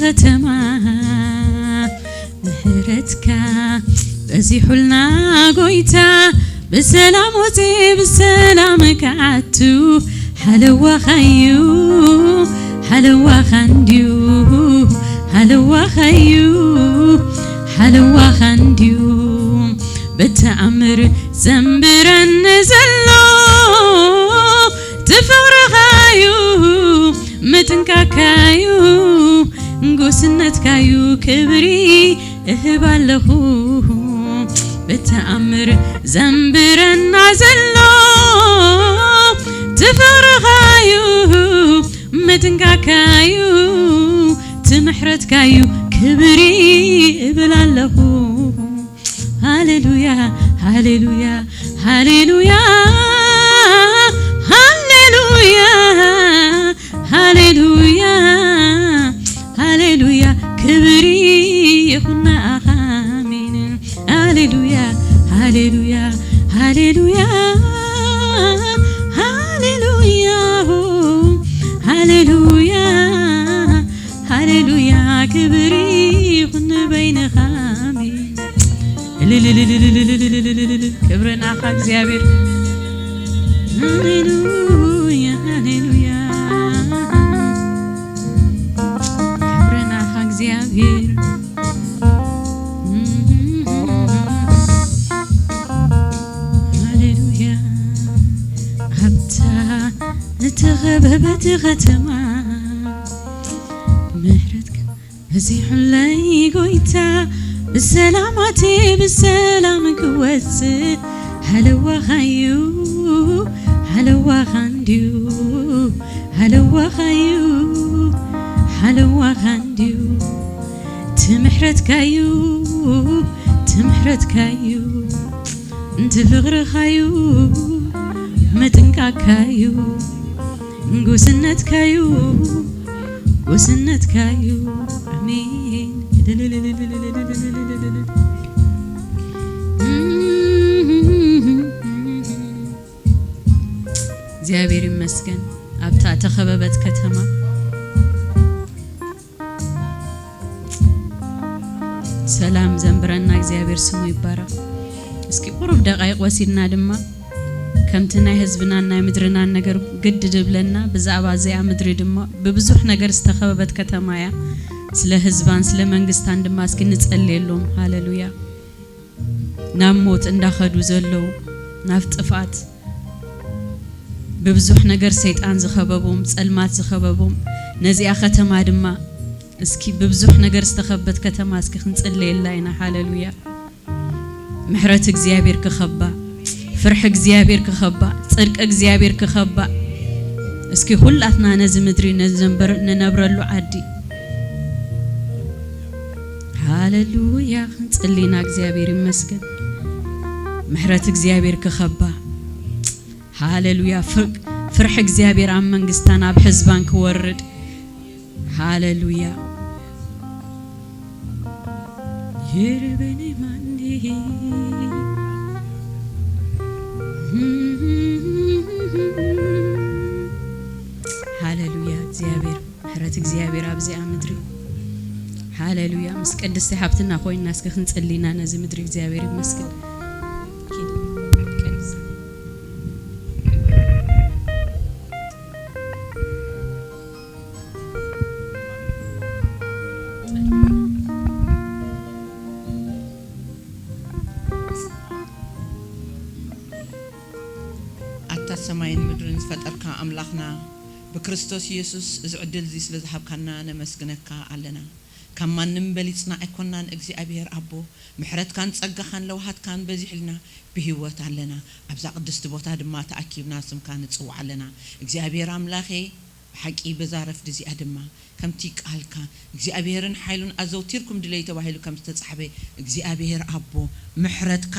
ከተማ ምሕረትካ በዚሑልና ጎይታ፣ ብሰላም ወፂ ብሰላም ክኣቱ። ሓለዋኻዩ ሓለዋኻ እንድዩ ሓለዋኻዩ ሓለዋኻ እንድዩ። ብተኣምር ዘንብረኒ ዘሎ ትፍቕርኻዩ ምጥንቃካዩ ንጉስነትካዩ ክብሪ እህብ ኣለኹ። ብተኣምር ዘንብረና ዘሎ ትፍቕርኻዩ ምጥንቃካዩ ትምሕረትካዩ ክብሪ እብል ኣለኹ። ሃሌሉያ ሃሌሉያ ሃሌሉያ ሃሌሉያ ሃሌሉያ ሃሌሉያ ክብሪ ይኹን ንኣኻ ኣሜን። ሃሌሉያ ሃሌሉያ ሃሌሉያ ሃሌሉያ ሃሌሉያ ሃሌሉያ ክብሪ ይኹን ንበይንኻ ኣሜን። ክብሪ ናኻ እግዚኣብሔር። ሃሌሉያ ሃሌሉያ ክብሪ ናኻ እግዚኣብሔር። ሃሌሉያ ኣብታ እተኸበበት ከተማ ምሕረትካ በዚሑለይ ጎይታ ብሰላም ኣትየ ብሰላም ክወፅእ። ሃለዋኻዩ ሃለዋኻ እንድዩ ሃለዋኻዩ ሃለዋኻ እንድዩ ትምሕረትካዩ ትምሕረትካዩ ትፍቕርኻዩ ምጥንቃካዩ ንጉስነትካዩ ጉስነትካዩ ኣሜን። እግዚኣብሔር ይመስገን ኣብታ ተኸበበት ከተማ ሰላም ዘንብረና እግዚኣብሔር ስሙ ይባረኽ። እስኪ ቁሩብ ደቃይቕ ወሲድና ድማ ከምቲ ናይ ህዝብናን ናይ ምድርናን ነገር ግድ ድብለና ብዛዕባ እዚኣ ምድሪ ድማ ብብዙሕ ነገር ዝተኸበበት ከተማ እያ። ስለ ህዝባን ስለ መንግስታን ድማ እስኪ ንጸልየሎም። ሃሌሉያ። ናብ ሞት እንዳኸዱ ዘለዉ ናብ ጥፍኣት ብብዙሕ ነገር ሰይጣን ዝኸበቦም ጸልማት ዝኸበቦም ነዚኣ ከተማ ድማ እስኪ ብብዙሕ ነገር ዝተኸበት ከተማ እስኪ ክንጽለየላ ኢና። ሃሌሉያ። ምሕረት እግዚኣብሔር ክኸባ፣ ፍርሒ እግዚኣብሔር ክኸባ፣ ጽድቂ እግዚኣብሔር ክኸባ። እስኪ ኩላትና ነዚ ምድሪ ነዘንበር ንነብረሉ ዓዲ ሃሌሉያ ክንጽሊ ኢና። እግዚኣብሔር ይመስገን። ምሕረት እግዚኣብሔር ክኸባ። ሃሌሉያ። ፍር- ፍርሒ እግዚኣብሔር ኣብ መንግስታን ኣብ ህዝባን ክወርድ። ሃሌሉያ። የረበነ ማንዴ። ሃሌሉያ። እግዚኣብሔር ምሕረት እግዚኣብሔር ኣብዚኣ ምድሪ። ሃሌሉያ። ምስ ቅድስቲ ሓብትና ኮይንና እስኪ ክንጽሊ ኢና ነዚ ምድሪ። እግዚኣብሔር ይመስገን። ኪድ ቅድስቲ ኣታ ሰማይን ምድርን ዝፈጠርካ ኣምላኽና፣ ብክርስቶስ ኢየሱስ እዚ ዕድል እዚ ስለ ዝሃብካና ነመስግነካ ኣለና። ካብ ማንም በሊጽና ኣይኮናን እግዚኣብሔር ኣቦ፣ ምሕረትካን ጸጋኻን ለውሃትካን በዚሕልና ብህይወት ኣለና። ኣብዛ ቅድስቲ ቦታ ድማ ተኣኪብና ስምካ ንጽውዕ ኣለና። እግዚኣብሔር ኣምላኸ፣ ብሓቂ በዛ ረፍዲ እዚኣ ድማ ከምቲ ቃልካ እግዚኣብሔርን ሓይሉን ኣዘውቲርኩም ድለዩ ተባሂሉ ከም ዝተጻሕፈ እግዚኣብሔር ኣቦ ምሕረትካ፣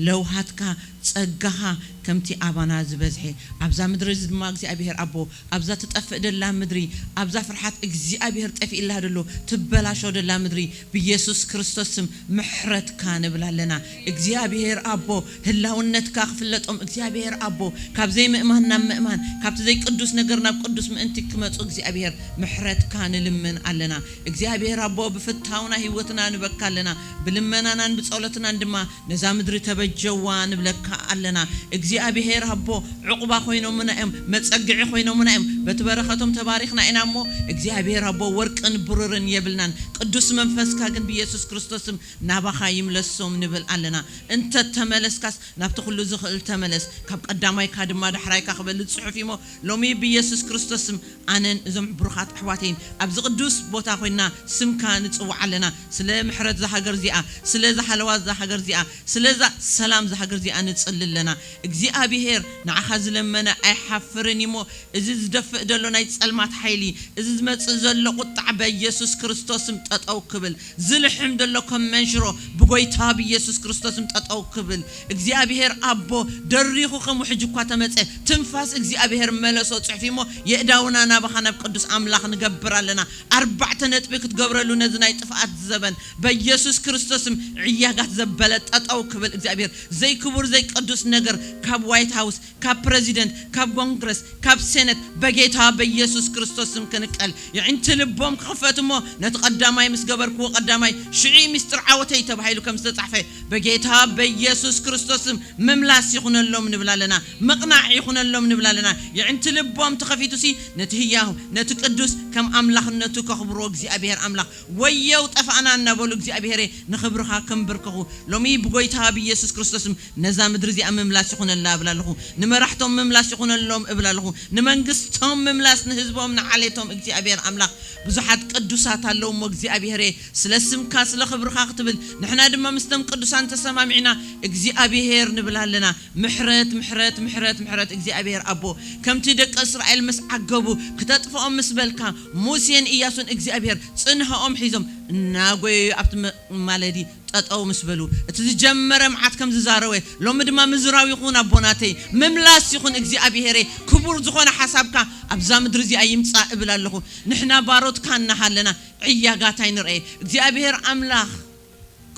ለውሃትካ፣ ጸጋኻ ከምቲ ኣባና ዝበዝሐ ኣብዛ ምድሪ እዚ ድማ እግዚኣብሔር ኣቦ ኣብዛ ትጠፍእ ደላ ምድሪ ኣብዛ ፍርሓት እግዚኣብሔር ጠፊእላ ደሎ ትበላሾ ደላ ምድሪ ብኢየሱስ ክርስቶስ ስም ምሕረትካ ንብል ኣለና። እግዚኣብሔር ኣቦ ህላውነትካ ክፍለጦም እግዚኣብሔር ኣቦ ካብ ዘይምእማን ናብ ምእማን ካብቲ ዘይቅዱስ ነገር ናብ ቅዱስ ምእንቲ ክመጹ እግዚኣብሔር ምሕረትካ ንልምን ኣለና። እግዚኣብሔር ኣቦ ብፍታውና ህይወትና ንበካ ኣለና። ብልመናናን ብጸሎትናን ድማ ነዛ ምድሪ ተበጀዋ ንብለካ ኣለና። እግዚኣብሔር ኣቦ ዕቑባ ኮይኖምና እዮም፣ መጸግዒ ኮይኖምና እዮም። በቲ በረኸቶም ተባሪኽና ኢና እሞ እግዚኣብሔር ኣቦ ወርቅን ብሩርን የብልናን። ቅዱስ መንፈስካ ግን ብኢየሱስ ክርስቶስም ናባኻ ይምለሶም ንብል ኣለና። እንተ ተመለስካስ ናብቲ ኩሉ ዝኽእል ተመለስ። ካብ ቀዳማይካ ድማ ዳሕራይካ ክበልጽ ጽሑፍ እሞ ሎሚ ብኢየሱስ ክርስቶስም ኣነን እዞም ብሩኻት ኣሕዋተይን ኣብዚ ቅዱስ ቦታ ኮይና ስምካ ንጽውዓ ኣለና። ስለ ምሕረት እዛ ሃገር እዚኣ፣ ስለ ዝሃለዋ እዛ ሃገር እዚኣ፣ ስለዛ ሰላም እዛ ሃገር እዚኣ ንጽሊ ኣለና። እግዚኣብሔር ንዓኻ ዝለመነ ኣይሓፍርን እዩ እሞ፣ እዚ ዝደፍእ ዘሎ ናይ ጸልማት ሓይሊ፣ እዚ ዝመጽእ ዘሎ ቁጣዕ በኢየሱስ ክርስቶስም ጠጠው ክብል፣ ዝልሕም ዘሎ ከም መንሽሮ ብጎይታ ብኢየሱስ ክርስቶስም ጠጠው ክብል፣ እግዚኣብሔር ኣቦ ደሪኹ ከም ውሕጅ እኳ ተመጸ፣ ትንፋስ እግዚኣብሔር መለሶ ጽሑፍ እሞ፣ የእዳውና ናባኻ ናብ ቅዱስ ኣምላኽ ንገብር ኣለና። ኣርባዕተ ነጥቢ ክትገብረሉ ነዚ ናይ ጥፍኣት ዘበን በኢየሱስ ክርስቶስም ዕያጋት ዘበለ ጠጠው ክብል እግዚኣብሔር ዘይክቡር ዘይቅዱስ ነገር ካብ ዋይት ሃውስ ካብ ፕረዚደንት ካብ ኮንግረስ ካብ ሴነት በጌታ በኢየሱስ ክርስቶስም ክንቀል የዕንቲ ልቦም ክኽፈት እሞ ነቲ ቀዳማይ ምስ ገበርክዎ ቀዳማይ ሽዒ ምስጢር ዓወተይ ተባሂሉ ከም ዝተጻሕፈ በጌታ በኢየሱስ ክርስቶስም ምምላስ ይኹነሎም ንብል ኣለና። ምቕናዕ ይኹነሎም ንብል ኣለና። የዕንቲ ልቦም ተኸፊቱሲ ነቲ ህያው ነቲ ቅዱስ ከም ኣምላኽነቱ ከኽብርዎ እግዚኣብሔር ኣምላኽ ወየው ጠፋእና እናበሉ እግዚኣብሔረ ንኽብርኻ ከንብርከኹ ሎሚ ብጎይታ ብኢየሱስ ክርስቶስም ነዛ ምድሪ እዚኣ ምምላስ ይኹነላ እብል ኣለኹ። ንመራሕቶም ምምላስ ይኹነሎም እብል ኣለኹ። ንመንግስቶም ምምላስ ንህዝቦም ንዓሌቶም እግዚኣብሔር ኣምላኽ ብዙሓት ቅዱሳት ኣለዉ እሞ እግዚኣብሔረ ስለ ስምካ ስለ ክብርኻ ክትብል ንሕና ድማ ምስቶም ቅዱሳን ተሰማሚዕና እግዚኣብሔር ንብል ኣለና። ምሕረት ምሕረት ምሕረት ምሕረት እግዚኣብሔር ኣቦ ከምቲ ደቂ እስራኤል ምስ ዓገቡ ክተጥፍኦም ምስ በልካ ሙሴን ኢያሱን እግዚኣብሔር ጽንሃኦም ሒዞም እናጎየዩ ኣብቲ መ- ማለዲ ጠጠው ምስ በሉ እቲ ዝጀመረ መዓት ከም ዝዛረወ ሎሚ ድማ ምዝራው ይኹን ኣቦናተይ ምምላስ ይኹን እግዚኣብሔረ ክቡር ዝኾነ ሓሳብካ ኣብዛ ምድሪ እዚኣ ይምጻእ እብል ኣለኹ። ንሕና ባሮትካ እናሃለና ዕያጋት ኣይንርኤ እግዚኣብሔር ኣምላኽ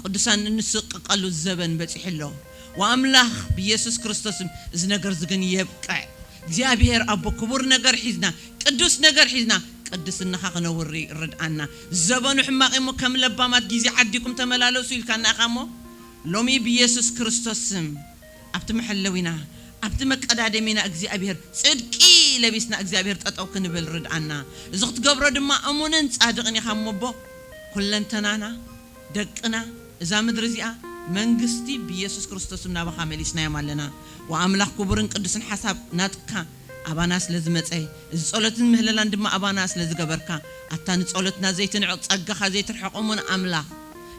ቅዱሳን እንስቅቀሉ ዘበን በጺሑ ኣሎ። ወኣምላኽ ብኢየሱስ ክርስቶስም እዚ ነገር እዚ ግን የብቅዕ። እግዚኣብሔር ኣቦ ክቡር ነገር ሒዝና ቅዱስ ነገር ሒዝና ቅድስናኻ ክነውሪ ርድኣና። ዘበኑ ሕማቕ እሞ ከም ለባማት ግዜ ዓዲኩም ተመላለሱ ኢልካና ኢኻ እሞ ሎሚ ብኢየሱስ ክርስቶስ ስም ኣብቲ መሐለዊና ኣብቲ መቀዳደሚና እግዚኣብሔር ጽድቂ ለቢስና እግዚኣብሔር ጠጠው ክንብል ርድኣና። እዚ ክትገብሮ ድማ እሙንን ጻድቕን ኢኻ እሞ ኣቦ ኩለንተናና ደቅና እዛ ምድሪ እዚኣ መንግስቲ ብኢየሱስ ክርስቶስ ናባኻ መሊስናዮም ኣለና። ወኣምላኽ ክቡርን ቅዱስን ሓሳብ ናትካ ኣባና ስለ ዝመጸ እዚ ጸሎትን ምህለላን ድማ ኣባና ስለ ዝገበርካ ኣታ ንጸሎትና ዘይትንዕቕ ጸጋኻ ዘይትርሕቕ እሙን ኣምላኽ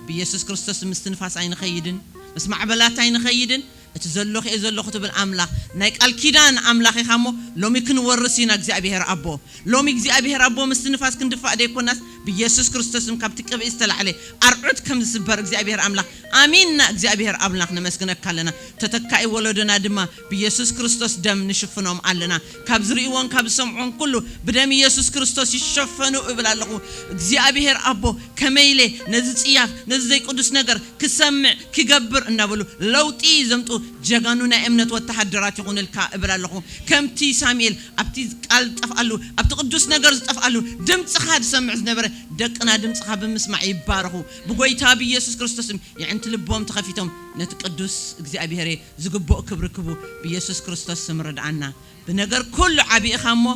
ብኢየሱስ ክርስቶስ ምስትንፋስ ኣይንኸይድን ምስ ማዕበላት ኣይንኸይድን እቲ ዘለኹ እየ ዘለኹ ትብል ኣምላኽ ናይ ቃል ኪዳን ኣምላኽ ኢኻ እሞ ሎሚ ክንወርስ ኢና እግዚኣብሔር ኣቦ ሎሚ እግዚኣብሔር ኣቦ ምስቲ ንፋስ ክንድፋእ ደይኮናስ ብኢየሱስ ክርስቶስም ካብቲ ቅብኢ ዝተላዕለ ኣርዑት ከም ዝስበር እግዚኣብሔር ኣምላኽ ኣሚንና እግዚኣብሔር ኣምላኽ ነመስግነካ ኣለና። ተተካኢ ወለዶና ድማ ብኢየሱስ ክርስቶስ ደም ንሽፍኖም ኣለና። ካብ ዝርእይዎን ካብ ዝሰምዖን ኩሉ ብደም ኢየሱስ ክርስቶስ ይሸፈኑ እብል ኣለኹ። እግዚኣብሔር ኣቦ ከመይለ ነዚ ጽያፍ ነዚ ዘይቅዱስ ነገር ክሰምዕ ክገብር እናበሉ ለውጢ ዘምጡ ጀጋኑ ናይ እምነት ወተሃደራት ይኹንልካ እብል ኣለኹ። ከምቲ ሳሙኤል ኣብቲ ቃል ዝጠፍኣሉ ኣብቲ ቅዱስ ነገር ዝጠፍኣሉ ድምፅኻ ዝሰምዕ ዝነበረ ደቅና ድምፅኻ ብምስማዕ ይባረኹ። ብጎይታ ብኢየሱስ ክርስቶስም የዕንቲ ልቦም ተኸፊቶም ነቲ ቅዱስ እግዚኣብሔር ዝግብኦ ክብሪ ክቡ ብኢየሱስ ክርስቶስ ስም ርድኣና። ብነገር ኩሉ ዓቢ ኢኻ እሞ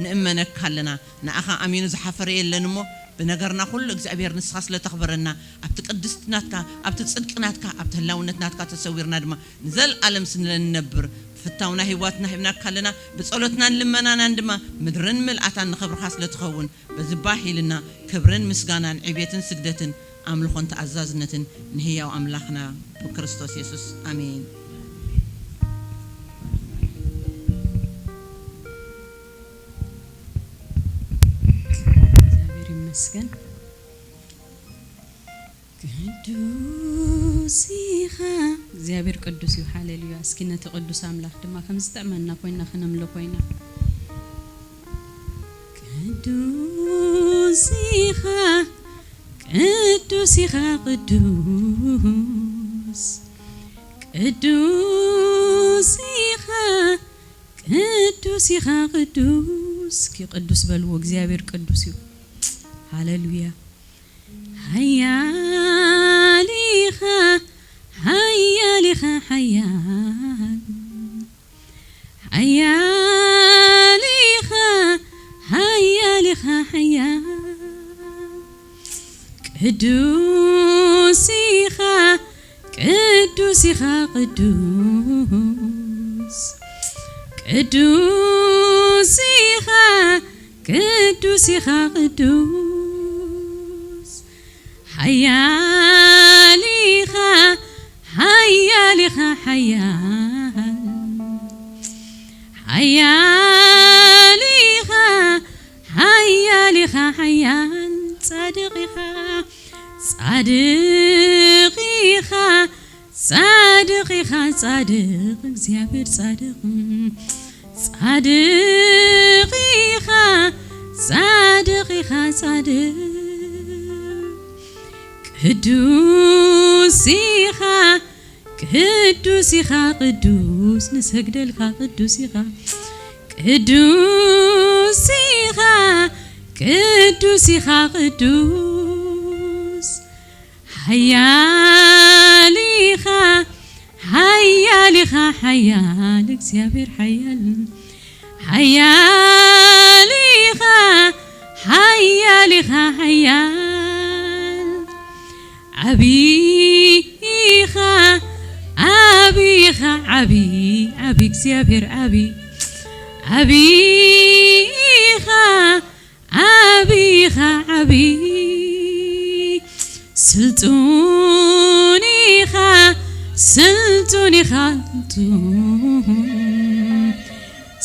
ንእመነካ ኣለና። ንኣኻ ኣሚኑ ዝሓፈረ የለን እሞ ብነገርና ኩሉ እግዚኣብሔር ንስኻ ስለ ተኽብረና ኣብቲ ቅድስቲ ናትካ ኣብቲ ጽድቂ ናትካ ኣብቲ ህላውነት ናትካ ተሰዊርና ድማ ንዘለኣለም ስለ ንነብር ብፍታውና ህይወትና ሂብናካ ኣለና። ብጸሎትናን ልመናናን ድማ ምድርን ምልኣታን ንኽብርኻ ስለ ትኸውን በዚ ባህ ኢልና ክብርን ምስጋናን ዕቤትን ስግደትን ኣምልኾን ተኣዛዝነትን ንህያው ኣምላኽና ብክርስቶስ የሱስ ኣሜን። እግዚኣብሔር ይመስገን። ክንዱ ቅዱስ ኢኻ። እግዚኣብሔር ቅዱስ እዩ። ሃሌሉያ። እስኪ ነቲ ቅዱስ ኣምላኽ ድማ ከም ዝጥዕመና ኮይና ክነምልኾ ኢና። ቅዱስ ኢኻ፣ ቅዱስ ኢኻ፣ ቅዱስ፣ ቅዱስ ኢኻ፣ ቅዱስ ኢኻ፣ ቅዱስ። እስኪ ቅዱስ በልዎ፣ እግዚኣብሔር ቅዱስ እዩ። ሃሌሉያ። ሓያል ኢኻ፣ ሓያል ኢኻ፣ ሓያል። ሓያል ኢኻ፣ ሓያል ኢኻ፣ ሓያል። ቅዱስ ኢኻ፣ ቅዱስ ኢኻ፣ ቅዱስ። ቅዱስ ኢኻ፣ ቅዱስ ኢኻ፣ ቅዱስ። ሓያል ኢኻ፣ ሓያል ኢኻ፣ ሓያል። ሓያል ኢኻ፣ ሓያል ኢኻ፣ ሓያል። ጻድቕ ኢኻ፣ ጻድቕ ኢኻ፣ ጻድቕ ኢኻ፣ ጻድቕ፣ እግዚኣብሔር ጻድቕ። ጻድቕ ኢኻ፣ ጻድቕ ኢኻ፣ ጻድቕ። ቅዱስ ኢኻ፣ ቅዱስ ኢኻ፣ ቅዱስ፣ ንሰግደልካ። ቅዱስ ኢኻ፣ ቅዱስ ኢኻ፣ ቅዱስ ኢኻ፣ ቅዱስ። ሓያል ኢኻ፣ ሓያል ኢኻ፣ ሓያል፣ እግዚኣብሔር ሓያል። ሓያል ኢኻ፣ ሓያል ኢኻ፣ ሓያል። ዓቢ ኢኻ፣ ዓቢ ኢኻ፣ ዓቢ፣ ዓቢ እግዚኣብሔር ዓቢ። ዓቢ ኢኻ፣ ዓቢ ኢኻ፣ ዓቢ። ስልጡን ኢኻ፣ ስልጡን ኢኻ፣ ስልጡን።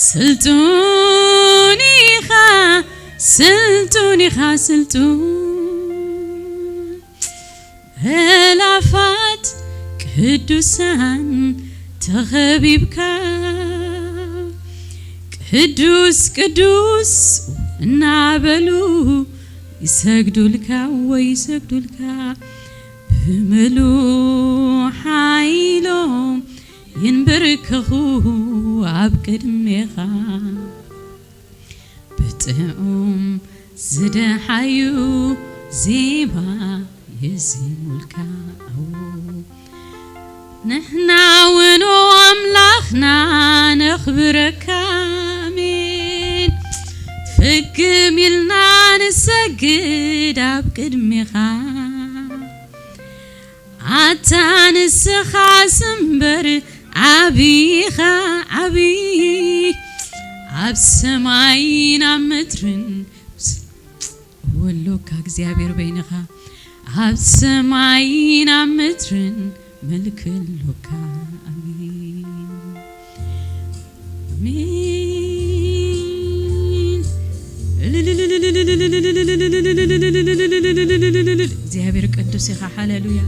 ስልጡን ኢኻ፣ ስልጡን ኢኻ፣ ስልጡን። ኣእላፋት ቅዱሳን ተኸቢብካ፣ ቅዱስ ቅዱስ እናበሉ ይሰግዱልካ፣ ወይ ይሰግዱልካ። ብምሉእ ሓይሎም ይንበርከኹ ኣብ ቅድሜኻ። ብጥዑም ዝደሓዩ ዜማ የዚሙልካ። ንሕና እውን ኣምላኽና ነኽብረካ። ኣሜን። ፍግም ኢልና ንሰግድ ኣብ ቅድሜኻ። ኣታ ንስኻስ እምበር ዓቢ ኢኻ፣ ዓቢ ኣብ ሰማይን ኣብ ምድርን። ወሎካ እግዚኣብሔር በይንኻ ኣብ ሰማይን ኣብ ምድርን ምልኪ ኣሎካ። ኣሜን። ኣሜን። እግዚኣብሔር ቅዱስ ኢኻ። ሃሌሉያ።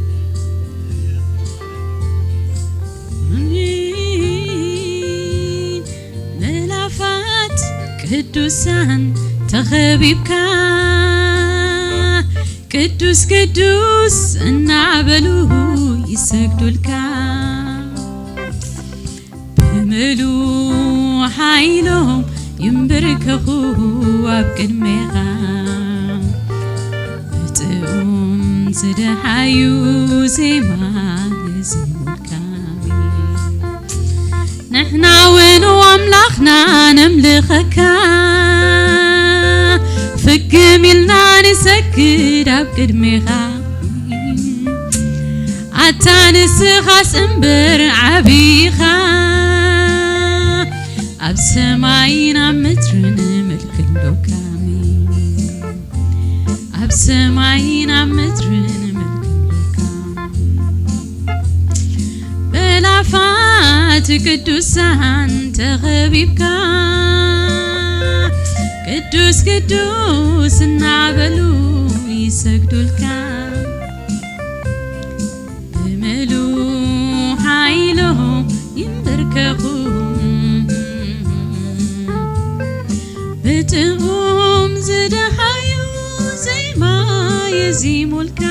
ኣሜን። መላፋት ቅዱሳን ተኸቢብካ ቅዱስ ቅዱስ እናበሉ ይሰግዱልካ። ብምሉ ሓይሎም ይንበርከኹ ኣብ ቅድሜኻ። ብጥዑም ዝደሓዩ ዜማ የዜሙልካ። ንሕና እውን ኣምላኽና ነምልኸካ። ፍግም ኢልና ንሰግድ ኣብ ቅድሜኻ። ኣታ ንስኻስ እምበር ዓቢኻ። ኣብ ሰማይን ኣብ ምድርን ምልኪ ኣሎካ። ኣብ ሰማይን ኣብ ምድርን ምልኪ ኣሎካ። በላፋት ቅዱሳን ተኸቢብካ። ቅዱስ ቅዱስ እናበሉ ይሰግዱልካ። ብምሉ ደሃዩ ዜማ የዚሙልካ።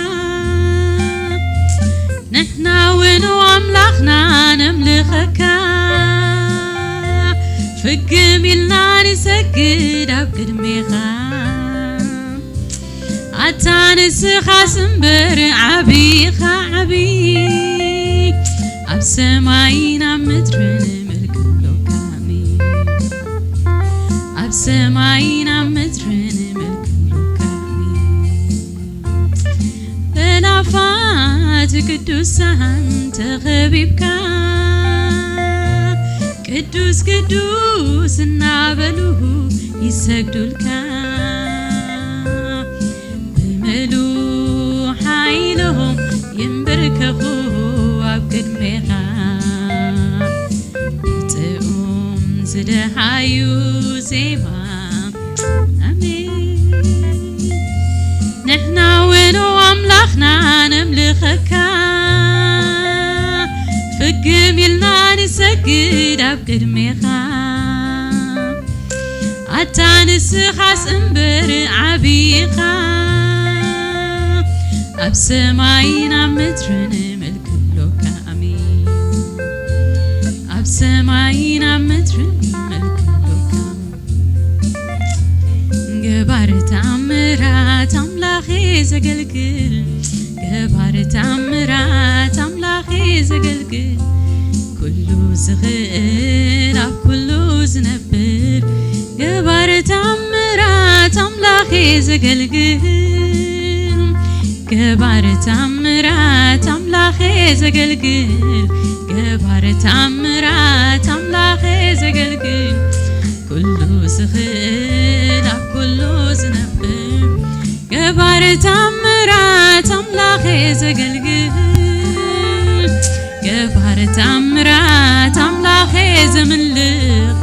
ንሕና እውን ኣምላኽና ነምልኸካ። ፍግም ኢልና ንሰግድ ኣብ ቅድሜኻ። ኣታ ንስኻስ እምበር ዓቢኻ ዓቢ። ኣብ ሰማይን ኣብ ምድርን ምልክ ኣሎካ። ኣሜን። ኣብ ሰማይን ኣብ ምድርን ምልክ ኣሎካ። ኣሜን። በላፋት ቅዱሳን ተኸቢብካ፣ ቅዱስ ቅዱስ እናበሉ ይሰግዱልካ። ብምሉ ሓይሎም ይንበርከኹ ኣብ ቅድሜኻ፣ ብጥዑም ዝደሃዩ ዜማ። ኣሜን። ንሕና እውን ኣምላኽና ነምልኸካ፣ ፍግም ኢልና ንሰግድ ኣብ ቅድሜኻ። ኣታ ንስኻስ እምበር ዓቢኻ፣ ኣብ ሰማይን ኣብ ምድርን መልክ ኣሎካ። ኣሜን። ኣብ ሰማይን ኣብ ምድርን መልክ ኣሎካ። ገባር ተኣምራት ኣምላኸ ዘገልግል፣ ገባር ተኣምራት ኣምላኸ ዘገልግል፣ ኩሉ ዝኽእል ኣብ ኩሉ ዝነብር፣ ገባር ተኣምራት ኣምላኸ ዘገልግል፣ ገባር ተኣምራት ኣምላኸ ዘገልግል፣ ገባር ተኣምራት ኣምላኸ ዘገልግል፣ ኩሉ ዝኽእል ኣብ ኩሉ ዝነብር፣ ገባር ተኣምራት ኣምላኸ ዘገልግል፣ ገባር ተኣምራት ኣምላኸ ዘምልኽ፣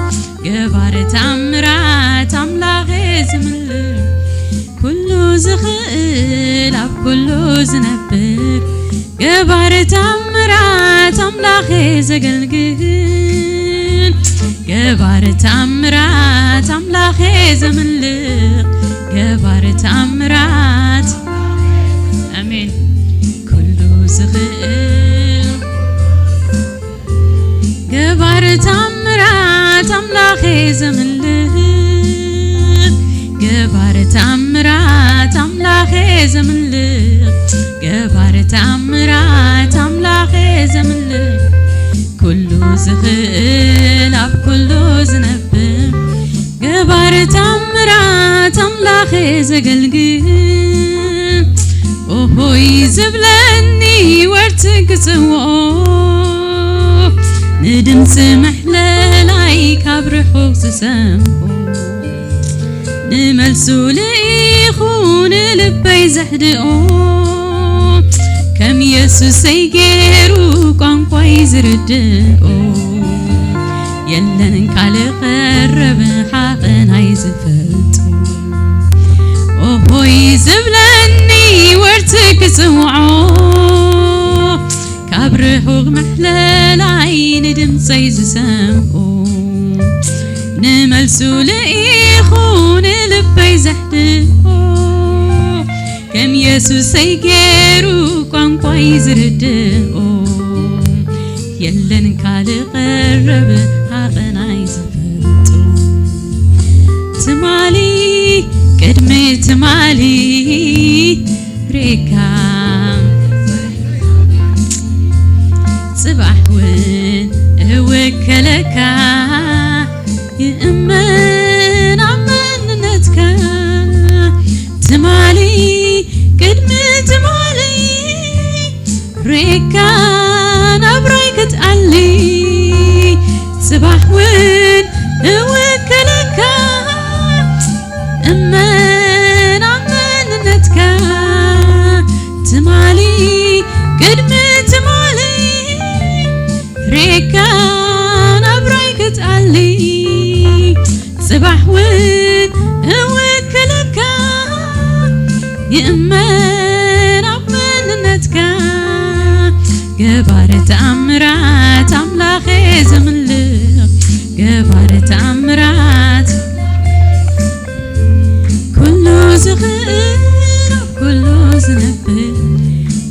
ገባር ተኣምራት ኣምላኸ ዘምልኽ፣ ኩሉ ዝኽእል ኣብ ኩሉ ዝነብር፣ ገባር ተኣምራት ኣምላኸ ዘገልግል፣ ገባር ተኣምራት ኣምላኸ ዘምልኽ፣ ገባር ተኣምራት። ኣሜን። ኩሉ ዝኽእል ገባር ተኣምራት ኣምላኸ ዘምልኽ፣ ገባር ተኣምራት ኣምላኸ ዘምልኽ፣ ገባር ተኣምራት ኣምላኸ ዘምልኽ፣ ኩሉ ዝኽእል ኣብ ኩሉ ዝነብር፣ ገባር ተኣምራት ኣምላኸ ዘገልግል፣ ኦሆይ ዝብለኒ ወርትግ ክጽውዖ፣ ንድምፂ ምሕለላይ ካብ ርሑቕ ዝሰምዖ፣ ንመልሱ ልኢኹ ንልበይ ዘሕድኦ፣ ከም የሱሰይ ገይሩ ቋንቋይ ዝርድኦ፣ የለን ካልእ ቀረብ ሓቐናይ ዝፈልጦ። ኦሆይ ዝብለኒ ወርትግ ክጽውዖ፣ ካብ ርሑቕ ምሕለላይ ንድምፀይ ዝሰምዖ፣ ንመልሱ ልኢኹ ንልበይ ዘሕድኦ፣ ከም የሱሰይ ገይሩ ቋንቋይ ዝርድኦ፣ የለን ካልእ ቀረብ ሓቐናይ ዝፈልጦ። ትማሊ ቅድሚ ትማሊ ሬካ፣ ጽባሕ እውን እውከለካ፣ ይእመን ኣብ መንነትካ። ትማሊ ቅድሚ ትማሊ ሬካ ናብራይ ክትኣሊ፣ ጽባሕ እውን እውከለካ፣ እመን ኣብ መንነትካ። ትማሊ ቅድሚ ትማሊ ሬካ ናብራይ ክትኣሊ፣ ጽባሕ እውን እውከለካ፣ ይእመን ኣብ መንነትካ። ገባር ተኣምራት ኣምላኸ ዘምልኽ፣ ገባር ተኣምራት ኩሉ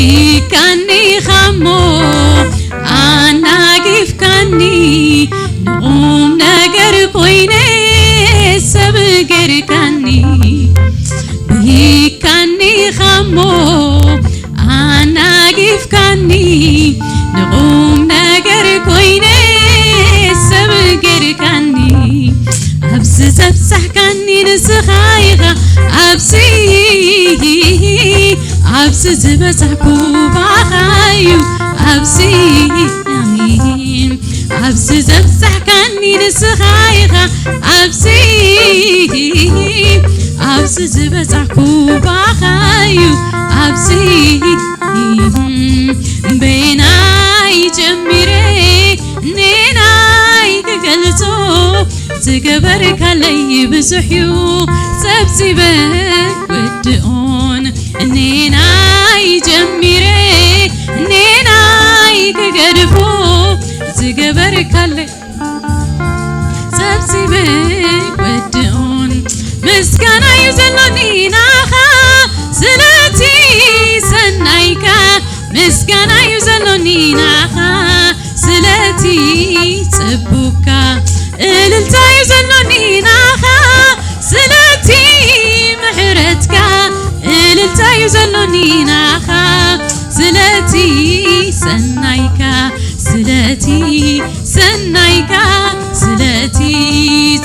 ኢካኒ ኻሞ ኣናጊፍካኒ ንቑም ነገር ኮይነ ሰብ ገርካኒ። ብሂካኒ ኻሞ ኣናጊፍካኒ ንቑም ነገር ኮይነ ሰብ ገርካኒ። ኣብዚ ዘብጻሕካኒ ንስኻ ኢኻ፣ ኣብዚ ኣብዚ ዝበጻሕኩ ባኻ እዩ፣ ኣብዚ ኣብዚ ዘብጻሕካኒ ንስኻ ኢኻ፣ ኣብዚ ኣብዚ ዝበጻሕኩ ባኻ እዩ፣ ኣብዚ በይናይ ጀሚረ ኔናይ ክገልጾ ዝገበርካለይ ብዙሕ እዩ፣ ጸብጺበ ወድኦን ኔናይ ጀሚረ ኔናይ ክገድፎ ዝገበርካለይ ጸብጺበ ወድኦን። ምስጋና እዩ ዘሎኒ ናኻ ስለቲ ሰናይካ፣ ምስጋና እዩ ዘሎኒ ናኻ ስለቲ ጽቡካ፣ እልልታ እዩ ዘሎኒ ናኻ ስለቲ ምሕረትካ፣ እልልታ እዩ ዘሎኒ ናኻ ስለቲ ሰናይካ፣ ስለቲ ሰናይካ፣ ስለቲ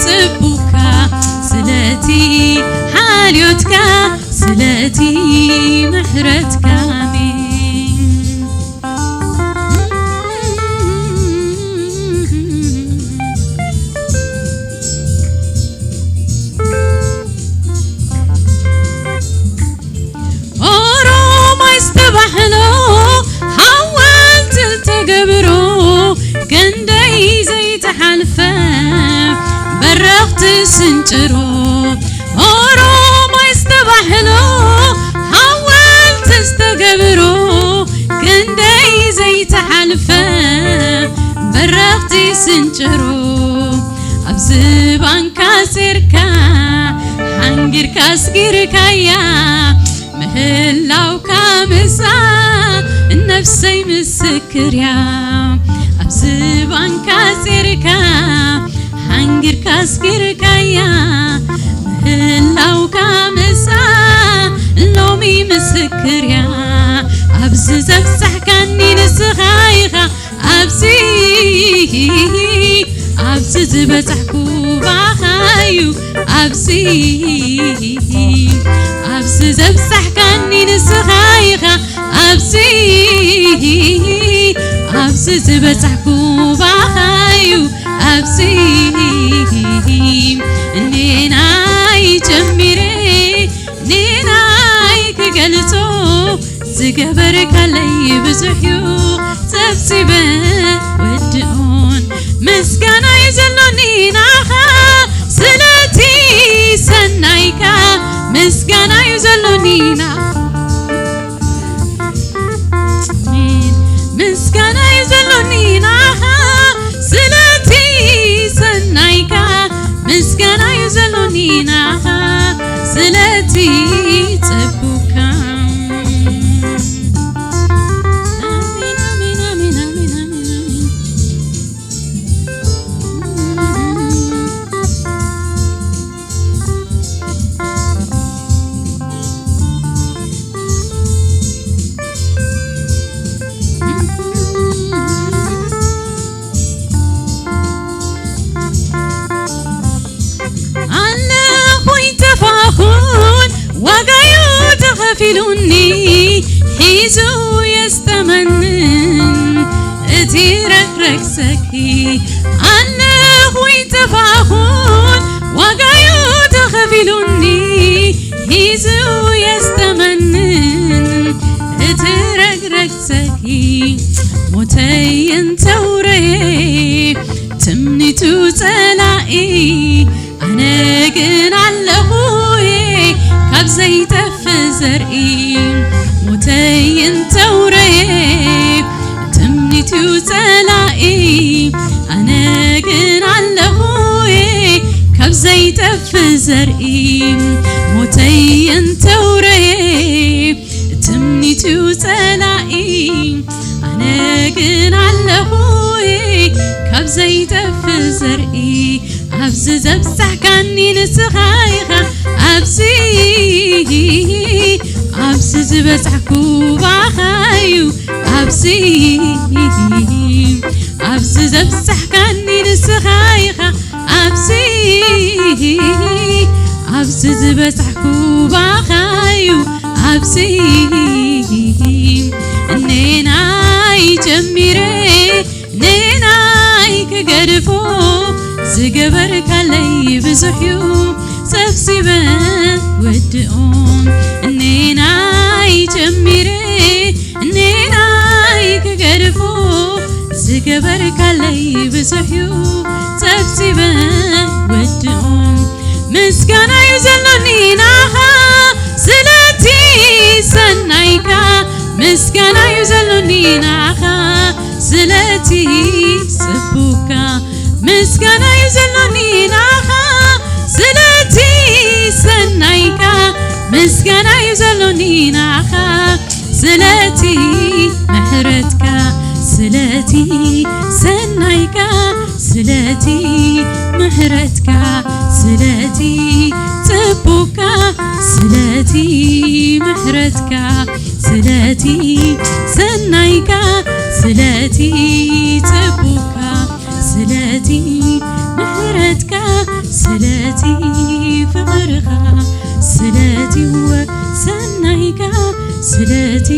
ጽቡካ፣ ስለቲ ሓልዮትካ፣ ስለቲ ምሕረትካ። ኣሜን። ኦሮማይ ዝተባህሎ ሓወልቲ ዝተገብሮ ክንደይ ዘይተሓልፈ በረኽቲ ስንጭሮ። ኦሮማይ ዝተባህሎ ሓወልቲ ዝተገብሮ ክንደይ ዘይተሓልፈ በረኽቲ ስንጭሮ። ኣብ ዝባንካ ሴርካ ሓንጊርካ ኣስጊርካያ ምህላውካ ምሳ ነፍሰይ ምስክር እያ። ኣብ ዝባንካ ሴርካ ሓንጊርካ ኣስጊርካያ ምህላውካ ምሳ ሎሚ ምስክር እያ። ኣብዚ ዘብጻሕካኒ ንስኻ ኢኻ፣ ኣብዚ ኣብዚ ዝበጻሕኩ ባኻ እዩ፣ ኣብዚ ኣብዚ ዘብጻሕካኒ ንስኻ ኢኻ፣ ኣብዚ ኣብዚ ዝበጻሕኩ ባኻ እዩ፣ ኣብዚ ኔናይ ጀሚረ ኔናይ ክገልጾ ዝገበርካለይ ብዙሕ እዩ፣ ጸብጺበ ወድኦን። ምስጋና እዩ ዘሎኒ ናኻ ስለቲ ሰናይካ፣ ምስጋና እዩ ዘሎኒ ናኻ፣ ምስጋና እዩ ዘሎኒ ናኻ ስለቲ ሰናይካ፣ ምስጋና እዩ ዘሎኒ ናኻ ስለቲ ጽቡካ። ኣሜን፣ ኣሜን፣ ኣሜን፣ ኣሜን፣ ኣሜን፣ ኣሜን። ኣለኹ ይጠፋኹን ዋጋዩ ተኸፊሉኒ ሒዙ የስተመንን እቲ ረግረግ ሰኪ። ኣለኹ ይጠፋኹን ዋጋዩ ተኸፊሉኒ ሒዙ የስተመንን እቲ ረግረግ ሰኪ። ሞተይ እንተውረየ ትምኒቱ ጸላኢ ኣነ ግን ኣለኹ ካብ ዘይጠፍእ ዘርኢ። ሞተይ እንተውረየ ትምኒቱ ጸላኢ ኣነ ግን ኣለኹ ካብ ዘይጠፍእ ዘርኢ። ሞተይ እንተውረየ ትምኒቱ ጸላ ዘይጠፍእ ዘርኢ ኣብዚ ዘብጻሕካኒ ንስኻ ኢኻ። ኣብዚ ኣብዚ ዝበጻሕኩ ባኻ እዩ። ኣብዚ ኣብዚ ዘብጻሕካኒ ንስኻ ኢኻ። ኣብዚ ኣብዚ ዝበጻሕኩ ባኻ እዩ። ኣብዚ እኔናይ ጀሚረ እኔናይ ክገድፎ ዝገበርካለይ ብዙሕ እዩ። ሰብሲበ ወድኦም እኔናይ ጀሚረ እኔናይ ክገድፎ ዝገበርካለይ ብዙሕ እዩ። ሰብሲበ ወድኦም ምስጋና እዩ ዘሎኒ ናኻ ስለቲ ሰናይካ። ምስጋና እዩ ዘሎኒ ናኻ ስለቲ ጽቡካ። ምስጋና እዩ ዘሎኒ ናኻ ስለቲ ሰናይካ። ምስጋና እዩ ዘሎኒ ናኻ ስለቲ ምሕረትካ ስለቲ ሰናይካ ስለቲ ምሕረትካ ስለቲ ጽቡካ ስለቲ ምሕረትካ ስለቲ ሰናይካ ስለቲ ጽቡካ ስለቲ ምሕረትካ ስለቲ ፍቕርኻ ስለቲ ወ ሰናይካ ስለቲ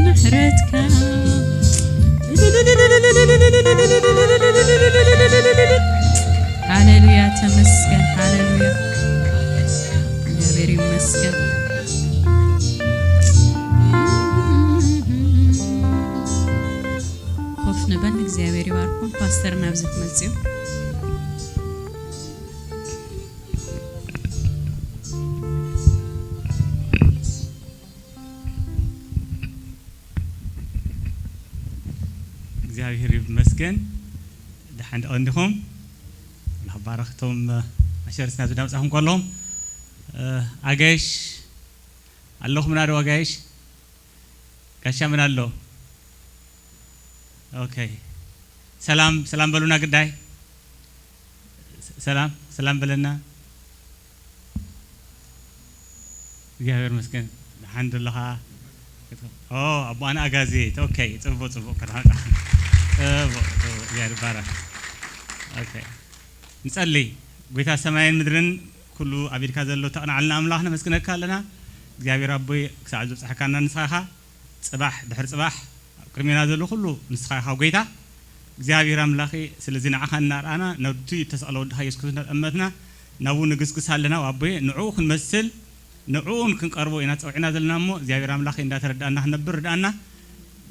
ምሕረትካ። ሃሌሉያ፣ ተመስገን። ሃሌሉያ፣ እግዚኣብሔር ይመስገን። ኮፍ ንበል፣ እግዚኣብሔር ይባርኩም። ፓስተር ናብዚ ክመጽኡ። እግዚኣብሔር ይመስገን። ደሓን ዶ እንዲኹም? ኣምላኽ ባረኽቶም ኣሸርስ ናብዚ ዳምጻኹም ከለኹም። እ፣ ኣጋይሽ ኣለኹምና ዶ ኣጋይሽ? ጋሻ ምን ኣሎ? ኦኬ። ሰላም፣ ሰላም በሉና ግዳይ። ሰላም፣ ሰላም በለና። እግዚኣብሔር ይመስገን። ደሓን ዶ ኣለኻ? ኦ፣ ኣቦኣና ኣጋዜ። ኦኬ፣ ጽቡቕ፣ ጽቡቕ። ከተመጻ። ጽቡቕ፣ ጽቡቕ። እግዚኣብሔር ይባረክ። ኦኬ። ንጸሊ። ጎይታ ሰማይን ምድርን ኩሉ ኣብ ኢድካ ዘሎ ተቕንዓልና ኣምላኽ ነመስግነካ ኣለና። እግዚኣብሔር ኣቦይ ክሳዕ ዝበጽሐካና ንስኻ ኢኻ። ጽባሕ ድሕሪ ጽባሕ ኣብ ቅድሜና ዘሎ ኩሉ ንስኻ ኢኻ ጎይታ። እግዚኣብሔር ኣምላኸ ስለዚ ንዓኻ እናርኣና ነቲ እተሰቕለ ወድኻ የሱስ ክርስቶስ እናጠመትና ናብኡ ንግስግስ ኣለና። ኣቦየ ንዕኡ ክንመስል ንዕኡ ክንቀርቦ ኢና ጸውዒና ዘለና እሞ እግዚኣብሔር ኣምላኸ እንዳተረዳእና ክንነብር ርድኣና።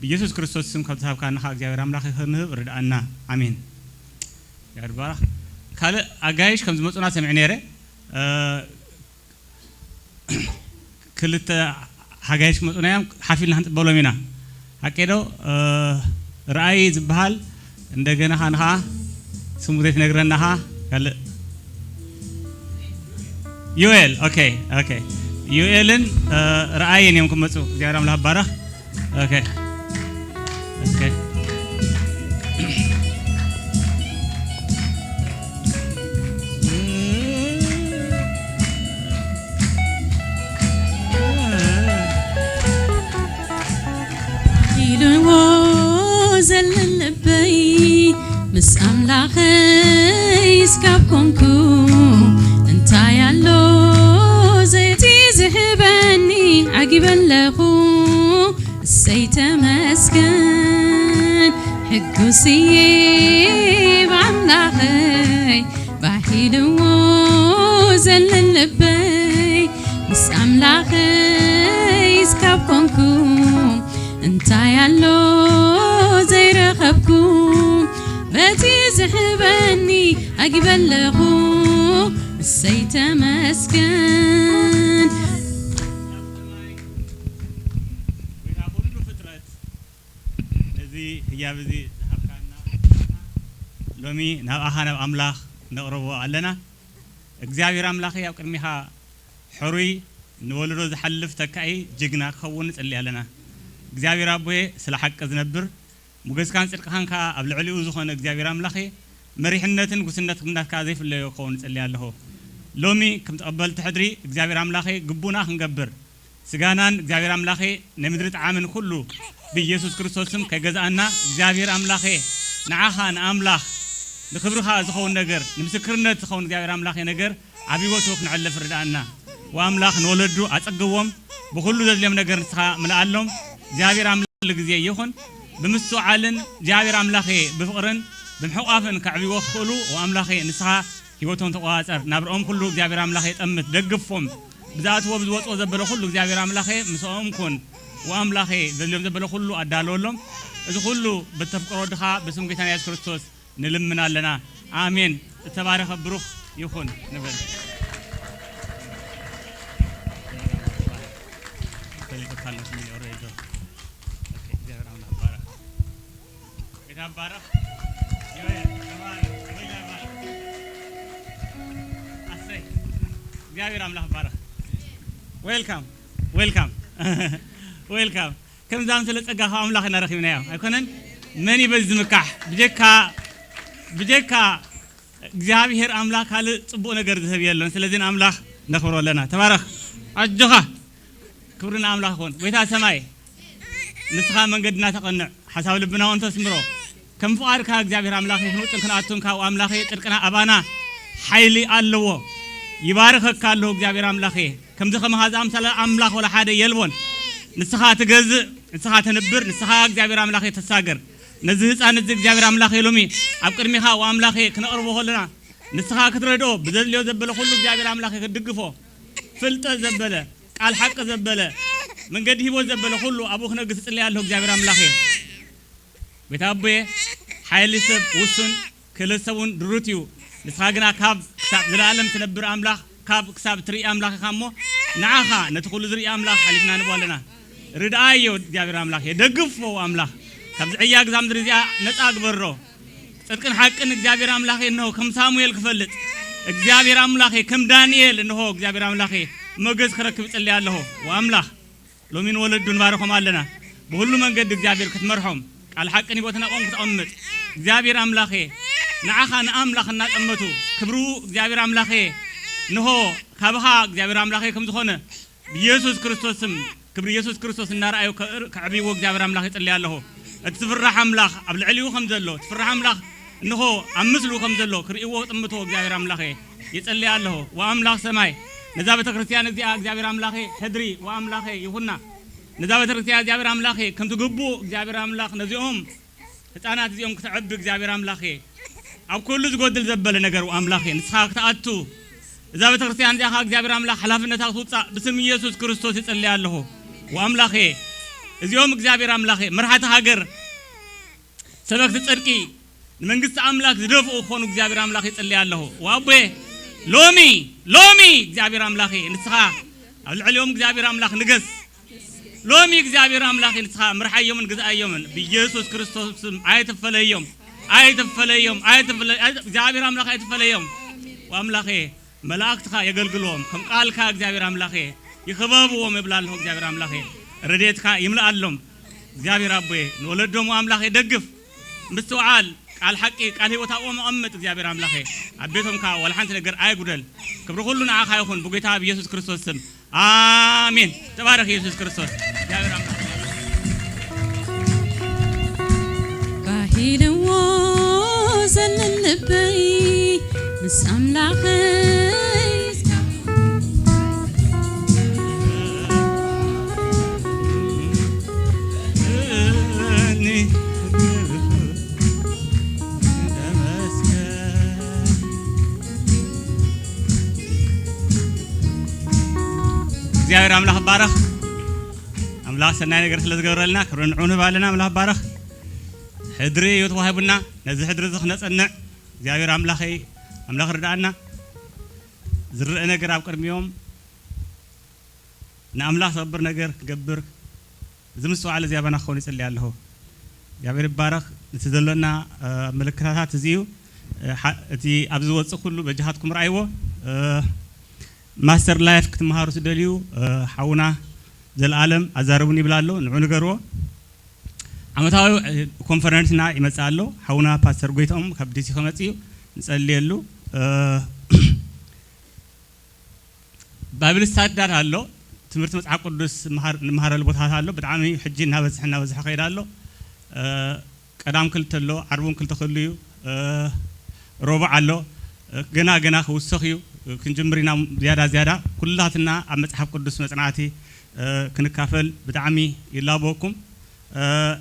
ብየሱስ ክርስቶስ ስም ካብ ዝሃብካና ኸኣ እግዚኣብሔር ኣምላኸ ክንህብ ርድኣና። ኣሜን። እግዚኣብሔር ይባረኽ። ካልእ ኣጋይሽ ከም ዝመጹና ሰሚዐ ነይረ። እ፣ ክልተ ሓጋይሽ ክመጹና እዮም፣ ሓፊልና ክንጽበሎም ኢና። ሓቂ ዶ? እ፣ ርኣይ ዝበሃል እንደገና ኸኣ ንኻ ስሙ ዘይትነግረና ኸኣ ካልእ ዮኤል። ኦኬ፣ ኦኬ። ዮኤልን፣ እ፣ ርኣይን እዮም ክመጹ። እግዚኣብሔር ኣምላኽ ይባረኽ። ኦኬ። ኦኬ። ኢልዎ ዘለ ልበይ ምስ ኣምላኸይ እስካብ ኮንኩ እንታይ ኣሎ ዘይቲ ዝህበኒ ዓጊበ ኣለኹ። እሰይ ተመስገን ሕጉስ እየ ብኣምላኸይ ባሂልዎ ዘለ ልበይ ምስ ኣምላኸይ እስካብ ኮንኩ እንታይ ኣሎ ዘይረኸብኩ በቲ ዝህበኒ ኣጊበ ኣለኹ። እሰይ ተመስገን። ጎይታ ኩሉ ፍጥረት ነዚ ህያብ እዚ ዝሃብካና ሎሚ ናብኣኻ ናብ ኣምላኽ ነቕርቦ ኣለና። እግዚኣብሔር ኣምላኸይ ኣብ ቅድሚኻ ሕሩይ ንወለዶ ዝሓልፍ ተካኢ ጅግና ክኸውን ንጽሊ ኣለና። እግዚኣብሔር ኣቦየ ስለ ሓቂ ዝነብር ሞገስካን ጽድቅኻን ከኣ ኣብ ልዕሊኡ ዝኾነ እግዚኣብሔር ኣምላኸ መሪሕነትን ጉስነትናት ከኣ ዘይፍለዮ ክኸውን እጸሊ ኣለኹ። ሎሚ ከም ተቐበልቲ ሕድሪ እግዚኣብሔር ኣምላኸ ግቡና ክንገብር፣ ስጋናን እግዚኣብሔር ኣምላኸ ናይ ምድሪ ጣዕምን ኩሉ ብኢየሱስ ክርስቶስ ስም ከይገዝኣና እግዚኣብሔር ኣምላኸ ንዓኻ ንኣምላኽ ንክብርኻ ዝኸውን ነገር፣ ንምስክርነት ዝኸውን እግዚኣብሔር ኣምላኸ ነገር ኣብ ህይወቱ ክነዕልፍ ርድኣና። ወኣምላኽ ንወለዱ ኣጸግቦም፣ ብኹሉ ዘድልዮም ነገር ንስኻ ምልኣሎም። እግዚኣብሔር ኣምላኽ ኩሉ ግዜ ይኹን ብምስትውዓልን እግዚኣብሔር ኣምላኸ ብፍቕርን ብምሕቋፍን ከዕብይዎ ክኽእሉ ወኣምላኸ ንስኻ ህይወቶም ተቆጻጸር። ናብርኦም ኩሉ እግዚኣብሔር ኣምላኸ ጠምት፣ ደግፎም። ብዝኣትዎ ብዝወፅኦ ዘበለ ኩሉ እግዚኣብሔር ኣምላኸ ምስኦም ኩን። ወኣምላኸ ዘድልዮም ዘበለ ኩሉ ኣዳለወሎም። እዚ ኩሉ ብተፍቅሮ ወድኻ ብስም ጌታና የሱስ ክርስቶስ ንልምን ኣለና። ኣሜን። እተባረኸ ብሩኽ ይኹን ንብል። ተሊቑካ ኣሎ ስምዒ ኦሬዶ። ኦኬ፣ እግዚኣብሔር ኣምላኽ ይባረኽ። ጌታ ይባረኽ። ይወየ፣ ተባረኽ። ወይዳ ይባረኽ። ኣሰይ። እግዚኣብሔር ኣምላኽ ይባረኽ። ዌልካም፣ ዌልካም፣ ዌልካም። ከም ዝኣመሰለ ጸጋ ካብ ኣምላኽ ኢና ረኺብናዮ። ኣይኮነን? መን እዩ በዚ ዝምካሕ? ብጀካ፣ ብጀካ እግዚኣብሔር ኣምላኽ ካልእ ጽቡቕ ነገር ዝህብ የለን። ስለዚ ንኣምላኽ ነኽብሮ ኣለና። ተባረኽ። ኣጆኻ። ክብሪ ንኣምላኽ ይኹን። ጎይታ ሰማይ፣ ንስኻ መንገድና ተቐንዕ፣ ሓሳብ ልብና እውን ተስምሮ። ከም ፍቓድካ እግዚኣብሔር ኣምላኽ ክንውጥን ክንኣቱን ካብኡ ኣምላኸ ጽድቅና ኣባና ሓይሊ ኣለዎ። ይባርኸካ ኣለኹ እግዚኣብሔር ኣምላኸ። ከምዚ ከማኻ ዝኣምሰለ ኣምላኽ ወላ ሓደ የልቦን። ንስኻ ትገዝእ፣ ንስኻ ተንብር፣ ንስኻ እግዚኣብሔር ኣምላኸ ተሳገር። ነዚ ህፃን እዚ እግዚኣብሔር ኣምላኸ ሎሚ ኣብ ቅድሚኻ ወኣምላኸ ክነቕርቦ ከለና ንስኻ ክትረድኦ ብዘድልዮ ዘበለ ኩሉ እግዚኣብሔር ኣምላኸ ክትድግፎ፣ ፍልጠት ዘበለ፣ ቃል ሓቂ ዘበለ፣ መንገዲ ህይወት ዘበለ ኩሉ ኣብኡ ክነግስ እጽልይ ኣለኹ እግዚኣብሔር ኣምላኸ። ቤት ኣቦየ፣ ሓይሊ ሰብ ውሱን፣ ክእለት ሰብ እውን ድሩት እዩ። ንስኻ ግና ካብ ክሳብ ዘለኣለም ትነብር ኣምላኽ፣ ካብ ክሳብ ትርኢ ኣምላኽ ኢኻ እሞ፣ ንዓኻ ነቲ ኩሉ ዝርኢ ኣምላኽ ሓሊፍና ንብሎ ኣለና። ርድኣዮ እግዚኣብሔር ኣምላኽ፣ የደግፎ ኣምላኽ። ካብዚ ዕያ ግዛ ምድሪ እዚኣ ነጻ ግበሮ። ጽድቅን ሓቅን እግዚኣብሔር ኣምላኸ እንሆ ከም ሳሙኤል ክፈልጥ፣ እግዚኣብሔር ኣምላኸ ከም ዳንኤል እንሆ እግዚኣብሔር ኣምላኸ ሞገስ ክረክብ እጽሊ ኣለኹ። ወኣምላኽ ሎሚ ንወለዱ ንባርኾም ኣለና። ብኹሉ መንገዲ እግዚኣብሔር ክትመርሖም፣ ቃል ሓቅን ህይወትን ኣብኦም ክተቐምጥ፣ እግዚኣብሔር ኣምላኸ ንዓኻ ንኣምላኽ እናጠመቱ ክብሩ እግዚኣብሔር ኣምላኸ እንሆ ካብኻ እግዚኣብሔር ኣምላኸ ከም ዝኾነ ብኢየሱስ ክርስቶስ ስም ክብሪ ኢየሱስ ክርስቶስ እናረኣዩ ከእር-፣ ከዕብይዎ እግዚኣብሔር ኣምላኽ ይጽልይ ኣለኹ። እቲ ዝፍራሕ ኣምላኽ ኣብ ልዕሊኡ ከም ዘሎ፣ እቲ ዝፍራሕ ኣምላኽ እንሆ ኣብ ምስሉ ከም ዘሎ ክርእይዎ ክጥምትዎ እግዚኣብሔር ኣምላኸ ይጽልይ ኣለኹ። ወኣምላኽ ሰማይ ነዛ ቤተ ክርስቲያን እዚኣ እግዚኣብሔር ኣምላኸ ሕድሪ ወኣምላኸ ይኹና። ነዛ ቤተ ክርስቲያን እግዚኣብሔር ኣምላኸ ከምቲ ግቡእ እግዚኣብሔር ኣምላኽ ነዚኦም ህፃናት እዚኦም ክተዕቢ እግዚኣብሔር ኣምላኸ ኣብ ኩሉ ዝጎድል ዘበለ ነገር ኣምላኸ ንስኻ ክትኣቱ እዛ ቤተክርስትያን እዚኣ ኸዓ እግዚኣብሔር ኣምላኽ ሓላፍነታ ክትውፃእ ብስም ኢየሱስ ክርስቶስ ይጽልይ ኣለኹ። ወኣምላኸ እዚኦም እግዚኣብሔር ኣምላኸ መርሓቲ ሃገር ሰበክቲ ጽድቂ ንመንግስቲ ኣምላኽ ዝደፍኡ ክኾኑ እግዚኣብሔር ኣምላኽ ይጽልይ ኣለኹ። ወኣቦየ ሎሚ ሎሚ እግዚኣብሔር ኣምላኸ ንስኻ ኣብ ልዕሊኦም እግዚኣብሔር ኣምላኽ ንገስ። ሎሚ እግዚኣብሔር ኣምላኽ ንስኻ ምርሓዮምን ግዝኣዮምን ብኢየሱስ ክርስቶስ ስም ኣይትፈለዮም፣ ኣይትፈለዮም፣ ኣይትፈለ-፣ ኣይ-፣ እግዚኣብሔር ኣምላኽ ኣይትፈለዮም። ወኣምላኸ መላእክትኻ የገልግልዎም፣ ከም ቃልካ እግዚኣብሔር ኣምላኸ ይኽበብዎም እብል ኣለኹ። እግዚኣብሔር ኣምላኸ ረድኤትካ ይምልኣሎም። እግዚኣብሔር ኣቦየ ንወለዶም ኣምላኸ ደግፍ፣ ምስትውዓል፣ ቃል ሓቂ፣ ቃል ህይወት ኣብኦም ኣቐምጥ። እግዚኣብሔር ኣምላኸ ኣብ ቤቶም ከኣ ዋላ ሓንቲ ነገር ኣይጉደል። ክብሪ ኩሉ ንዓኻ ይኹን ብጎይታ ብኢየሱስ ክርስቶስ ስም። ኣሜን። ተባረኽ ኢየሱስ ክርስቶስ። እግዚኣብሔር ኣምላኽ ባሂልዎ ዘንን ልበይ ምስ ኣምላኸይ እግዚኣብሔር ኣምላኽ ይባረኽ። ኣምላኽ ሰናይ ነገር ስለ ዝገበረልና ክብሪ ንዕኡ ንህብ ኣለና። ኣምላኽ ይባረኽ። ሕድሪ እዩ ተዋሂቡና። ነዚ ሕድሪ እዚ ክነጸንዕ እግዚኣብሔር ኣምላኸይ፣ ኣምላኽ ርድኣና። ዝረአ ነገር ኣብ ቅድሚኦም ንኣምላኽ ዘኽብር ነገር ክገብር እዚ ምስትውዓል እዚ ኣባና ክኸውን ይጽሊ ኣለኹ። እግዚኣብሔር ይባረኽ። እቲ ዘሎና፣ እ፣ ምልክታታት እዚ እዩ። እ፣ ሓ-፣ እቲ ኣብዚ ዝወጽእ ኩሉ በጃኻትኩም ረኣይዎ። እ፣ ማስተር ላይፍ ክትመሃሩ ትደልዩ፣ እ፣ ሓውና ዘልኣለም ኣዛርቡን ይብል ኣሎ፣ ንዑ ንገርዎ። ዓመታዊ ኮንፈረንስና ይመጽእ ኣሎ። ሓውና ፓስተር ጎይትኦም ካብ ዲሲ ክመጽእ እዩ፣ ንጸልየሉ። ባይብል ስታድያት ኣሎ፣ ትምህርቲ መጽሓፍ ቅዱስ ንመሃረሉ ቦታታት ኣሎ። ብጣዕሚ ሕጂ እናበዝሐ እናበዝሐ ከይድ ኣሎ። ቀዳም ክልተ ኣሎ፣ ዓርቡን ክልተ ክህሉ እዩ። ሮቡዕ ኣሎ። ገና ገና ክውሰኽ እዩ። ክንጅምር ኢና ዝያዳ ዝያዳ። ኩላትና ኣብ መጽሓፍ ቅዱስ መጽናዕቲ ክንካፈል ብጣዕሚ ይላበወኩም።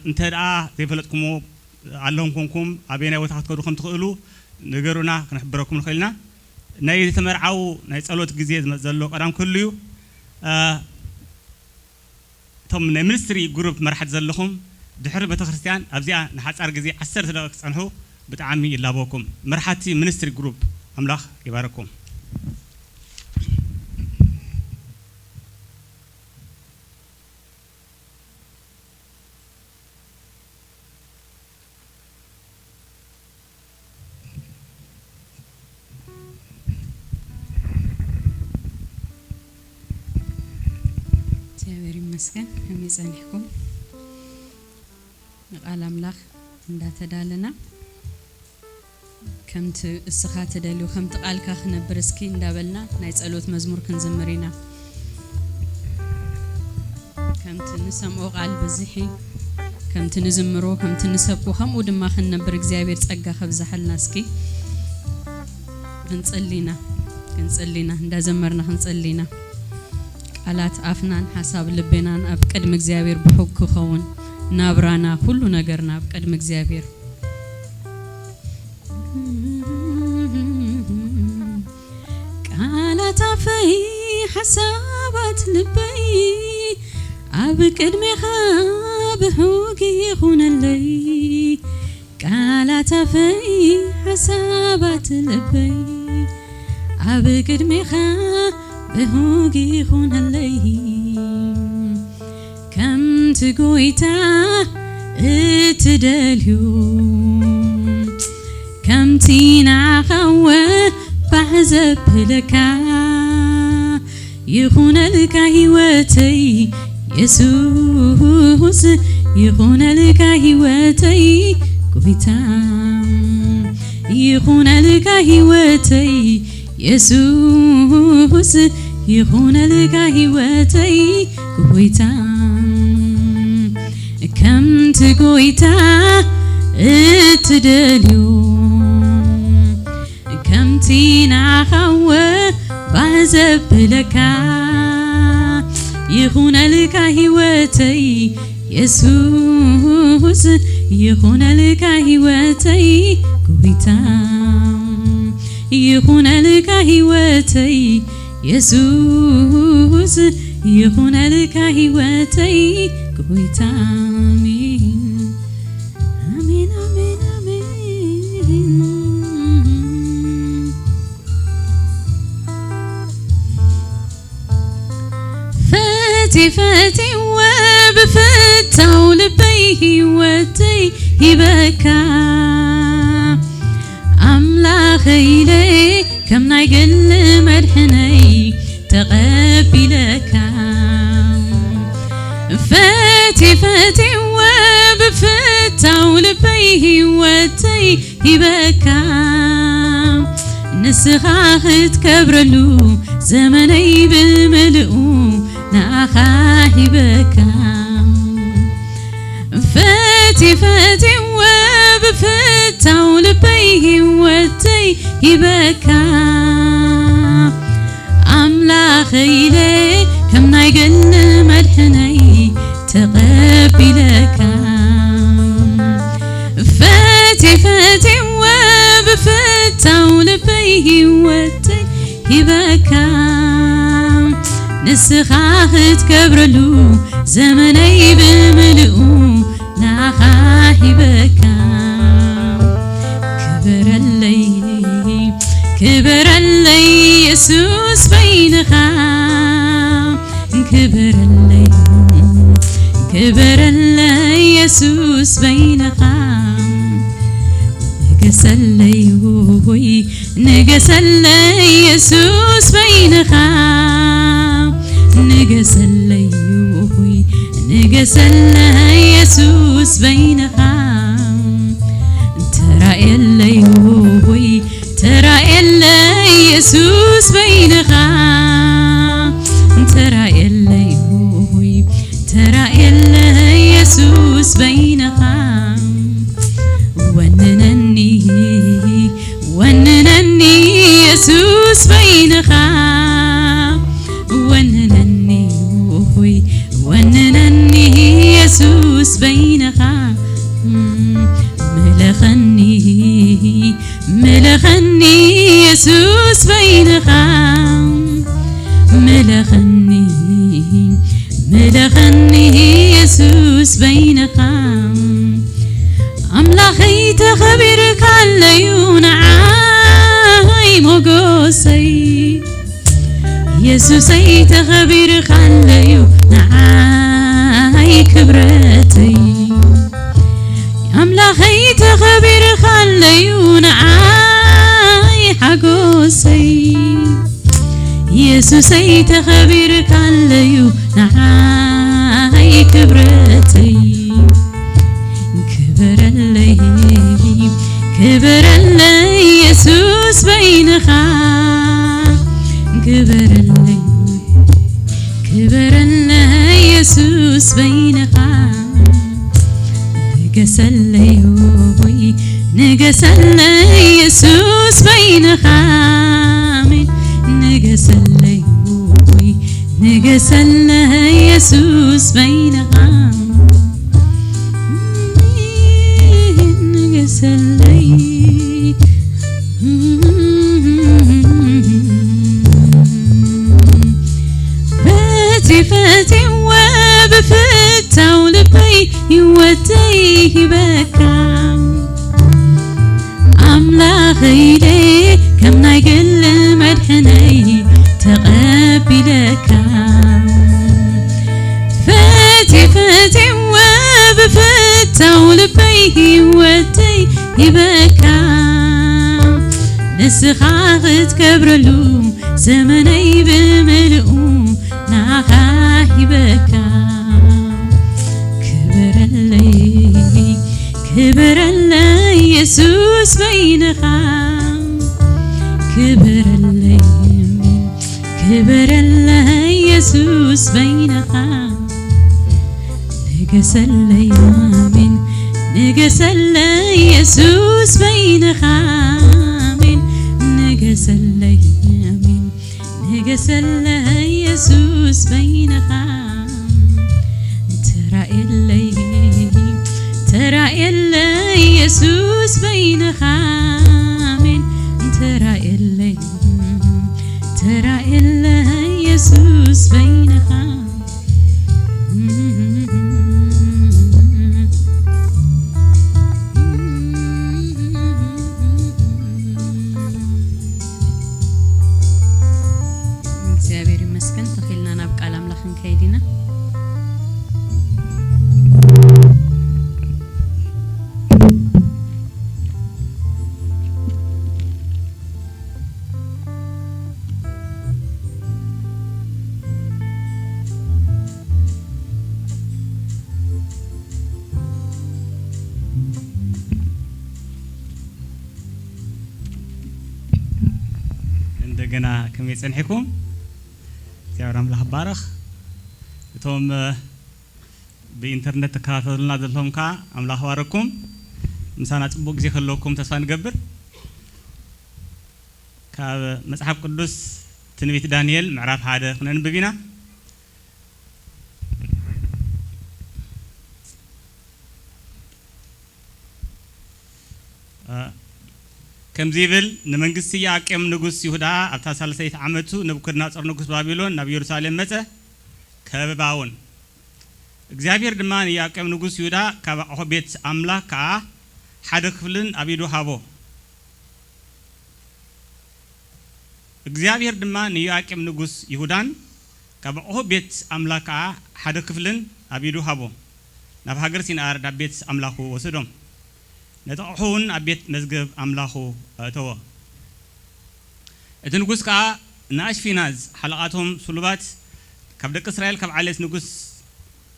እንተ ደኣ ዘይፈለጥኩሞ ኣለኹም ኮንኩም ኣበየናይ ቦታ ክትከዱ ከም ትኽእሉ ንገሩና፣ ክንሕብረኩም ንኽእል ኢና። ናይ ዝተመርዓዉ ናይ ጸሎት ግዜ ዝመጽእ ዘሎ ቀዳም ክህሉ እዩ። እቶም ናይ ሚኒስትሪ ግሩፕ መራሕቲ ዘለኹም ድሕሪ ቤተክርስትያን ኣብዚኣ ንሓጻር ግዜ ዓሰርተ ደቂቕ ክጸንሑ ብጣዕሚ ይላበወኩም። መራሕቲ ሚኒስትሪ ግሩፕ ኣምላኽ ይባረኩም። እግዚኣብሔር ይመስገን። ከመይ ጸኒሕኩም? ንቃል ኣምላኽ እንዳተዳለና ከምቲ እስኻ ትደልዩ ከምቲ ቃልካ ክነብር እስኪ እንዳበልና ናይ ጸሎት መዝሙር ክንዝምር ኢና። ከምቲ ንሰምዖ ቃል ብዝሒ ከምቲ ንዝምሮ ከምቲ ንሰብኮ ከምኡ ድማ ክንነብር እግዚኣብሔር ጸጋ ከብዝሓልና። እስኪ ክንጸሊ ኢና፣ ክንጸሊ ኢና፣ እንዳዘመርና ክንጸሊ ኢና። ቃላት ኣፍናን ሓሳብ ልቤናን ኣብ ቅድሚ እግዚኣብሔር ብሑግ ክኸውን፣ ናብራና ኩሉ ነገርና ኣብ ቅድሚ እግዚኣብሔር። ቃላት ኣፈይ ሓሳባት ልበይ ኣብ ቅድሜኻ ብሑግ ይኹነለይ። ቃላት ኣፈይ ሓሳባት ልበይ ኣብ ቅድሜኻ ብሑግ ይኹነለይ። ከምቲ ጎይታ እትደልዩ ከምቲ ንዓኻ እወ ባህ ዘብለካ ይኹነልካ ህይወተይ የሱስ ይኹነልካ ህይወተይ ጎይታ ይኹነልካ ህይወተይ የሱስ ይኹነልካ ህይወተይ ጎይታ ከምቲ ጎይታ እትደልዩ ከምቲ ንዓኻ እወ ባህ ዘብለካ ይኹነልካ ህይወተይ የሱስ ይኹነልካ ህይወተይ ጎይታ ይኹነልካ ህይወተይ የሱስ ይኹነልካ ህይወተይ ጎይታ ኣሜን ኣሜን ኣሜን ኣሜን ፈትየ ፈትየወ ብፍታው ልበይ ህይወተይ ሂበካ ኣምላኸይ ኢለ ከም ናይ ግል መድሕነይ ተቐቢለካ ፈትየ ፈትየወ ብፍታው ልበይ ህይወተይ ሂበካ ንስኻ ክትከብረሉ ዘመነይ ብምልኡ ንኣኻ ሂበካ ፈትየ ፈትየወ ብፍታው ልበይ ህይወተይ ሂበካ ኣምላኸይ ኢለ ከም ናይ ግል መድሕነይ ተቐቢለካ ፈትየ ፈትየወ ብፍታው ልበይ ህይወተይ ሂበካ ንስኻ ክትከብረሉ ዘመነይ ብምልኡ ንዓኻ ሂበካ ክበረለይ ክበረለይ የሱስ በይንኻ ክበረለይ ክበረለይ የሱስ በይንኻ ንገሰለይ ውይ ንገሰለይ የሱስ በይንኻ ንገሰለይ ውይ ንገሰለይ የሱስ በይንኻ፣ ተራእየለይ ሆይ፣ ተራእየለይ የሱስ በይንኻ፣ ተራእየለይ ሆይ፣ ተራእየለይ የሱስ በይንኻ፣ ወንነኒ፣ ወንነኒ የሱስ በይንኻ፣ ወንነኒ ሆይ፣ ወንነኒ የሱስ በይንኻ፣ ምለኸኒ፣ ምለኸኒ የሱስ በይንኻ፣ ምለኸኒ፣ ምለኸኒ የሱስ በይንኻ። ኣምላኸይ ተኸቢርካለዩ ንዓይ ሞጎሰይ፣ የሱሰይ ተኸቢርካለዩ ንዓይ ክብረተይ፣ ኣምላኸይ ተኸቢርካለዩ ንዓይ ሓጎሰይ፣ የሱሰይ ተኸቢርካለዩ ንዓይ ክብረተይ። ክበረለይ፣ ክበረለይ የሱስ በይንኻ፣ ክበረለይ፣ ክበረለይ የሱስ በይንኻ፣ ንገሰለይ ሆይ፣ ንገሰለይ የሱስ በይንኻ፣ ኣሜን፣ ንገሰለይ ሆይ፣ ንገሰለይ የሱስ በይንኻ፣ ንገሰለይ። ፈትየ ፈትየወ ብፍታው ልበይ ህይወተይ ሂበካ፣ ኣምላኸይ ኢለ ከም ናይ ግል መድሕነይ ተቐቢለካ። ፈትየ ፈትየወ ብፍታው ልበይ ህይወተይ ሂበካ፣ ንስኻ ክትከብረሉ ዘመነይ ብምልኡ ናኻ ሂበካ። ክበረለይ፣ ክበረለይ የሱስ በይንኻ፣ ክበረለይ፣ ክበረለይ የሱስ በይንኻ፣ ንገሰለይ ኣሜን፣ ንገሰለይ የሱስ በይንኻ ኣሜን፣ ንገሰለይ ኣሜን፣ ንገሰለይ የሱስ በይንኻ። ተራእየለይ፣ ተራእየለይ የሱስ በይንኻ ኣሜን፣ ተራእየለይ፣ ተራእየለይ የሱስ በይንኻ። እግዚኣብሔር ይመስገን። ተኺልና ናብ ቃል ኣምላኽ ክንከይድ ኢና። እንደገና ከመይ ጸኒሕኩም? እግዚኣብሔር ኣምላኽ ይባረኽ። እቶም፣ እ፣ ብኢንተርነት ትከታተሉና ዘለኹም ከኣ ኣምላኽ ይባርኩም። ምሳና ጽቡቕ ግዜ ክህልወኩም ተስፋ ንገብር። ካብ መጽሓፍ ቅዱስ ትንቢት ዳንኤል ምዕራፍ ሓደ ክነንብብ ኢና። እ፣ ከምዚ ይብል፣ ንመንግስቲ ኢዮኣቄም ንጉስ ይሁዳ ኣብታ ሳልሰይቲ ዓመቱ፣ ነቡከድነጾር ንጉስ ባቢሎን ናብ ኢየሩሳሌም መጸ፣ ከበባ እውን። እግዚኣብሔር ድማ ንኢዮኣቄም ንጉስ ይሁዳ ካብ ኣቑሑ ቤት ኣምላኽ ከኣ ሓደ ክፍልን ኣብ ኢዱ ሃቦ። እግዚኣብሔር ድማ ንኢዮኣቄም ንጉስ ይሁዳን ካብ ኣቑሑ ቤት ኣምላኽ ከኣ ሓደ ክፍልን ኣብ ኢዱ ሃቦ። ናብ ሃገር ሲንኣር ናብ ቤት ኣምላኹ ወሰዶም። ነቲ ኣቑሑ እውን ኣብ ቤት መዝገብ ኣምላኹ ኣእተዎ። እቲ ንጉስ ከኣ ንኣሽፊናዝ ሓለቓቶም ስሉባት ካብ ደቂ እስራኤል ካብ ዓሌት ንጉስ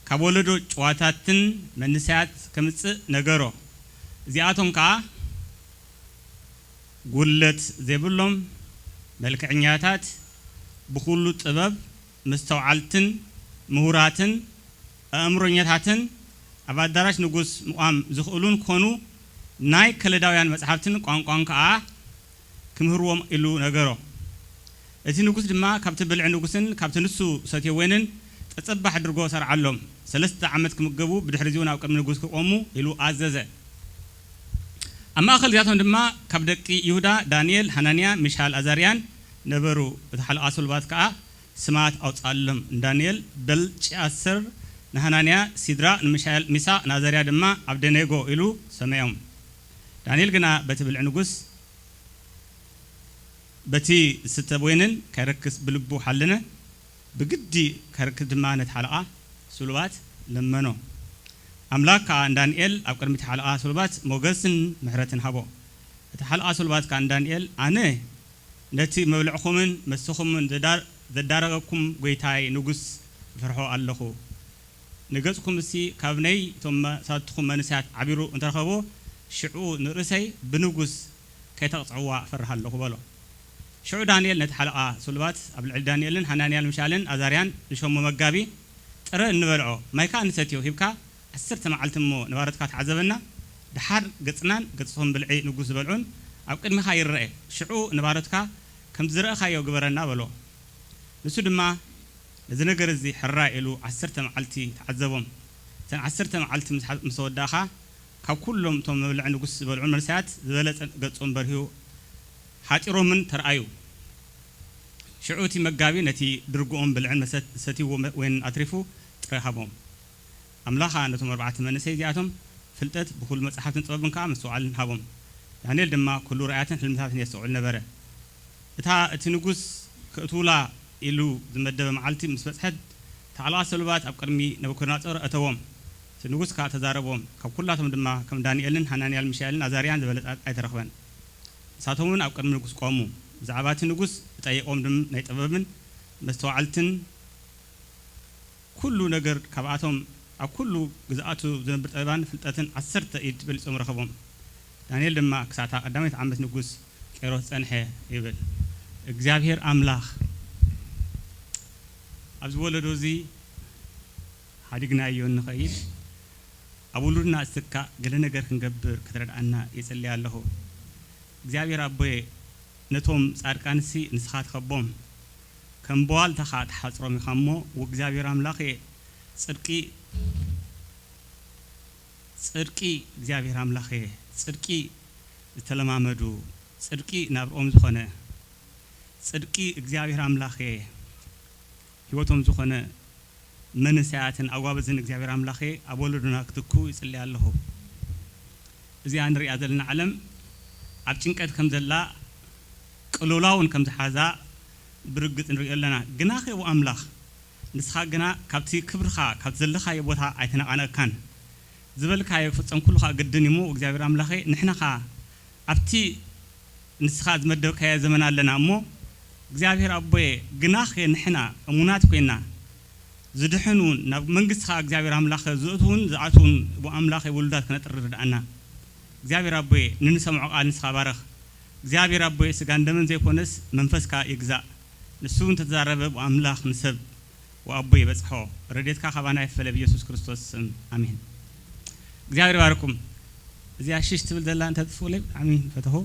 ካብ ወለዶ ጭዋታትን መንእሰያት ከምጽእ ነገሮ። እዚኣቶም ከኣ ጉድለት ዘይብሎም መልክዕኛታት፣ ብኹሉ ጥበብ መስተውዓልትን ምሁራትን ኣእምሮኛታትን ኣብ ኣዳራሽ ንጉስ ምቋም ዝኽእሉን ክኾኑ ናይ ከለዳውያን መጻሕፍትን ቋንቋን ከኣ ክምህርዎም ኢሉ ነገሮ። እቲ ንጉስ ድማ ካብቲ ብልዒ ንጉስን ካብቲ ንሱ ሰትዮ ወይንን ጸጸባሕ ድርጎ ሰርዓሎም። ሰለስተ ዓመት ክምገቡ ብድሕሪዚውን ኣብ ቅድሚ ንጉስ ክቆሙ ኢሉ ኣዘዘ። ኣብ ማእከል እዚኣቶም ድማ ካብ ደቂ ይሁዳ ዳንኤል፣ ሃናንያ፣ ሚሻል፣ ኣዛርያን ነበሩ። እቲ ሓለቓ ሶልባት ከኣ ስማት ኣውጽኣሎም። ንዳንኤል በልጫሰር፣ ንሃናንያ ሲድራቅ፣ ንሚሻኤል ሚሳቅ፣ ንኣዛርያ ድማ ኣብደኔጎ ኢሉ ሰመዮም። ዳንኤል ግና በቲ ብልዒ ንጉስ በቲ ዝስተ ወይንን ከይረክስ ብልቡ ሓለነ። ብግዲ ከርክስ ድማ ነቲ ሓለቓ ስሉባት ለመኖ። ኣምላኽ ከኣ ንዳንኤል ኣብ ቅድሚ እቲ ሓለቓ ስሉባት ሞገስን ምሕረትን ሃቦ። እቲ ሓለቓ ስሉባት ከኣ ንዳንኤል፣ ኣነ ነቲ መብልዕኹምን መስተኹምን ዘዳር-፣ ዘዳረገኩም ጐይታይ ንጉስ እፈርሖ ኣለኹ። ንገጽኩምሲ ካብ ናይ እቶም መሳትኹም መንእሰያት ዓቢሩ እንተረኸቦ፣ ሽዑ ንርእሰይ ብንጉስ ከይተቕጽዕዋ እፈርህ ኣለኹ በሎ። ሽዑ ዳንኤል ነቲ ሓለቓ ስሉባት፣ ኣብ ልዕሊ ዳንኤልን ሃናንያን ሚሻልን ኣዛርያን ዝሸሞ መጋቢ፣ ጥረ እንበልዖ ማይ ከኣ ንሰትዮ ሂብካ፣ ዓሰርተ መዓልቲ እሞ ንባሮትካ ተዓዘበና። ደሓር ገጽናን ገጽኹም ብልዒ ንጉስ ዝበልዑን ኣብ ቅድሚኻ ይረኤ። ሽዑ ንባሮትካ ከምቲ ዝረኣኻዮ ግበረና በሎ። ንሱ ድማ ነዚ ነገር እዚ ሕራይ ኢሉ ዓሰርተ መዓልቲ ተዓዘቦም። እተን ዓሰርተ መዓልቲ ምስ ሓ-፣ ምስ ተወድኣ ኸኣ፣ ካብ ኩሎም እቶም መብልዒ ንጉስ ዝበልዑን መንእሰያት ዝበለጸ ገጾም በርሂዩ ሓጺሮምን ተርኣዩ። ሽዑ እቲ መጋቢ ነቲ ድርግኦም ብልዕን መሰት-፣ ሰትይዎ መ-፣ ወይንን ኣትሪፉ ጥረ ሃቦም። ኣምላኽ ከኣ ነቶም ኣርባዕተ መንእሰይ እዚኣቶም ፍልጠት ብኹሉ መጻሕፍትን ጥበብን ከኣ ምስትውዓልን ሃቦም። ዳንኤል ድማ ኩሉ ራእያትን ሕልምታትን የስተውዕል ነበረ። እታ እቲ ንጉስ ክእትዉላ ኢሉ ዝመደበ መዓልቲ ምስ በጽሐት፣ እቲ ሓለቓ ሰሉባት ኣብ ቅድሚ ነቡከደነጾር ኣእተዎም። እቲ ንጉስ ከኣ ተዛረቦም። ካብ ኩላቶም ድማ ከም ዳንኤልን ሃናንያን ሚሻኤልን ኣዛርያን ዝበለጸ ኣይተረኽበን። ንሳቶም እውን ኣብ ቅድሚ ንጉስ ቆሙ። ብዛዕባ እቲ ንጉስ ዝጠየቆም ድም ናይ ጥበብን መስተዋዕልትን ኩሉ ነገር ካብኣቶም ኣብ ኩሉ ግዝኣቱ ዝነብር ጠቢባን ፍልጠትን ዓሰርተ ኢድ በሊጾም ረኸቦም። ዳንኤል ድማ ክሳዕታ ቀዳመይቲ ዓመት ንጉስ ቄሮስ ጸንሐ ይብል። እግዚኣብሔር ኣምላኽ ኣብዚ ወለዶ እዚ ሓዲግናዮ እንኸይድ፣ ኣብ ውሉድና ዝትካእ ገለ ነገር ክንገብር ክትረድኣና ይጽሊ ኣለኹ። እግዚኣብሔር ኣቦየ፣ ነቶም ጻድቃንሲ ንስኻ ትኸቦም፣ ከም በዋልታ ኸኣ ትሓጽሮም ኢኻ እሞ፣ ወእግዚኣብሔር ኣምላኽየ፣ ጽድቂ፣ ጽድቂ እግዚኣብሔር ኣምላኽየ፣ ጽድቂ ዝተለማመዱ፣ ጽድቂ ናብርኦም ዝኾነ፣ ጽድቂ እግዚኣብሔር ኣምላኽየ፣ ህይወቶም ዝኾነ መንእሰያትን ኣጓብዝን እግዚኣብሔር ኣምላኽየ፣ ኣብ ወለዶና ክትኩ ይጽሊ ኣለኹ። እዚኣ ንሪኣ ዘለና ዓለም ኣብ ጭንቀት ከም ዘላ፣ ቅልውላውን ከም ዝሓዛ ብርግጽ ንሪኦ ኣለና። ግናኸ፣ ዎ ኣምላኽ፣ ንስኻ ግና ካብቲ ክብርኻ፣ ካብቲ ዘለኻዮ ቦታ ኣይተነቓነቕካን። ዝበልካዮ ክፍጸም ኩሉ ኸኣ ግድን እዩ እሞ፣ እግዚኣብሔር ኣምላኸ፣ ንሕና ኸኣ ኣብቲ ንስኻ ዝመደብካዮ ዘመን ኣለና እሞ፣ እግዚኣብሔር ኣቦየ፣ ግናኸ ንሕና እሙናት ኮይና፣ ዝድሕኑን ናብ መንግስትኻ እግዚኣብሔር ኣምላኸ ዝእትዉን ዝኣትዉን፣ ዎ ኣምላኸ፣ ውሉዳት ክነጥሪ ርድኣና። እግዚኣብሔር ኣቦየ፣ ንንሰምዖ ቃል ንስኻ ባርኽ። እግዚኣብሔር ኣቦየ፣ ስጋን ደምን ዘይኮነስ መንፈስካ ይግዛእ። ንሱ እውን ተዛረበ፣ ዎ ኣምላኽ ንሰብ ወኣቦ ይበጽሖ። ረድኤትካ ካባና ይፈለ ብኢየሱስ ክርስቶስ ስም ኣሜን። እግዚኣብሔር ይባርኩም። እዚኣ ሽሽ ትብል ዘላ እንተጥፍኡለይ ብጣዕሚ ፈተኹ።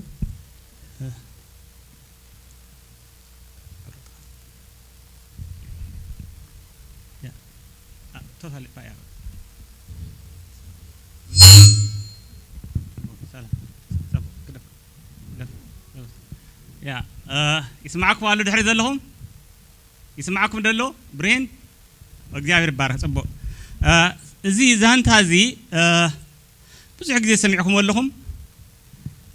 ያ፣ አ፣ ቶታሊ ባያ። ሰላም። ጸቡቕ፣ ግደፍ፣ ግደፍ፣ ግደፍ። ያ፣ እ፣ ይስማዕኩም ኣሎ ድሕሪ ዘለኹም? ይስማዕኩም ደሎ? ብሬን? እግዚኣብሔር ይባረክ። ጽቡቕ። እ፣ እዚ ዛንታ እዚ፣ እ፣ ብዙሕ ግዜ ሰሚዕኩሞ ኣለኹም።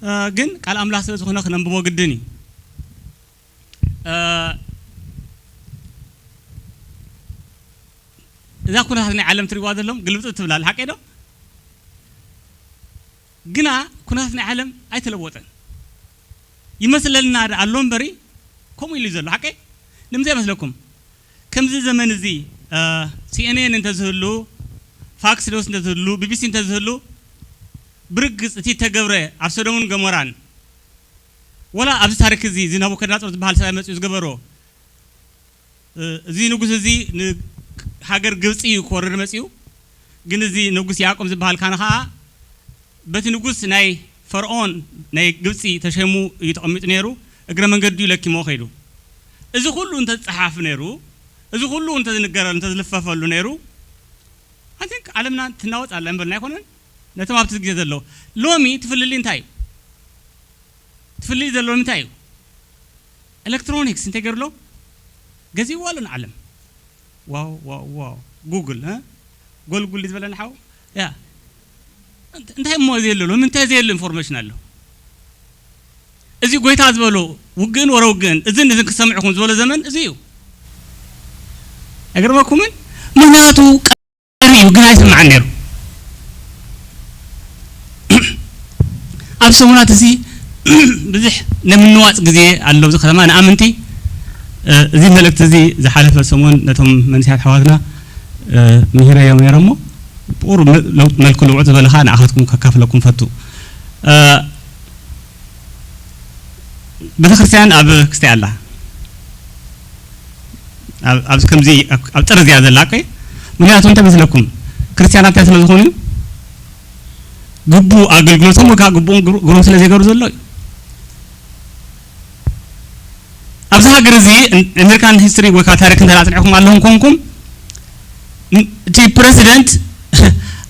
እ፣ ግን ቃል ኣምላኽ ስለ ዝኾነ ክነንብቦ ግድን እዩ። እ፣ እዛ ኩነታት ናይ ዓለም ትሪእዋ ዘለኹም ግልብጥ ትብል ኣላ፣ ሓቀይ ዶ? ግና ኩነታት ናይ ዓለም ኣይተለወጠን። ይመስለልና ደኣ ኣሎ እምበሪ፣ ከምኡ ኢሉ እዩ ዘሎ። ሓቀይ? ንምንታይ ይመስለኩም? ከምዚ ዘመን እዚ፣ እ፣ ሲ ኤን ኤን እንተዝህሉ፣ ፋክስ ኒውስ እንተዝህሉ፣ ቢቢሲ እንተዝህሉ፣ ብርግጽ እቲ ተገብረ ኣብ ሰዶምን ገሞራን፣ ወላ ኣብዚ ታሪክ እዚ፣ እዚ ናቡከደነጾር ዝበሃል ሰብኣይ መጺኡ ዝገበሮ፣ እ፣ እዚ ንጉስ እዚ ንሃገር ግብጺ እዩ ክወርር መጺኡ። ግን እዚ ንጉስ ያዕቆብ ዝበሃል ካህን ኸኣ በቲ ንጉስ ናይ ፈርዖን ናይ ግብጺ ተሸይሙ እዩ ተቐሚጡ ነይሩ። እግረ መንገዱ ለኪሞ ከይዱ። እዚ ኩሉ እንተዝጸሓፍ ነይሩ፣ እዚ ኩሉ እንተዝንገረሉ፣ እንተዝልፈፈሉ ነይሩ፣ I think ዓለምና ትናወጽ ኣላ እምበልና ኣይኮነን? ነቶም ኣብቲ ግዜ ዘለዉ። ሎሚ ትፍልሊ እንታይ እዩ? ትፍልሊ ዘሎ እንታይ እዩ? ኤሌክትሮኒክስ እንታይ ገይሩ ኣሎ? ገዚእዎ ኣሎ ንዓለም። ዋው፣ ዋው፣ ዋው። ጉግል፣ እ? ጎልጉል ዝበለና ሓው? ያ። እንት-፣ እንታይ እሞ ዘየለ ኣሎ? ምንታይ ዘየለ ኢንፎርሜሽን ኣሎ? እዚ ጎይታ ዝበሎ ውግእን ወረ ውግእን፣ እዝን እዝን ክሰምዕኹም ዝበሎ ዘመን እዚ እዩ። ኣይገርመኩምን? ምኽንያቱ ቀሪ እዩ፣ ግን ኣይስምዓን ነይሩ። ኣብ ሰሙናት እዚ ብዙሕ ናይ ምንዋጽ ግዜ ኣሎ ኣብዚ ከተማ ንኣመንቲ። እ፣ እዚ መልእክቲ እዚ ዝሓለፈ ሰሙን ነቶም መንእሰያት ኣሕዋትና፣ እ፣ ምሂረዮም ነይረ እሞ፣ ብቑሩብ መ-፣ ለውጥ መልክዕ ልውጥ ዝበለ ኸኣ ንኣኻትኩም ከካፍለኩም ፈቱ። እ፣ ቤተክርስትያን ኣብ ክስታይ ኣላ። ኣብ፣ ኣብዚ ከምዚ ኣብ፣ ኣብ ጥርዝ እያ ዘላ፣ ኦኬ? ምኽንያቱ እንታይ መስለኩም? ክርስትያናት እንታይ ስለ ዝኾኑ እዩ? ግቡእ ኣገልግሎቶም ወይ ከዓ ግቡእም ግብሩ-፣ ግብሮም ስለ ዘይገሩ ዘሎ እዩ። ኣብዚ ሃገር እዚ ን-፣ ኣሜሪካን ሂስትሪ ወይ ከዓ ታሪክ እንተ ኣጽኒዕኩም ኣለኹም ኮንኩም፣ ን-፣ እቲ ፕረዚደንት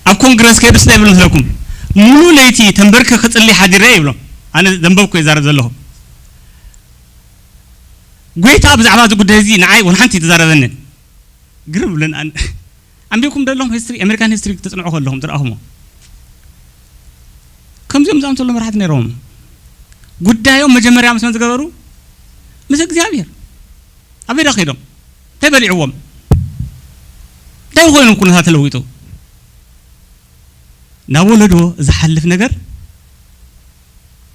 ኣብ ኮንግረስ ከይዱ እንታይ ይብል መስለኩም? "ሙሉ ለይቲ ተንበርኪ ክጽሊ ሓዲረ" ይብሎም። ኣነ ዘንበብኩ እየ ዝዛረብ ዘለኹ። ጎይታ ብዛዕባ እዚ ጉዳይ እዚ ንዓይ ወላ ሓንቲ ኣይተዛረበንን። ግርም ብለን ኣን-፣ ኣንቢብኩም ዶ ኣለኹም ሂስትሪ፣ ኣሜሪካን ሂስትሪ ክትጽንዑ ከለኹም ዝረኣኹሞ? ከምዚኦም ዝኣምሰሉ መራሕቲ ነይሮም። ጉዳዮም መጀመርያ ምስ መን ዝገበሩ? ምስ እግዚኣብሔር። ኣበይ ዳ ከይዶም? እንታይ በሊዕዎም? እንታይ ኮይኖም ኩነታት ተለዊጡ? ናብ ወለዶ ዝሓልፍ ነገር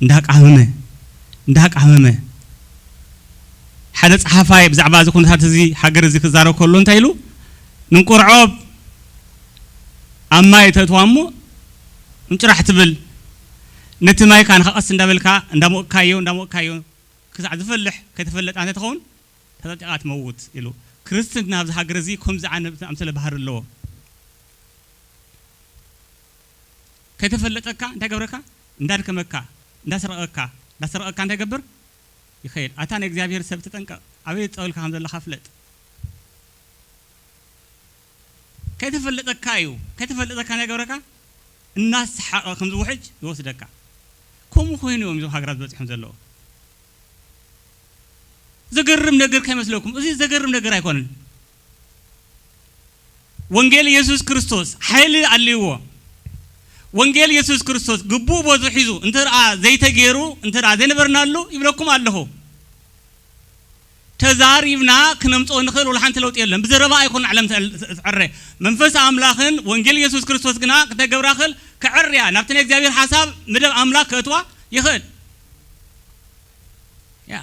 እንዳቃመመ፣ እንዳቃመመ፣ ሓደ ጸሓፋይ ብዛዕባ እዚ ኩነታት እዚ ሃገር እዚ ክዛረብ ከሎ እንታይ ኢሉ? "ንንቆርዖብ ኣብ ማይ ተእትዋ እሞ እንጭራሕ ትብል፣ ነቲ ማይ ከኣ ንኸቐስ እንዳበልካ እንዳሞቕካዮ፣ እንዳሞቕካዮ ክሳዕ ዝፈልሕ፣ ከይተፈለጣ እንተትኸውን ተጠጢቓ ትመውት" ኢሉ። ክርስትና ኣብዚ ሃገር እዚ ከምዚ ዓይነት ዝኣምሰለ ባህሪ ኣለዎ። ከይተፈለጠካ እንታይ ገብረካ? እንዳድከመካ፣ እንዳስረቐካ፣ እንዳስረቐካ እንታይ ገብር? ይኸይድ። ኣታ ናይ እግዚኣብሔር ሰብ ተጠንቀቕ፣ ኣበይ ጠቕልካ ከም ዘለኻ ፍለጥ። ከይተፈለጠካ እዩ፣ ከይተፈለጠካ እንታይ ገብረካ? እናሰሓቐ ከምዚ ውሕጅ ይወስደካ። ከምኡ ኮይኑ እዮም እዞም ሃገራት በጺሖም ዘለዉ። ዘገርም ነገር ከይመስለኩም፣ እዚ ዘገርም ነገር ኣይኮነን። ወንጌል የሱስ ክርስቶስ ሓይሊ ኣልይዎ። ወንጌል የሱስ ክርስቶስ ግቡእ ቦትኡ ሒዙ እንተ ደኣ ዘይተገይሩ፣ እንተ ደኣ ዘይነበርናሉ ይብለኩም ኣለኹ። ተዛሪብና ክነምጽኦ ንኽእል ወላ ሓንቲ ለውጢ የለን። ብዘረባ ኣይኮን ዓለም ትዕል-፣ ትዕረ። መንፈስ ኣምላኽን ወንጌል የሱስ ክርስቶስ ግና ክተገብራ ክእል ክዕርያ፣ ናብቲ ናይ እግዚኣብሔር ሓሳብ መደብ ኣምላኽ ከእትዋ ይኽእል። ያ።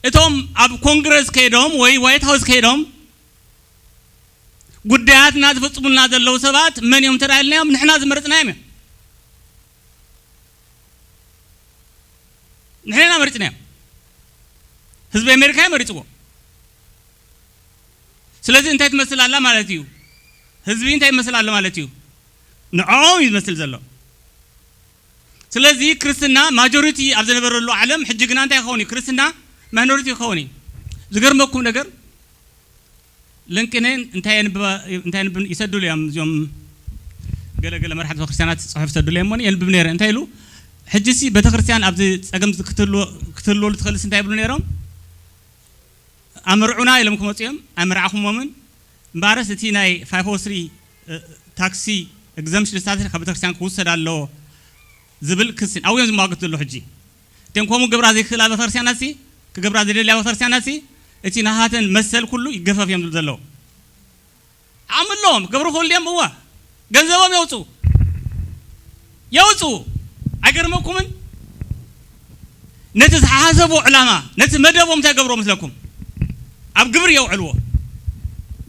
እቶም ኣብ ኮንግረስ ከይዶም ወይ ዋይት ሃውስ ከይዶም ጉዳያትና ዝፍጽሙልና ዘለዉ ሰባት መን እዮም እንተ ደኣ ኢልናዮም፣ ንሕና ዝመረጽናዮም እዮም። ንሕና መሪጽናዮም። ህዝቢ ኣሜሪካ እዩ መሪጽዎ። ስለዚ እንታይ ትመስል ኣላ ማለት እዩ? ህዝቢ እንታይ ይመስል ኣሎ ማለት እዩ? ንዕኦም እዩ ዝመስል ዘሎ። ስለዚ ክርስትና ማጆሪቲ ኣብ ዝነበረሉ ዓለም፣ ሕጂ ግና እንታይ ክኸውን እዩ? ክርስትና ማይኖሪቲ ክኸውን እዩ። ዝገርመኩም ነገር፣ ለንቅኔን እንታይ የንብባ-፣ እንታይ የንብብ-፣ ይሰዱሉ እዮም እዚኦም ገለ ገለ መራሕቲ ቤተክርስትያናት ጽሑፍ ይሰዱሉ እዮም እሞ የንብብ ነይረ። እንታይ ኢሉ? "ሕጂሲ ቤተክርስትያን ኣብዚ ጸገም ክትህልዎ-፣ ክትህልወሉ ትኽእልስ?" እንታይ ይብሉ ነይሮም? "ኣምርዑና" ኢሎም ክመጹ እዮም። ኣይመርዓኹሞምን። እምበኣርስ እቲ ናይ ፋይቭ ኦ ስሪ፣ እ፣ ታክሲ ኤግዘምፕሽን ስታተስ ካብ ቤተክርስትያን ክውሰድ ኣለዎ ዝብል ክሲ ኣብኡ እዮም ዝሟገቱ ዘለዉ ሕጂ። እተን ከምኡ ክገብራ ዘይክእላ ቤተክርስትያናትሲ፣ ክገብራ ዘይደልያ ቤተክርስትያናትሲ፣ እቲ ናሃተን መሰል ኩሉ ይገፈፍ እዮም ዝብሉ ዘለዉ። ዓቕሚ ኣለዎም፣ ክገብሩ ክእሉ ድዮም? እወ። ገንዘቦም የውፅኡ። የውፅኡ። ኣይገርመኩምን? ነቲ ዝሓሰቦ ዕላማ፣ ነቲ መደቦም እንታይ ገብሮ መስለኩም? ኣብ ግብሪ የውዕልዎ።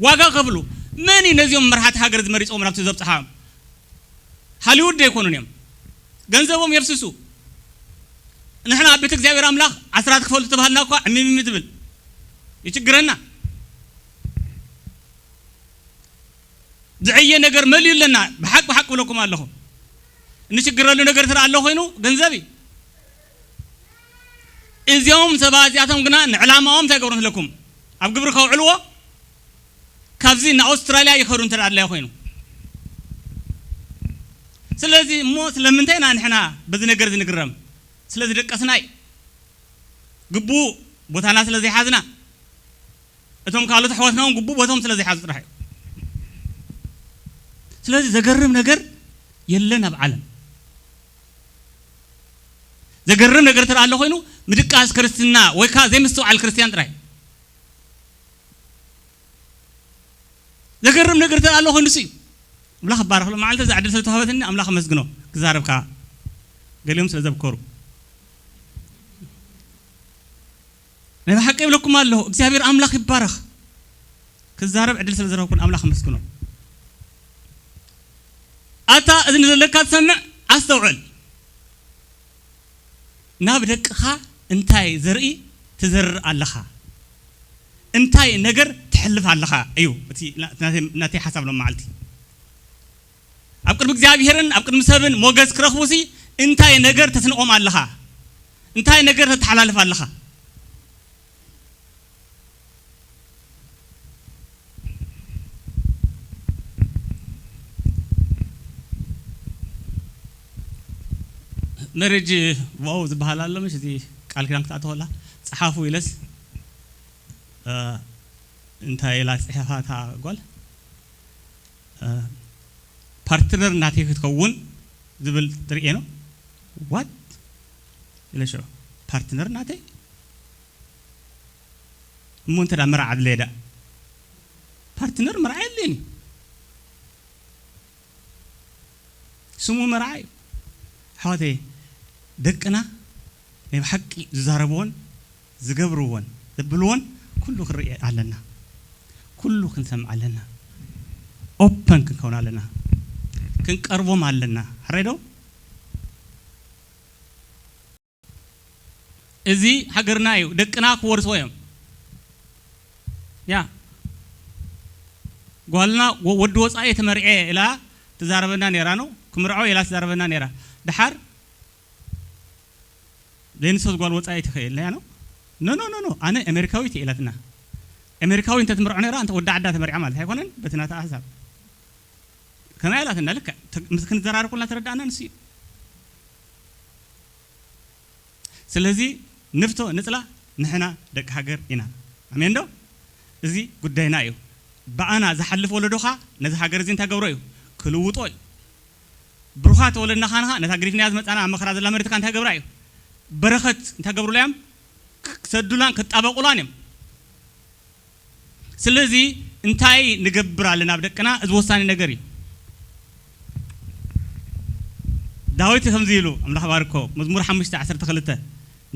ዋጋ ከፍሉ። መን እዩ ነዚኦም መርሓቲ ሃገር ዝመሪጾም ናብቲ ዘብጽሓ? ሃሊውድ ዶ ኣይኮኑን እዮም? ገንዘቦም የፍስሱ። ንሕና ኣብ ቤት እግዚኣብሔር ኣምላኽ ዓስራት ክፈሉ ተባህልና እኳ ዕሚሚሚ ትብል ይችግረና። ዝዕየ ነገር መሊኡ ኣለና። ብሓቅ ብሓቅ ብለኩም ኣለኹ። እንችግረሉ ነገር ትርኣ ኣሎ ኮይኑ ገንዘብ እዩ። እዚኦም ሰባት እዚኣቶም ግና ንዕላማኦም እንታይ ገብሩ መስለኩም? ኣብ ግብሪ ከውዕልዎ፣ ካብዚ ንኣውስትራልያ ይኸዱ እንተ ኣድላዩ ኮይኑ። ስለዚ እሞ ስለምንታይ ኢና ንሕና በዚ ነገር እዚ ንግረም? ስለ ዝደቀስና እዩ። ግቡእ ቦታና ስለ ዘይሓዝና፣ እቶም ካልኦት ኣሕዋትና እውን ግቡእ ቦታኦም ስለ ዘይሓዙ ጥራሕ እዩ። ስለዚ ዘገርም ነገር የለን ኣብ ዓለም። ዘገርም ነገር ተደኣ ኣሎ ኮይኑ ምድቃስ ክርስትና ወይ ከዓ ዘይምስትውዓል ክርስትያን ጥራሕ እዩ። ዘገርም ነገር ተደኣ ኣሎ ኮይኑ ንሱ እዩ። ኣምላኽ ይባረኽ። ሎም መዓልቲ እዛ ዕድል ስለ ተዋህበትኒ ኣምላኽ ኣመስግኖ። ክዛረብ ከዓ ገሊኦም ስለ ዘብከሩ ናይ ብሓቂ ይብለኩም ኣለኹ፣ እግዚኣብሔር ኣምላኽ ይባረኽ። ክዛረብ ዕድል ስለ ዝረኸብኩን ኣምላኽ ኣመስግኖ። ኣታ እዚ ንዘለካ ትሰምዕ ኣስተውዕል። ናብ ደቅኻ እንታይ ዘርኢ ትዘርእ ኣለኻ? እንታይ ነገር ትሕልፍ ኣለኻ እዩ እቲ ናተይ፣ ናተይ ሓሳብ ሎም መዓልቲ። ኣብ ቅድሚ እግዚኣብሔርን ኣብ ቅድሚ ሰብን ሞገስ ክረኽቡሲ እንታይ ነገር ተስንቖም ኣለኻ? እንታይ ነገር ተተሓላልፍ ኣለኻ? መሬጅ ዋው ዝበሃል ኣሎ፣ ምሽ እዚ ቃል ኪዳን ክትኣተወላ ጸሓፉ ኢለስ፣ እ፣ እንታይ ኢላ ጽሒፋ እታ ጓል? እ፣ ፓርትነር ናተይ ክትከውን ዝብል ትርእየ ነው። ዋት? ኢለ ሽዑ፣ ፓርትነር ናተይ? እሞ እንተ ደኣ መርዓ ኣድለየ ደኣ? ፓርትነር መርዓ የድልየን እዩ። ስሙ መርዓ እዩ። ኣሕዋተይ፣ ደቅና ናይ ብሓቂ ዝዛረብዎን ዝገብርዎን ዘብልዎን ኩሉ ክንርኢ ኣለና። ኩሉ ክንሰምዕ ኣለና። ኦፐን ክንከውን ኣለና። ክንቀርቦም ኣለና። ሕራይ ዶ? እዚ ሃገርና እዩ። ደቅና ክወርስዎ እዮም። ያ ጓልና ወ-፣ ወዲ ወጻኢ ተመርዔ ኢላ ትዛረበና ነይራ ነው። ክምርዖ ኢላ ትዛረበና ነይራ። ድሓር ዘይንሶስ ጓል ወጻኢ ትኽእል እያ ነው። ኖ፣ ኖ፣ ኖ፣ ኖ፣ ኣነ ኣሜሪካዊት እየ ኢላትና። ኣሜሪካዊ እንተ ትምርዖ ነይራ፣ እንተ ወዲ ዓዳ ተመርዓ ማለት ኣይኮነን፣ በቲ ናታ ሓሳብ። ከመይ ኢላትና፣ ልክዕ፣ ተ-፣ ምስ ክንዘራረብ ኩልና ተረዳእና፣ ንሱ እዩ። ስለዚ ንፍቶ ንጽላ ንሕና ደቂ ሃገር ኢና። ኣሜን ዶ? እዚ ጉዳይና እዩ። ብኣና ዝሓልፍ ወለዶኻ ነዚ ሃገር እዚ እንታይ ገብሮ እዩ? ክልውጦ እዩ። ብሩኻት ወለድና ኻንኻ ነታ ግሪፍናያ ዝመጻና ኣብ መኸራ ዘላ መሬትካ እንታይ ገብራ እዩ? በረኸት እንታይ ገብሩላ እዮም? ክሰዱላን ክጣበቑላን እዮም። ስለዚ እንታይ ንገብር ኣለና ኣብ ደቅና? እዚ ወሳኒ ነገር እዩ። ዳዊት ከምዚ ኢሉ፣ ኣምላኽ ባርኮ፣ መዝሙር ሓሙሽተ ዓሰርተ ክልተ፣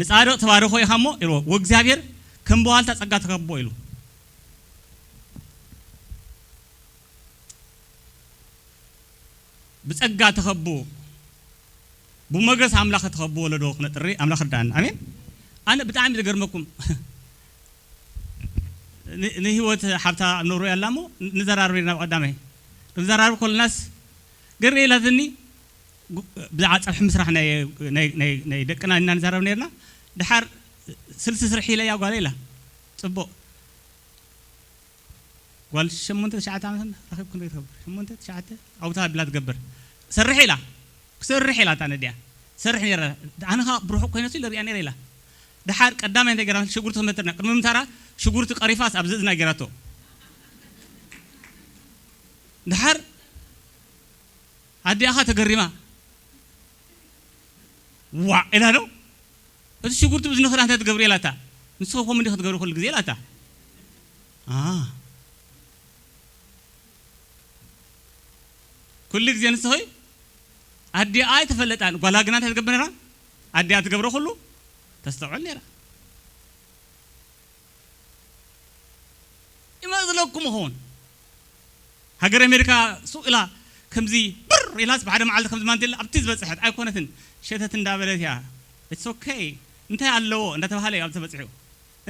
"ንጻድቕ ትባርኾ ኢኻ እሞ" ኢልዎ፣ "ወእግዚኣብሔር ከም በዋልታ ጸጋ ተኸቦ" ኢሉ። ብጸጋ ተኸቡ፣ ብሞገስ ኣምላኽ ተኸቡ ወለዶ ክነጥሪ ኣምላኽ ርዳእና። ኣሜን። ኣነ ብጣዕሚ ዝገርመኩም፣ ን-፣ ንህይወት ሓብታ ኣብ ኖርወይ ኣላ እሞ ንዘራረብ ነርና። ብቐዳማይ ንዘራረብ ከለናስ ግር ኢላትኒ፣ ጉ-፣ ብዛዕባ ጸብሒ ምስራሕ ናይ፣ ናይ፣ ናይ፣ ናይ ደቅና ኢና ንዛረብ ነርና። ድሓር ስልሲ ስርሒ ኢለያ ጓለይ ኢላ። ጽቡቕ። ጓል ሸሞንተ ትሽዓተ ዓመት ረኺብ ክንደይ ትገብር? ሸሞንተ ትሽዓተ ኣውታ ቢላ ትገብር። ሰርሕ ኢላ። ክሰርሕ ኢላ እታ ነዲኣ። ሰርሕ ነይራ። ኣነ ኸኣ ብርሑቕ ኮይነ ኢለ ሪኣ ነይረ ኢላ። ድሓር ቀዳማይ እንታይ ገይራ? ሽጉርቲ ትመትርና። ቅድሚ ምምታራ ሽጉርቲ ቀሪፋስ ኣብ ዝእዝና ገይራቶ። ድሓር ኣዲኣኻ ተገሪማ። ዋዕ ኢላ ዶ? እቲ ሽጉርቲ ብዝንኽዳ እንታይ ትገብሪ ኢላታ? ንስኺ ከምኡ እንዲኺ ትገብሪ ኩሉ ግዜ ኢላታ። አ። ኩሉ ግዜ ንስኺ ኣዲኣ ኣይተፈለጣን። ጓላ ግና እንታይ ትገብር ነይራ? ኣዲኣ ትገብሮ ኩሉ ተስተውዕል ነይራ። ይመስለኩም ይኸውን። ሃገር ኣሜሪካ ሱቕ ኢላ ከምዚ ብር ኢላስ ብሓደ መዓልቲ ከምዚ ማንዴላ ኣብቲ ዝበፅሐት ኣይኮነትን። ሸተት እንዳበለት እያ። It's okay። እንታይ ኣለዎ እንዳተባሃለ እዩ ኣብ ተበፅሑ።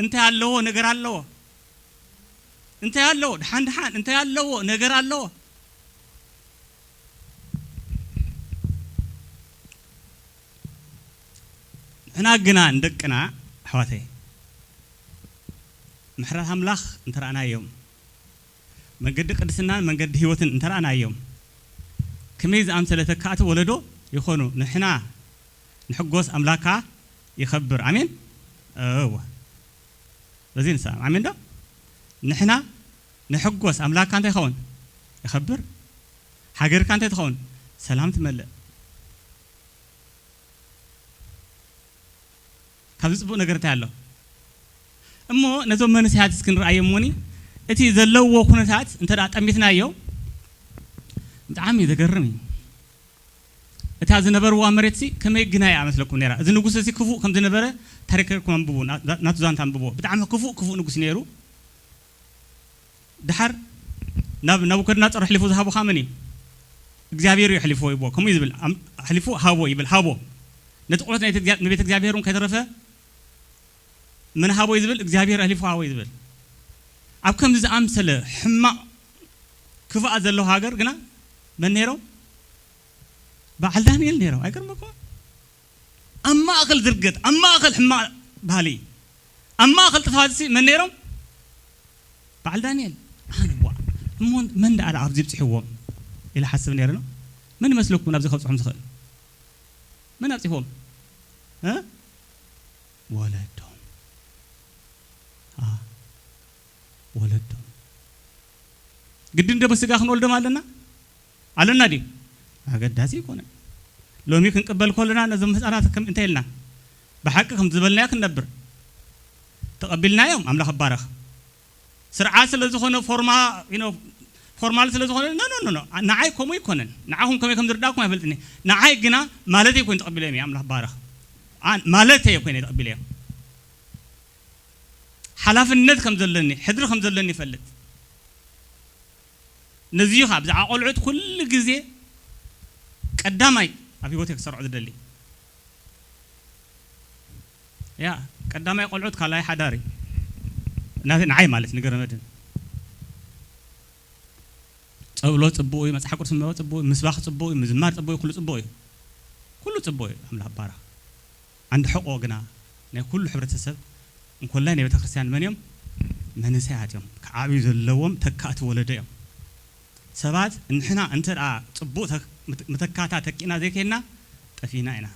እንታይ ኣለዎ ነገር ኣለዎ። እንታይ ኣለዎ ድሓን ድሓን እንታይ ኣለዎ ነገር ኣለዎ። ንሕና ግና ንደቅና ኣሕዋተይ ምሕረት ኣምላኽ እንተረኣናዮም፣ መንገዲ ቅድስናን መንገዲ ህይወትን እንተረኣናዮም፣ ከመይ ዝኣምሰለ ተካእቲ ወለዶ ይኾኑ። ንሕና ንሕጎስ ኣምላካ ይኸብር። ኣሜን። እወ። በዚ ንሰላም። ኣሜን ዶ? ንሕና ንሕጎስ ኣምላካ እንታይ ይኸውን? ይኸብር። ሃገርካ እንታይ ትኸውን? ሰላም ትመልእ። ካብዚ ጽቡቕ ነገር እንታይ ኣሎ? እሞ ነዞም መንእሰያት እስኪ ንርኣዮም እሞኒ፣ እቲ ዘለዎ ኩነታት እንተ ደኣ ጠሚትናዮ፣ ብጣዕሚ እዩ ዘገርም እዩ። እታ ዝነበርዋ መሬትሲ ከመይ ግና እያ መስለኩም ነይራ? እዚ ንጉስ እዚ ክፉእ ከም ዝነበረ ታሪክ ጌርኩም ኣንብቡ፣ ና-፣ ናቱ ዛንታ ኣንብቡ። ብጣዕሚ ክፉእ፣ ክፉእ ንጉስ ነይሩ። ድሓር ናብ ናቡከደነፆር ኣሕሊፉ ዝሃቦ ኸዓ መን እዩ? እግዚኣብሔር እዩ ኣሕሊፉ ይቦ። ከምኡ እዩ ዝብል፣ ኣም-፣ ኣሕሊፉ ሃቦ ይብል፣ ሃቦ። ነቲ ቆሎት ናይ እግዚኣብ-፣ ንቤተ እግዚኣብሔር እውን ከይተረፈ መን ሃቦ እዩ ዝብል? እግዚኣብሔር ኣሕሊፉ ሃቦ እዩ ዝብል። ኣብ ከምዚ ዝኣምሰለ ሕማቕ ክፋኣት ዘለዎ ሃገር ግና መን ነይሮም? በዓል ዳንኤል ነይሮም። ኣይገርመኩም? ኣብ ማእከል ዝርገት፣ ኣብ ማእከል ሕማቕ ባህሊ፣ ኣብ ማእከል ጥፍኣትሲ መን ነይሮም? በዓል ዳንኤል። ኣነ፣ ዋእ፣ እሞ መን ደኣ ኣብዚ ብጽሕዎም ኢለ ሓስብ ነይረ ነው። መን ይመስለኩም ናብዚ ከብጽሖም ዝኽእል? መን ኣብጺሕዎም? እ? ወለዶም። አ፣ ወለዶም። ግድን ዶ ብስጋ ክንወልዶም ኣለና? ኣለና ድዩ? ኣገዳሲ ኣይኮነን። ሎሚ ክንቅበል ከለና ነዞም ህፃናት ከም እንታይ ኢልና? ብሓቂ ከም ዝበልናዮ ክንነብር። ተቐቢልናዮም፣ ኣምላኽ ይባረኽ። ስርዓት ስለ ዝኾነ፣ ፎርማ-፣ you know፣ ፎርማል ስለ ዝኾነ፣ ኖ፣ ኖ፣ ኖ፣ ኖ። ንዓይ ከምኡ ኣይኮነን። ንዓኹም ከመይ ከም ዝርዳእኩም ኣይፈልጥን እየ። ንዓይ ግና ማለተይ ኮይኑ ተቐቢለዮም እየ፣ ኣምላኽ ይባረኽ። ኣን-፣ ማለተይ ኮይነ ተቐቢለዮም። ሓላፍነት ከም ዘለኒ፣ ሕድሪ ከም ዘለኒ ይፈልጥ። ነዚ እዩ ከዓ ብዛዕባ ቆልዑት ኩሉ ግዜ ቀዳማይ ኣብ ህይወተይ ክሰርዖ ዝደሊ። ያ፣ ቀዳማይ ቆልዑት ካልኣይ ሓዳር እዩ። ናተይ፣ ንዓይ ማለት ንገረመድን። ጸብሎ ጽቡቕ እዩ፣ መጽሓፍ ቅዱስ ምንባብ ጽቡቕ እዩ፣ ምስባኽ ጽቡቕ እዩ፣ ምዝማር ጽቡቕ እዩ፣ ኩሉ ጽቡቕ እዩ። ኩሉ ጽቡቕ እዩ፣ ኣምላኽ ይባረኽ። ዓንዲ ሕቆ ግና ናይ ኩሉ ሕብረተሰብ እንኮላይ ናይ ቤተክርስትያን መን እዮም? መንእሰያት እዮም። ክዓብዩ ዘለዎም ተካእቲ ወለዶ እዮም። ሰባት ንሕና እንተ ደኣ ጽቡቕ ተ-፣ ምት-፣ መተካእታ ተኪእና ዘይከይድና ጠፊእና ኢና።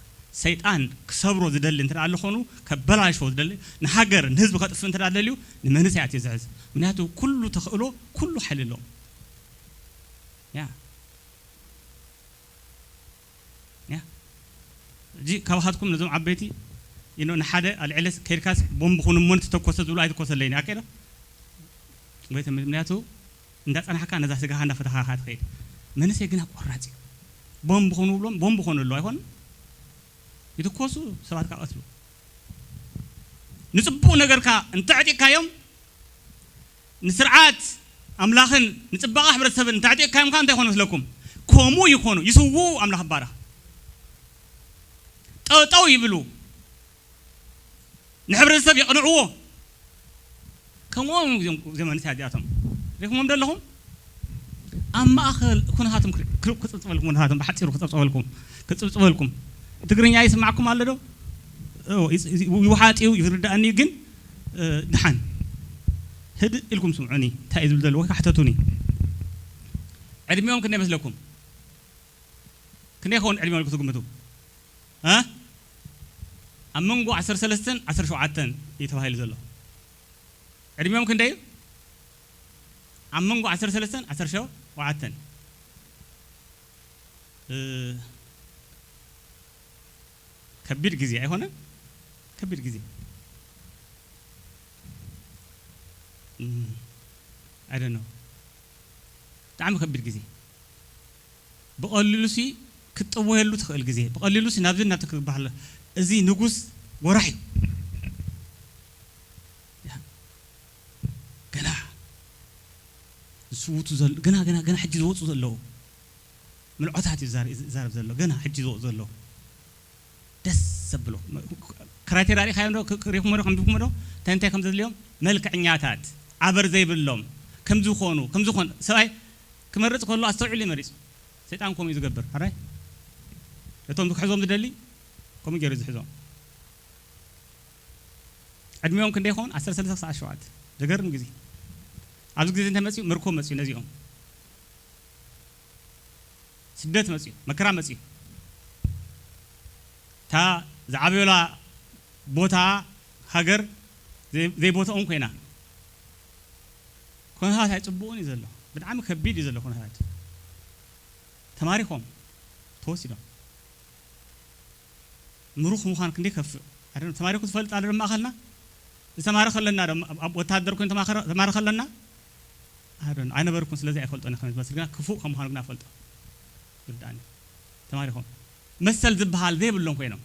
ሰይጣን ክሰብሮ ዝደሊ እንተ ደኣ ኣሎ ኾኑ፣ ከበላሽዎ ዝደሊ፣ ንሃገር ንህዝቢ ከጥፍእ እንተ ደኣ ደልዩ ንመንእሰያት እዩ ዝሕዝ። ምክንያቱ ኩሉ ተኽእሎ፣ ኩሉ ሓይሊ ኣለዎም። ያ። ያ። ሕጂ ካባኻትኩም ነዞም ዓበይቲ፣ you know፣ ንሓደ ኣልዕለስ ከይድካስ ቦምብ ኹን እሞ ንትተኮሰ ዝብሉ ኣይትኮሰለይን፣ ኣኬ ዶ? ወይ ተም-፣ ምክንያቱ እንዳጸናሕካ ነዛ ስጋኻ እንዳፈተኻ ኢኻ ትኸይድ። መንእሰይ ግና ቆራጽ እዩ። ቦምብ ኹን ብሎም፣ ቦምብ ኾኑ ኣለዉ ኣይኮኑን? ይትኮሱ፣ ሰባት ከኣ ቀትሉ። ንጽቡቕ ነገርካ እንተዕጢቕካዮም፣ ንስርዓት ኣምላኽን ንጽባቐ ሕብረተሰብን እንተዕጢቕካዮም ከኣ እንታይ ይኾኑ መስለኩም? ከምኡ ይኾኑ፣ ይስውኡ፣ ኣምላኽ ይባረኽ። ጠጠው ይብሉ፣ ንሕብረተሰብ የቕንዕዎ። ከምኦም እዮም እዞም፣ እዞም መንእሰያት እዚኣቶም። ሪኹሞም ዶ ኣለኹም? ኣብ ማእከል ኩነታቶም ክር-፣ ክር-፣ ክጽብጽበልኩም፣ ኩነታቶም ብሓጺሩ ክጸብጸበልኩም፣ ክጽብጽበልኩም። ትግርኛ ይስማዕኩም ኣሎ ዶ? ኦ፣ ይጽ-፣ ይጽ-፣ ይውሓጥ እዩ፣ ይርዳእኒ እዩ፣ ግን፣ እ፣ ደሓን ህድእ ኢልኩም ስምዑኒ፣ እንታይ እዩ ዝብል ዘለዎ፣ ወይ ከዓ ሕተቱኒ። ዕድሚኦም ክንደይ መስለኩም? ክንደይ ይኸውን ዕድሚኦም ኢልኩም ትግምቱ? እ? ኣብ መንጎ ዓሰርተ ሰለስተን ዓሰርተ ሸውዓተን እዩ ተባሂሉ ዘሎ። ዕድሚኦም ክንደይ እዩ? ኣብ መንጎ ዓሰርተ ሰለስተን ዓሰርተ ሸውዓተን። እ፣ ከቢድ ግዜ ኣይኮነን? ከቢድ ግዜ። እም፣ I don't know። ብጣዕሚ ከቢድ ግዜ። ብቐሊሉሲ ክትጥወየሉ ትኽእል ግዜ። ብቐሊሉሲ ናብዚ ናብቲ ክበሃል። እዚ ንጉስ ወራሕ እዩ። ያ። ገና ንሱ ትውቱ ዘሎ ገና ገና ገና ሕጂ ዝወፁ ዘለዉ ምልዖታት እዩ ዝዛር- ዝዛረብ ዘሎ ገና ሕጂ ዝወፁ ዘለዉ ደስ ዘብሎ። ክራይቴሪያ ሪኢኻዮ ዶ? ክ- ሪኢኹሞ ዶ? ከንቢብኩሞ ዶ? እንታይ እንታይ ከም ዘድልዮም? መልክዐኛታት፣ ኣበር ዘይብሎም፣ ከም ዝኾኑ ከም ዝኾን ሰብኣይ ክመርፅ ከሎ ኣስተውዒሉ እዩ መሪፁ። ሰይጣን ከምኡ እዩ ዝገብር። ኣራይ እቶም ክሕዞም ዝደሊ ከምኡ ገይሩ ዝሕዞም። ዕድሚኦም ክንደይ ይኸውን? ዓሰርተ ሰለስተ ክሳዕ ሸውዓተ። ዘገርም ግዜ። ኣብዚ ግዜ እንታይ መፅዩ? ምርኮ መፅዩ ነዚኦም። ስደት መፅዩ፣ መከራ መፅዩ። እታ ዝዓበዮላ ቦታ፣ ሃገር ዘይ- ዘይቦታኦም ኮይና። ኩነታት ኣይፅቡቕን እዩ ዘሎ። ብጣዕሚ ከቢድ እዩ ዘሎ ኩነታት። ተማሪኾም፣ ተወሲዶም። ምሩኽ ምዃን ክንደይ ከፍእ። ኣደ ተማሪኹ ትፈልጥ ኣለ ድማ ኣኸልና ዝተማረ ከለና ዶ ኣብ ወታደር ኮይኑ ተማኸረ- ተማረ ከለና ኣደ ኣይነበርኩን ስለዚ ኣይፈልጦ ከመይ ዝመስል ግና ክፉእ ከም ምዃኑ ግና ፈልጦ። ይርዳእኒ። ተማሪኾም መሰል ዝበሃል ዘይብሎም ኮይኖም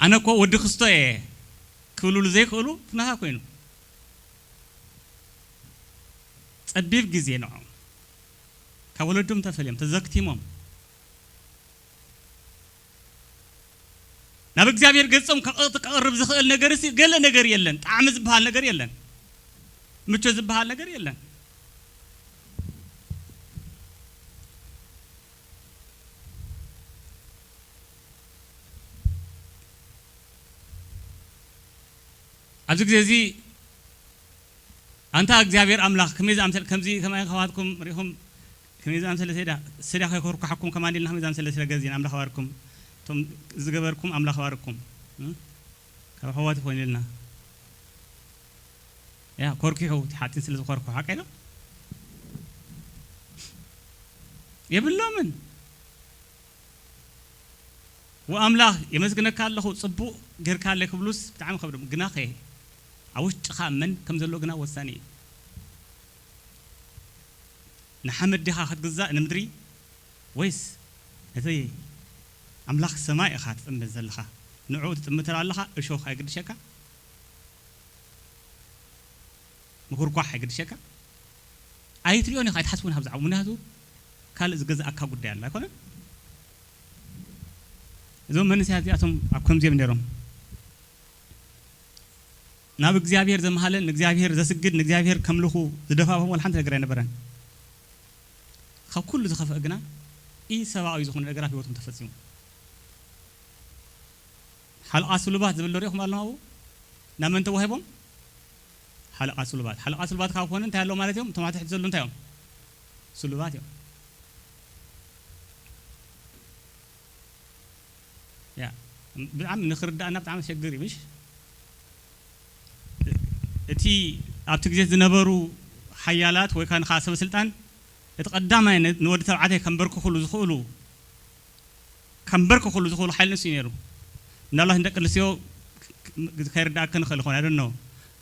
ኣነ እኮ ወዲ ክስቶ እየ ክብልሉ ዘይክእሉ ኩነታት ኮይኑ ጸቢብ ግዜ ንዖም ካብ ወለዶም ተፈልዮም ተዘክቲሞም ናብ እግዚኣብሔር ገጾም ከቐ- ከቐርብ ዝኽእል ነገር ሲ ገለ ነገር የለን። ጣዕሚ ዝበሃል ነገር የለን። ምቾት ዝበሃል ነገር የለን። ኣብዚ ግዜ እዚ ኣንታ እግዚኣብሔር ኣምላኽ ከመይ ዝኣምሰል ከምዚ ከማይ ከዋትኩም ሪኹም ከመይ ዝኣምሰለ ሰዳ ሰዳ ከይኮርኩሓኩም ከማን ኢልና ከመይ ዝኣምሰለ ሰዳ ገዚን ኣምላኽ ባርኩም እቶም ዝገበርኩም ኣምላኽ ባርኩም እ? ካብ ኣሕዋት ይኾን ኢልና ያ ኮርኪሑ እቲ ሓፂን ስለ ዝኾርኩ ሓቀ ኢሎም የብሎምን ወኣምላኽ የመስግነካ ኣለኹ ጽቡቕ ጌርካ ኣለይ ክብሉስ ብጣዕሚ ከብዶም ግናኸ ኣብ ውሽጥኻ መን ከም ዘሎ ግና ወሳኒ እዩ ንሓመድ ዲኻ ክትግዛእ ንምድሪ ወይስ ነቲ ኣምላኽ ሰማይ ኢኻ ትጥምት ዘለኻ ንዕኡ ትጥምት ኣለኻ እሾኽ ኣይግድሸካ ምኹርኳሕ ኣይግድሸካ ኣይትሪኦን ኢኻ ኣይትሓስቡን ካብ ዝዓቡ ምክንያቱ ካልእ ዝገዝኣካ ጉዳይ ኣሎ ኣይኮነን እዞም መንእሰያት እዚኣቶም ኣብ ከምዚኦም ነይሮም ናብ እግዚኣብሔር ዘምሃለን ንእግዚኣብሔር ዘስግድ ንእግዚኣብሔር ከምልኹ ዝደፋፍኦም ወላ ሓንቲ ነገር ኣይነበረን ካብ ኩሉ ዝኸፍአ ግና ኢ ሰብኣዊ ዝኾነ ነገራት ህይወቶም ተፈፂሙ ሓልቓ ስሉባት ዝብል ዶ ሪኢኹም ኣለኹም ኣብኡ ናብ መን ተዋሂቦም ሓለቓ ስሉባት ሓለቓ ስሉባት ካብ ኮነ እንታይ ኣለዎ ማለት እዮም እቶም ኣብ ትሕቲ ዘሎ እንታይ እዮም ስሉባት እዮም ያ ብጣዕሚ ንክርዳእና ብጣዕሚ ኣሸግር እዩ ምሽ እቲ ኣብቲ ግዜ ዝነበሩ ሓያላት ወይ ከዓ ንከዓ ሰበ ስልጣን እቲ ቀዳማይ ንወዲ ተባዕታይ ከንበርክኽሉ ዝኽእሉ ከንበርክኽሉ ዝኽእሉ ሓይሊ ንሱ እዩ ነይሩ ምናልባት ንደቂ ኣንስትዮ ከይርዳእክን ይኽእል ይኾን ኣደኖ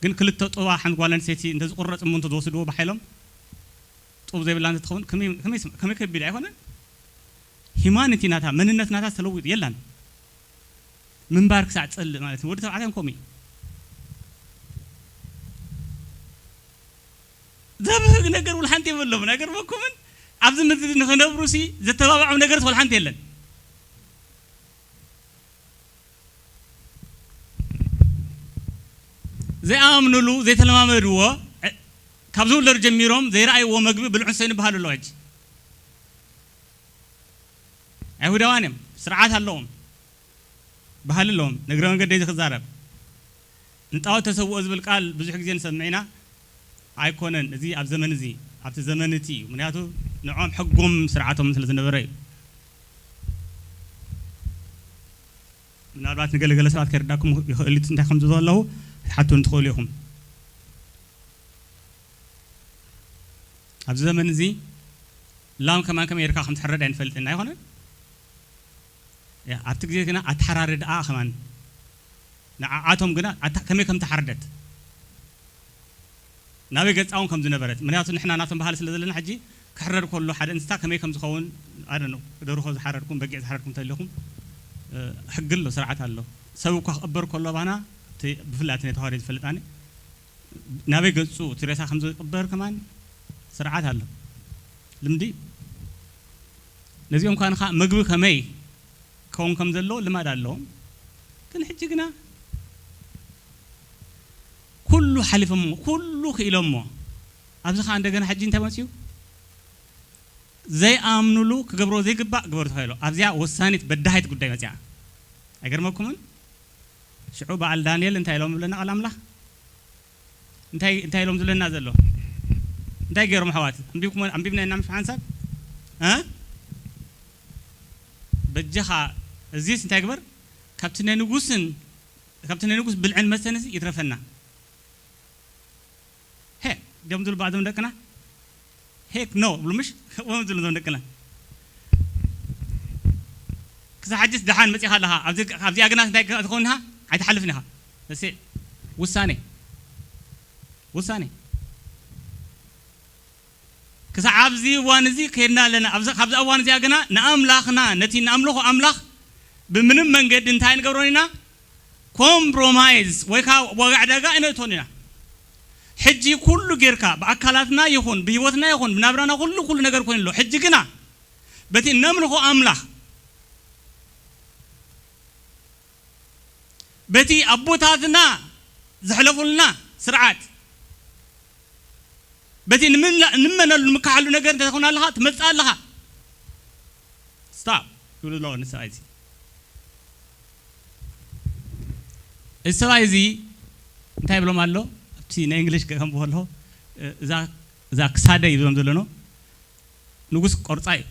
ግን ክልተ ጡባ ሓንቲ ጓል ኣንስተይቲ እንተዝቁረፅ እሞ እንተዝወስድዎ ብሓይሎም ጡብ ዘይብላ እንተትኸውን ከመይ ከቢድ ኣይኮነን ሂማኒቲ ናታ መንነት ናታ ተለዊጡ የላን ምንባር ክሳዕ ትፀልእ ማለት እዩ ወዲ ተባዕታይ ከምኡ እዩ ዘብህግ ነገር ውል ሓንቲ የብሎም ናይ ገርመኩምን ኣብዚ ምድሪ ንክነብሩ ሲ ዘተባብዖም ነገርስ ወል ሓንቲ የለን ዘይኣምንሉ ዘይተለማመድዎ ካብ ዝውለዱ ጀሚሮም ዘይረኣይዎ መግቢ ብልዑ ሰይኑ ይበሃሉ ኣለዉ ሕጂ ኣይሁዳውያን እዮም ስርዓት ኣለዎም ባህሊ ኣለዎም ንእግረ መንገደይ ክዛረብ ንጣዖት ተሰውኦ ዝብል ቃል ብዙሕ ግዜ ንሰምዕ ኢና ኣይኮነን እዚ ኣብ ዘመን እዚ ኣብቲ ዘመን እቲ እዩ ምክንያቱ ንዖም ሕጎም ስርዓቶም ስለ ዝነበረ እዩ ምናልባት ንገለገለ ሰባት ከይርዳኩም ይኽእል እዩ እንታይ ከም ዝብሎ ኣለኹ ክትሓቱን ትኽእሉ ኢኹም ኣብዚ ዘመን እዚ ላም ከማን ከመይ ጌርካ ከም ትሕረድ ኣይንፈልጥን ኣይኮነን ኣብቲ ግዜ ግና ኣተሓራርድኣ ከማን ንዓዓቶም ግና ከመይ ከም ተሓርደት ናበይ ገጻ እውን ከም ዝነበረት ምክንያቱ ንሕና ናቶም ባህሊ ስለ ዘለና ሕጂ ክሕረድ ከሎ ሓደ እንስሳ ከመይ ከም ዝኸውን ኣደ ደርሆ ዝሓረድኩም በጊዕ ዝሓረድኩም እንተሊኹም ሕጊ ኣሎ ስርዓት ኣሎ ሰብ እኳ ክቕበር ከሎ ባና ብፍላይ እቲ ናይ ተዋህዶ ዝፈልጣኒ ናበይ ገጹ እቲ ሬሳ ከም ዝቕበር ከማን ስርዓት ኣሎ፣ ልምዲ። ነዚኦም ከኣ ንኻ ምግቢ ከመይ ክኸውን ከም ዘለዎ ልማድ ኣለዎም። ግን ሕጂ ግና ኩሉ ሓሊፎሞ፣ ኩሉ ክኢሎሞ፣ ኣብዚ ከኣ እንደገና ሕጂ እንታይ መጽዩ? ዘይኣምኑሉ ክገብሮ ዘይግባእ ግበሩ ተባሂሉ። ኣብዚኣ ወሳኒት በዳሃይት ጉዳይ መጽያ። ኣይገርመኩምን? ሽዑ በዓል ዳንኤል እንታይ ኢሎም ይብለና ቃል ኣምላኽ? እንታይ እንታይ ኢሎም ዝብለና ዘሎ? እንታይ ገይሮም ኣሕዋት? ኣንቢብኩም ኣንቢብና ኢና ምሽ ሓንሳብ? እ? በጃኻ እዚስ እንታይ ግበር? ካብቲ ናይ ንጉስን ካብቲ ናይ ንጉስ ብልዕን መስተንስ ይትረፈና። ሄ፣ ደም ዝሉ ባዕዶም ደቅና? ሄክ ኖ፣ ብሉ ምሽ? ወም ዝሉ ዞም ደቅና። ክሳብ ሕጅስ ደሓን መጺኻ ኣለኻ። ኣብዚ ኣብዚ ኣግናስ እንታይ ክትኸውን ኢኻ? ኣይትሓልፍን ኢኻ። እሲ ውሳኔ። ውሳኔ። ክሳብ ኣብዚ እዋን እዚ ከይድና ኣለና። ኣብዚ ካብዚ እዋን እዚኣ ግና ንኣምላኽና፣ ነቲ ንኣምልኾ ኣምላኽ ብምንም መንገዲ እንታይ ንገብሮን ኢና? ኮምፕሮማይዝ ወይ ከዓ ዋጋ ዕዳጋ ኣይነእቶን ኢና። ሕጂ ኩሉ ጌርካ፣ ብኣካላትና ይኹን፣ ብህይወትና ይኹን፣ ብናብራና ኩሉ፣ ኩሉ ነገር ኮይኑ ኣሎ። ሕጂ ግና በቲ እነምልኾ ኣምላኽ፣ በቲ ኣቦታትና ዘሕለፉልና ስርዓት፣ በቲ ንምንላ-፣ ንምመነሉ ንምክሓሉ ነገር እንተ ትኾን ኣለኻ፣ ትመጽእ ኣለኻ። ስታፕ ይብሉ ኣለዎ ንሰብኣይ እዚ። እዚ ሰብኣይ እዚ እንታይ ይብሎም ኣሎ? ኣብቲ ናይ እንግሊሽ ከንብቦ ኣለኹ። እዛ፣ እዛ ክሳደይ ይብሎም ዘሎ ነው። ንጉስ ቆርጻ እዩ።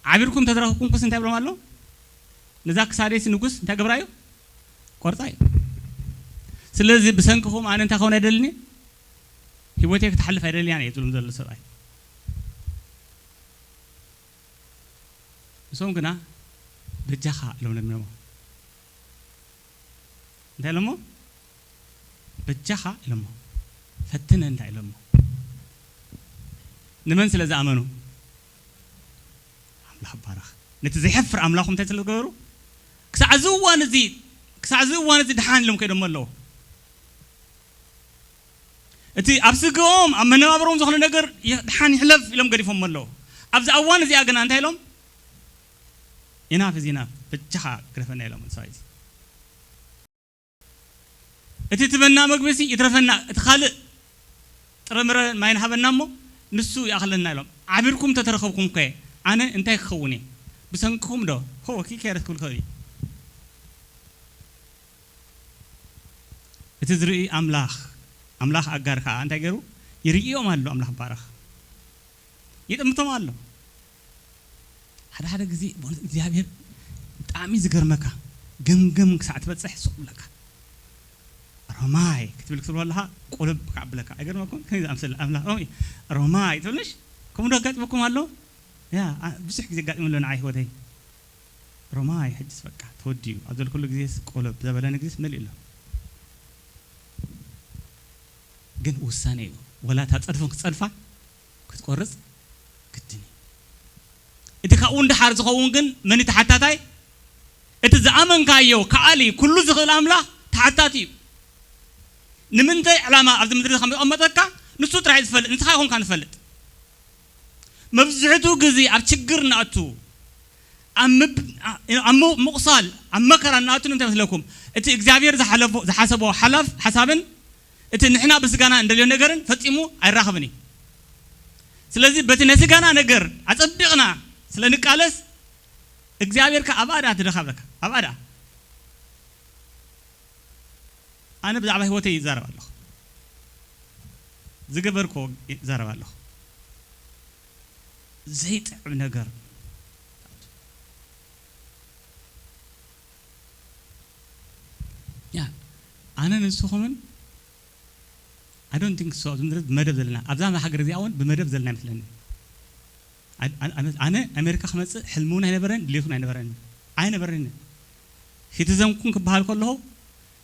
ዓቢርኩም ተዝረኽብኩምኩስ እንታይ ይብሎም ኣሎ? ነዛ ክሳደይሲ ንጉስ እንታይ ገብራ እዩ? ቆርጻ እዩ። ስለዚ ብሰንክኹም ኣነ እንታይ ክኸውን ኣይደልን እየ? ህይወተይ ክትሓልፍ ኣይደልያን እየ ዝብሎም ዘሎ ሰብኣይ። ንሶም ግና በጃኻ ኢሎም ለሚኖሞ። እንታይ ኢሎሞ? በጃኻ ኢሎሞ። ፈትነ እንታይ ኢሎሞ? ንመን ስለ ዝኣመኑ? ኣምላኽ ባረኽ። ነቲ ዘይሐፍር ኣምላኹም እንታይ ስለ ዝገበሩ? ክሳዕ እዚ እዋን እዚ፣ ክሳዕ እዚ እዋን እዚ ደሓን ኢሎም ከይዶሞ ኣለዉ። እቲ ኣብ ስግኦም፣ ኣብ መነባብሮም ዝኾነ ነገር ይ-፣ ደሓን ይሕለፍ ኢሎም ገዲፎሞ ኣለዉ። ኣብዚ እዋን እዚኣ ግና እንታይ ኢሎም? ኢናፍ እዚ ኢናፍ፣ በጃኻ ግደፈና ኢሎም ሰብኣይ እዚ። እቲ ትበና መግቢ ሲ ይትረፈና፣ እቲ ካልእ ጥረምረ ማይ ንሃበና እሞ ንሱ ይኣኽለና ኢሎም። ዓቢርኩም ተተረኸብኩም እኮ ኣነ እንታይ ክኸውን እየ? ብሰንክኹም ዶ? ሆ፣ ኪ ኬርስ ክብል ክእል እዩ። እቲ ዝርኢ ኣምላኽ፣ ኣምላኽ ኣጋር ከኣ እንታይ ገይሩ? ይርእዮም ኣሎ ኣምላኽ ባረኽ። ይጥምቶም ኣሎ። ሓደ ሓደ ግዜ በእውነት እግዚኣብሔር ብጣዕሚ ዝገርመካ፣ ገምገም ክሳዕ ትበጽሕ ሱቕ ብለካ። ሮማይ ክትብል ክትብሎ ኣለኻ፣ ቁልብ ክዓብለካ። ኣይገርመኩም? ከመይ ዝኣምሰለ ኣምላኽ ሮማይ፣ ሮማይ ትብልሽ? ከምኡ ዶ ኣጋጢሙኩም ኣሎ? ያ፣ ኣ-፣ ብዙሕ ግዜ ኣጋጢሙ ኣሎ ንዓይ ህይወተይ። ሮማይ ሕጅስ በቃ ተወዲኡ። ኣብ ዘልኩሉ ግዜስ ቁልብ ዘበለኒ ግዜስ መሊኡ ኣሎ። ግን ውሳኔ እዩ። ወላ እታ ጸድፍን ክትጸድፋ ክትቆርጽ ግድን እዩ። እቲ ካብኡ ንደሓር ዝኸውን ግን መን እዩ ተሓታታይ? እቲ ዝኣመንካዮ ከኣሊ ኩሉ ዝኽእል ኣምላኽ ተሓታቲ እዩ። ንምንታይ ዕላማ ኣብዚ ምድሪ ከም ዘቐመጠካ ንሱ ጥራይ እዩ ዝፈልጥ፣ ንስኻ ኣይኮንካን ትፈልጥ። መብዝሕትኡ ግዜ ኣብ ችግር ንኣቱ፣ ኣብ ምብ-፣ ኣብ ም-፣ ምቑሳል፣ ኣብ መከራ ንኣቱ ንምንታይ መስለኩም? እቲ እግዚኣብሔር ዝሓለፎ፣ ዝሓሰቦ ሓላፍ ሓሳብን እቲ ንሕና ብስጋና እንደልዮ ነገርን ፈጺሙ ኣይራኸብን እዩ። ስለዚ በቲ ናይ ስጋና ነገር ኣጸቢቕና ስለ ንቃለስ እግዚኣብሔር ከኣ ኣብኣ ደኣ ትደኻብረካ፣ ኣብኣ ደኣ። ኣነ ብዛዕባ ህይወተይ ይዛረብ ኣለኹ። ዝገበርክዎ ይዛረብ ኣለኹ። ዘይጥዕም ነገር። ያ፣ ኣነ ንስኹምን I don't think so። ኣብዚ ምድሪ ብመደብ ዘለና፣ ኣብዛ ሃገር እዚኣ እውን ብመደብ ዘለና ኣይመስለኒ። ኣነ፣ ኣነ፣ ኣነ ኣሜሪካ ክመጽእ ሕልሚ እውን ኣይነበረን፣ ድሌት እውን ኣይነበረን። ኣይነበረን። ሲቲዘን ኩን ክበሃል ከለኹ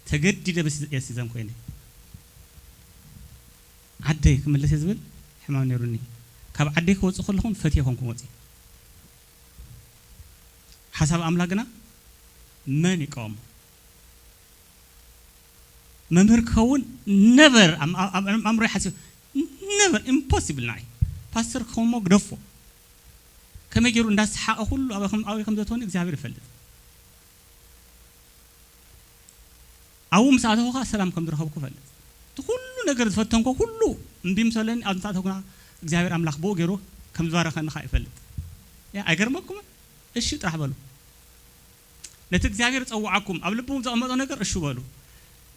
ተገዲደ በ-፣ ሲቲዘን ኮይነ። ዓደይ ክምለስ እየ ዝብል ሕማም ነይሩኒ። ካብ ዓደይ ክወጽእ ከለኹን ፈትየ ኮንኩ ወጽእ። ሓሳብ ኣምላኽ ግና መን ይቃወሞ? መምህር ክኸውን ነቨር። ኣእምሮ ሓሲብ ነቨር ኢምፖሲብል። ንዓይ ፓስተር ክኸውን ሞ ግደፎ። ከመይ ገይሩ እንዳሰሓቐ ኩሉ ኣበይ ከም ኣበይ ከም ዘተወኒ እግዚኣብሔር ይፈልጥ። ኣብኡ ምስ ኣተኹ ከዓ ሰላም ከም ዝረኸብኩ እፈልጥ። እቲ ኩሉ ነገር ዝፈተንኮ ኩሉ እምቢ ምስ በለኒ፣ ኣብዚ ምስ ኣተኹ ግና እግዚኣብሔር ኣምላኽ ብኡ ገይሩ ከም ዝባረኸኒ ከዓ ይፈልጥ። ያ ኣይገርመኩምን? እሺ ጥራሕ በሉ። ነቲ እግዚኣብሔር ጸውዓኩም ኣብ ልብኹም ዘቐመጦ ነገር እሺ በሉ።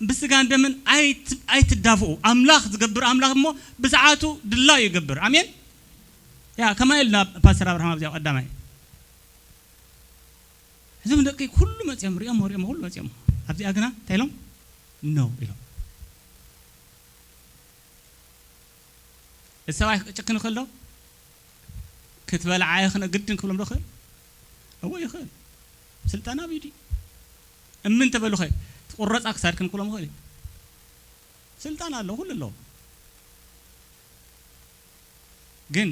ብስጋን ደምን ኣይት-፣ ኣይትዳፍኡ። ኣምላኽ ዝገብር ኣምላኽ እሞ ብሰዓቱ ድላዩ ይገብር። ኣሜን። ያ ከማይ ኢልና ፓስተር ኣብርሃም ኣብዚኣ ቀዳማይ እዞም ደቂ ኩሉ መፅኦም ሪኦም ሪኦም ኩሉ መፅኦም ኣብዚኣ ግና እንታይ ኢሎም? ኖ ኢሎም። እቲ ሰብኣይ ክጭክን ይኽእል ዶ? ክትበልዓ ይኽእል ግድን ክብሎም ዶ ይኽእል? እዎ ይኽእል። ስልጣን ኣብ ኢዱ እዩ። እምን ተበሉ ኸ ትቁረፃ ክሳድክን ክብሎም ይኽእል እዩ። ስልጣን ኣለዎ፣ ኩሉ ኣለዎ። ግን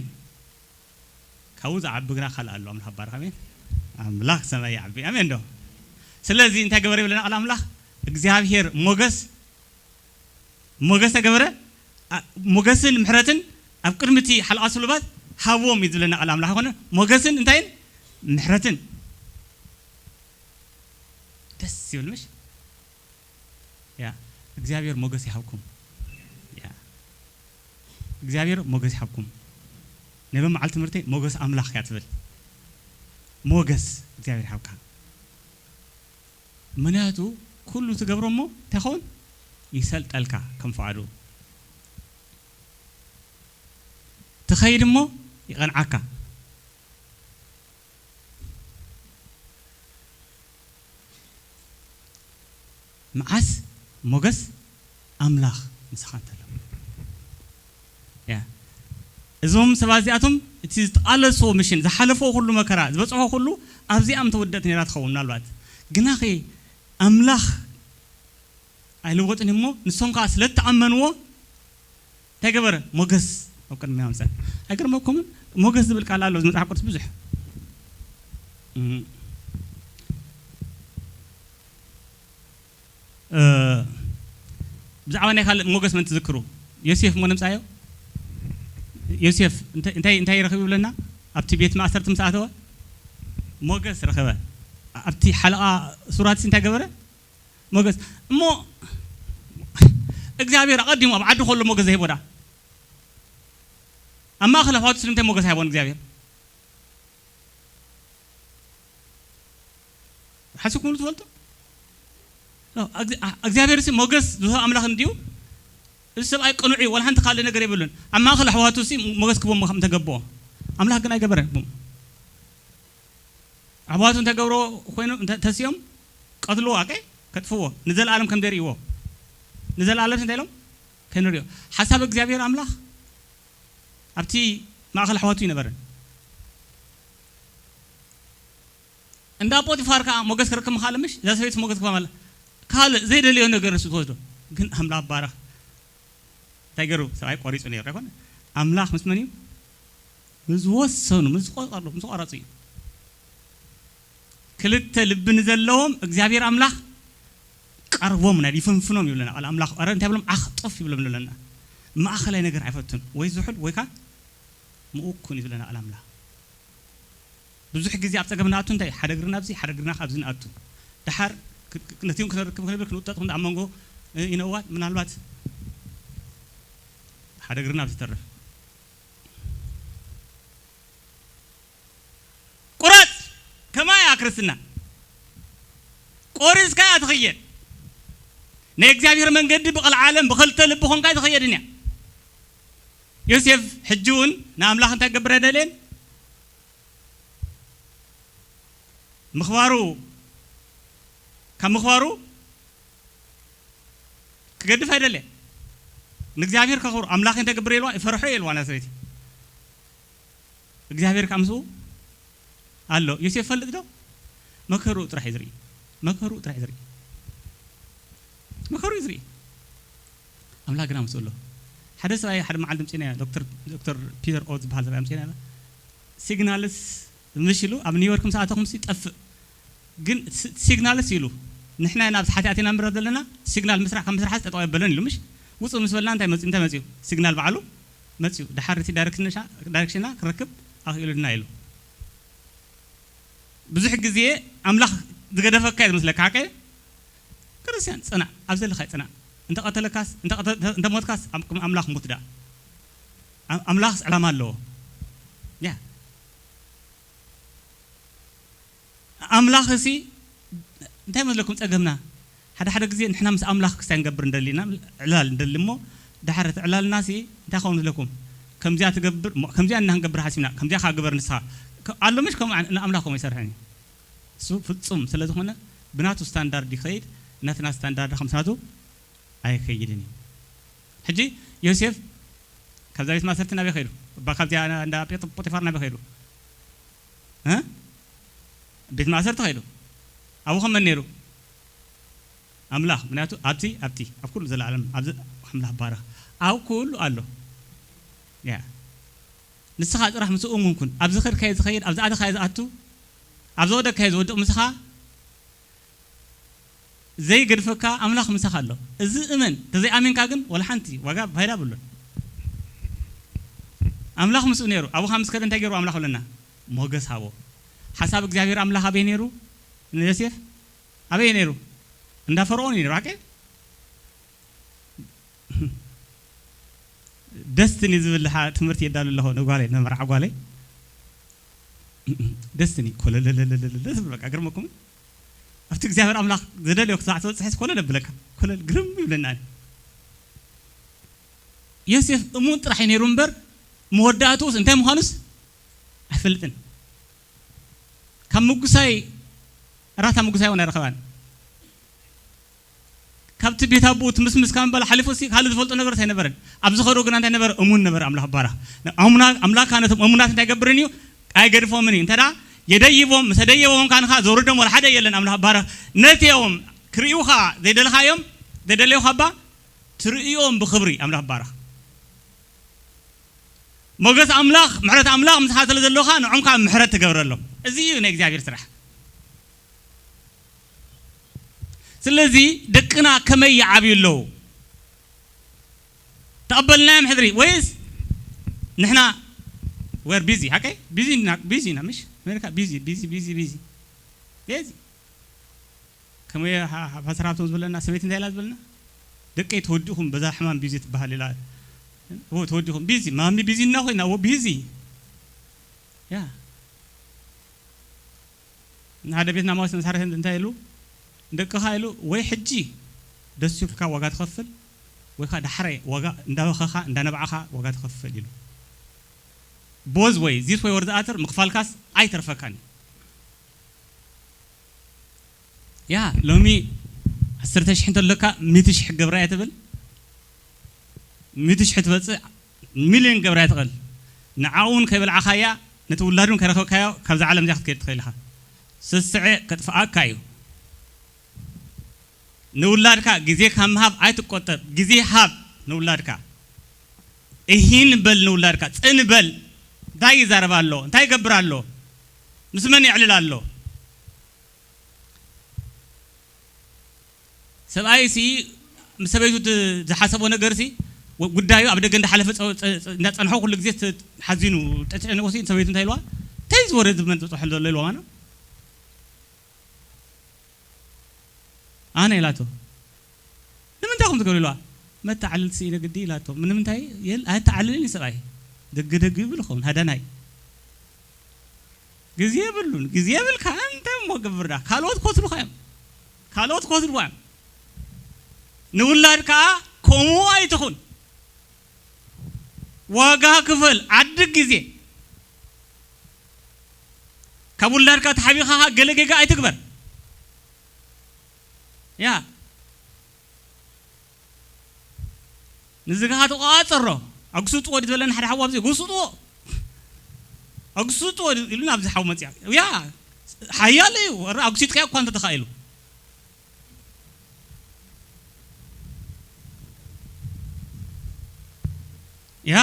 ካብኡ ዝዓቢ ግና ካልእ ኣሎ። ኣምላኽ ባርኽ። ኣሜን። ኣምላኽ ሰማይ ይዓቢ። ኣሜን ዶ? ስለዚ እንታይ ገበረ ይብለና ቃል ኣምላኽ? እግዚኣብሔር ሞገስ፣ ሞገስ ተገበረ፣ ኣ-፣ ሞገስን ምሕረትን ኣብ ቅድሚ እቲ ሓለቓ ስሉባት ሃቦም እዩ ዝብለና ቃል ኣምላኽ። ይኾነ ሞገስን እንታይን ምሕረትን። ደስ ይብል ምሽ? ያ፣ እግዚኣብሔር ሞገስ ይሃብኩም። ያ፣ እግዚኣብሔር ሞገስ ይሃብኩም። ናይ መዓልቲ ትምህርተይ ሞገስ ኣምላኽ እያ ትብል። ሞገስ እግዚኣብሔር ይሃብካ። ምኽንያቱ ኩሉ ትገብሮ እሞ እንታይ ኸውን? ይሰልጠልካ ከም ፍቓዱ። ትኸይድ እሞ ይቐንዓካ። መዓስ ሞገስ ኣምላኽ ምሳኻ እንተሎ። ያ። እዞም ሰባት እዚኣቶም እቲ ዝተቓለስዎ ምሽን፣ ዝሓለፍዎ ኩሉ መከራ፣ ዝበጽሖ ኩሉ ኣብዚኣም ተወደት ነይራ ትኸውን ምናልባት። ግናኸ ኣምላኽ ኣይልወጥን እሞ ንሶም ከዓ ስለ እተኣመንዎ እንታይ ገበረ? ሞገስ ኣብ ቅድሚ ኣምፀ። ኣይገርመኩምን? ሞገስ ዝብል ቃል ኣሎ ኣብዚ መጽሓፍ ቅዱስ ብዙሕ። እም። እ፣ ብዛዕባ ናይ ካልእ ሞገስ መን ትዝክሩ? ዮሴፍ እሞ ነምፃዮ። ዮሴፍ እንተ-፣ እንታይ፣ እንታይ ረኺቡ ይብለና? ኣብቲ ቤት ማእሰርቲ ምስ ኣተወ ሞገስ ረኸበ። ኣብቲ ሓለቓ ሱራት እንታይ ገበረ? ሞገስ። እሞ እግዚኣብሔር ኣቐዲሙ ኣብ ዓዲ ከሎ ሞገስ ዘይቦ ዳ? ኣብ ማእኸል ኣሕዋቱ ስለምንታይ ሞገስ ኣይቦን እግዚኣብሔር? ሓሲብኩምሉ ትፈልጡ? ኖ፣ ኣግ-፣ ኣ-፣ እግዚኣብሔር ሲ ሞገስ ዝህብ ኣምላኽ እንድዩ። እዚ ሰብኣይ ቅኑዕ እዩ፣ ወላ ሓንቲ ካልእ ነገር የብሉን። ኣብ ማእኸል ኣሕዋቱ ሲ ሞገስ ክቦም ከም ተገብኦ። ኣምላኽ ግን ኣይገበረን። ኣሕዋቱ እንተገብሮ ኮይኑ እንተ-፣ ተሲኦም ቀትልዎ፣ ኣቀ-፣ ከጥፍዎ፣ ንዘለኣለም ከም ዘይርእይዎ። ንዘለኣለም እንታይ ኢሎም? ከንርእዮ። ሓሳብ እግዚኣብሔር ኣምላኽ ኣብቲ ማእኸል ኣሕዋቱ ይነበረ። እንዳ ጶጢፋር ከዓ ሞገስ ክረክብ ምኻለ ምሽ? እዛ ሰበይቲ ሞገስ ክባ ማለ። ካልእ ዘይደለዮ ነገር ንሱ ትወስዶ። ግን ኣምላኽ ባረኽ። እንታይ ገይሩ? ሰብኣይ ቆሪጹ ነይሩ ኣይኮነ? ኣምላኽ ምስ መን እዩ? ምስ ዝወሰኑ፣ ምስ ዝቆጸሩ፣ ምስ ዝቆረጹ እዩ። ክልተ ልቢ ንዘለዎም እግዚኣብሔር ኣምላኽ ቀርቦም ናይ ይፍንፍኖም ይብለና ቃል ኣምላኽ። ኧረ እንታይ ብሎም? ዓኽጦፍ ይብሎም ይብለና። ማእኸላይ ነገር ኣይፈቱን። ወይ ዝሑል ወይ ከኣ ምኡኩን ይብለና ቃል ኣምላኽ። ብዙሕ ግዜ ኣብ ጸገም ንኣቱ እንታይ? ሓደ እግርና ኣብዚ፣ ሓደ እግርና ኣብዚ ንኣቱ። ደሓር ክ-፣ ክ-፣ ነቲኦም ክነርክብ ክንብል ክንውጠጥ ክንብል ኣብ መንጎ፣ እ፣ you know what? ምናልባት ሓደ እግርና ኣብዚ ተርፍ። ቁረጽ! ከማይ እያ ክርስትና። ቆሪጽካ እያ ትኽየድ። ናይ እግዚኣብሔር መንገዲ ብቐልዓለም ብኸልተ ልቢ ኾንካ ኣይትኽየድን እያ። ዮሴፍ ሕጂ እውን ንኣምላኽ እንታይ ክገብር ኣይደልየን? ምኽባሩ፣ ካብ ምኽባሩ ክገድፍ ኣይደልየን። ንእግዚኣብሔር ከኽብሮ፣ ኣምላኽ እንታይ ክገብር ኢልዋ? ይፈርሖ ኢልዋ ነታ ሰበይቲ። እግዚኣብሔር ከኣ ምስኡ ኣሎ። ዮሴፍ ይፈልጥ ዶ? መከርኡ ጥራሕ እዩ ዝርኢ። መከርኡ ጥራሕ እዩ ዝርኢ። መከርኡ እዩ ዝርኢ። ኣምላኽ ግና ምስኡ ኣሎ። ሓደ ሰብኣይ ሓደ መዓልቲ ምጽእና እያ፣ ዶክተር፣ ዶክተር ፒተር ኦት ዝበሃል ሰብኣይ ምጽእና እያ። ሲግናልስ ምሽ ኢሉ ኣብ ኒውዮርክ ምስ ኣተኹም ሲ ይጠፍእ። ግን ሲ-፣ ሲግናልስ ኢሉ ንሕና ኢና ኣብዚ ሓጢኣት ኢና ንብረት ዘለና። ሲግናል ምስራሕ ከም ምስራሕ ጠጠው ኣይበለን ኢሉ ምሽ ውፁ ምስ በልና እንታይ መፅኡ እንታይ መፅኡ? ሲግናል በዓሉ መፅኡ። ድሓር እቲ ዳይሬክሽና ክረክብ ኣኽኢሉና ኢሉ። ብዙሕ ግዜ ኣምላኽ ዝገደፈካ እዩ ዝመስለካ ሓቀ? ክርስቲያን ጽናዕ፣ ኣብ ዘለኻይ ጽናዕ። እንተ ቀተለካስ እንተ ቀተ- እንተ ሞትካስ ኣም- ኣምላኽ ሙት ደኣ። ኣም- ኣምላኽስ ዕላማ ኣለዎ። ያ ኣምላኽ እሲ እንታይ መስለኩም ጸገምና? ሓደ ሓደ ግዜ ንሕና ምስ ኣምላኽ ክስታይ ንገብር እንደሊና ዕላል እንደሊ እሞ ድሓር እቲ ዕላልና ሲ እንታይ ኸውን መስለኩም? ከምዚኣ ትገብር እሞ ከምዚኣ እና ክንገብር ሓሲብና ከምዚኣ ከዓ ግበር ንስኻ ከ- ኣሎ ምሽ ከምኡ ንኣምላኽ ከምኡ ይሰርሐን እዩ። እሱ ፍጹም ስለ ዝኾነ ብናቱ ስታንዳርድ ይኸይድ። ናትና ስታንዳርድ ከምስናቱ ኣይከይድን እዩ። ሕጂ ዮሴፍ ካብዛ ቤት ማእሰርቲ ናበይ ከይዱ? እባ ካብዚኣ እንዳ ጴጥ- ጶጢፋር ናበይ ከይዱ? እ? ቤት ማእሰርቲ ከይዱ። ኣብኡ ከም መን ነይሩ? ኣምላኽ። ምክንያቱ ኣብቲ ኣብቲ ኣብ ኩሉ ዘለዓለም ኣብዚ ኣምላኽ ባረኽ ኣብ ኩሉ ኣሎ። ያ ንስኻ ጥራሕ ምስ እሙን ኩን። ኣብዚ ከድካዮ ዝኸይድ፣ ኣብዚ ኣተኻዮ ዝኣቱ፣ ኣብ ዝወደቅካዮ ዝወድቕ ምስኻ ዘይገድፈካ ኣምላኽ ምሳኻ ኣሎ። እዚ እመን። ተዘይኣሚንካ ግን ወላ ሓንቲ ዋጋ ፋይዳ ብሉን። ኣምላኽ ምስኡ ነይሩ። ኣብኡ ምስ ከደ እንታይ ገይሩ ኣምላኽ ብለና? ሞገስ ሃቦ። ሓሳብ እግዚኣብሔር ኣምላኽ ኣበይ ነይሩ? ንዮሴፍ ኣበይ ነይሩ? እንዳ ፈርዖን እዩ ነይሩ። ሓቀ ደስትኒ ዝብል ሓ- ትምህርቲ የዳሉ ኣለኹ ንጓለይ ንመርዓ ጓለይ ደስትኒ ኮለለለለለለ ትብል በቃ ግርመኩም ኣብቲ እግዚኣብሔር ኣምላኽ ዘደልዮ ክሳዕ ትበፅሕስ ኮለል ኣብለካ ኮለል ግርም ይብለና ዮሴፍ እሙን ጥራሕ እዩ ነይሩ እምበር መወዳእትኡስ እንታይ ምዃኑስ ኣይፈልጥን ካብ ምጉሳይ ራታ ምጉሳይ እውን ኣይረኸባን ካብቲ ቤት ኣቦኡ ትምስምስ ካብ ምባል ሓሊፉ ሲ ካልእ ዝፈልጦ ነገር ኣይነበረን። ኣብ ዝኸዶ ግና እንታይ ነበረ? እሙን ነበረ ኣምላኽ ባራኽ። ኣሙና ኣምላኽካ ነቶም እሙናት እንታይ ገብርን እዩ? ኣይገድፎምን እዩ። እንተ ደኣ የደይቦም፣ ምስ ኣደየቦም ካንኻ ዘውርዶም ወላ ሓደ የለን ኣምላኽ ባራኽ። ነቲኦም ክርእዩኻ ዘይደለኻዮም፣ ዘይደለዩኻ እባ ትርእዮም ብኽብሪ ኣምላኽ ባራኽ። ሞገስ ኣምላኽ ምሕረት ኣምላኽ ምሳኻ ስለ ዘለኻ ንዖም ከዓ ምሕረት ትገብረሎም። እዚ እዩ ናይ እግዚኣብሔር ስራሕ። ስለዚ ደቅና ከመይ ይዓብዩ ኣለዉ? ተቐበልናዮም ሕድሪ ወይስ ንሕና we're busy ሓቀይ busy ኢና busy ኢና ምሽ ኣሜሪካ busy busy busy busy busy ከመይ ፓስተር ሃብቶም ዝበለና ሰበይቲ እንታይ ኢላ ዝበለና ደቀይ ተወዲኹም በዛ ሕማም busy ትበሃል ኢላ ተወዲኹም busy ማሚ busy እና ኮይና ዎ busy ያ ንሓደ ቤት ናማዊት መሳርሒ እንታይ ኢሉ ንደቅኻ ኢሉ ወይ ሕጂ ደስ ይብልካ ዋጋ ትኸፍል ወይ ከዓ ዳሕራይ ዋጋ እንዳበኸኻ እንዳነብዓኻ ዋጋ ትኸፍል ኢሉ both way this way or the other ምኽፋልካስ ኣይተርፈካን ያ ሎሚ ዓሰርተ ሽሕ እንተለካ ሚእቲ ሽሕ ገብራ እያ ትብል ሚእቲ ሽሕ ትበፅእ ሚልዮን ገብራ እያ ትኽእል ንዓኡ እውን ከይበልዓኻያ ነቲ ውላድ እውን ከይረኸብካዮ ካብዛ ዓለም እዚኣ ክትከይድ ትኽእል ኢኻ ስስዐ ከጥፍኣካ እዩ ንውላድካ ግዜ ካብ ምሃብ ኣይትቆጠብ ግዜ ሃብ ንውላድካ እሂን በል ንውላድካ ጽን በል እንታይ ይዛረብ ኣሎ እንታይ ይገብር ኣሎ ምስ መን የዕልል ኣሎ ሰብኣይ ሲ ምስ ሰበይቱ ዝሓሰቦ ነገር ሲ ጉዳዩ ኣብ ደገ እንዳሓለፈ እንዳፀንሖ ኩሉ ግዜ ሓዚኑ ተጨኒቁ ሲ ሰበይቱ እንታይ ኢልዋ እንታይ ዝወረ ዝመን ዝፅሖ ዘሎ ኢልዋ ማለት ኣነ ኢላቶ ንምንታይ ኹም ትገብሩ ኢልዋ መተዓልል ስኢነ ግዲ ኢላቶ ንምንታይ የል ኣተዓልልን ይስቃይ ደገ ደግ ይብል ኸውን ሃዳናይ ግዜ የብሉን ግዜ የብልካ እንታይ እሞ ገብርዳ ካልኦት ኮትሉካ እዮም ካልኦት ኮትሉካ እዮም ንውላድ ከዓ ከምኡ ኣይትኹን ዋጋ ክፈል ዓዲ ግዜ ካብ ውላድካ ተሓቢኻ ገለ ጌጋ ኣይትግበር ያ ንዝግሃ ተቆፃፀሮ ኣግስጥዎ ድዩ ዝበለና ሓደ ሓዋ ኣብዚ ግስጥዎ ኣግስጥዎ ኢሉ ናብዚ ሓው መፅያ ያ ሓያል እዩ ኣግሲጥካ እኳ እንተተኻኢሉ ያ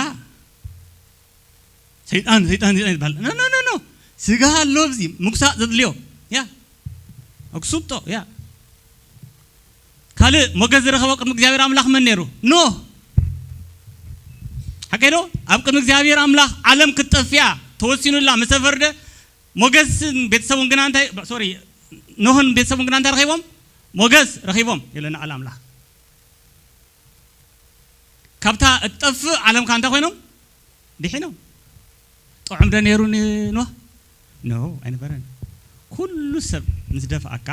ሰይጣን ሰይጣን ሰይጣን ይባል ኖ ኖ ኖ ኖ ስጋ ኣሎ ኣብዚ ምጉሳእ ዘድልዮ ያ ኣግስጦ ያ ካልእ ሞገስ ዝረኸበ ቅድሚ እግዚኣብሔር ኣምላኽ መን ነይሩ? ኖህ። ሓቀይ ዶ? ኣብ ቅድሚ እግዚኣብሔር ኣምላኽ ዓለም ክትጠፍያ ተወሲኑላ ምስ ተፈርደ፣ ሞገስን ቤተሰቡን ግና እንታይ፣ ሶሪ፣ ኖህን ቤተሰቡን ግና እንታይ ረኺቦም? ሞገስ ረኺቦም ይብለና ቃል ኣምላኽ። ካብታ እትጠፍእ ዓለም ከኣ እንታይ ኮይኖም? ድሒኖም። ጥዑም ዶ ነይሩ ንኖህ? ኖ፣ ኣይነበረን። ኩሉ ሰብ ምስ ደፍኣካ፣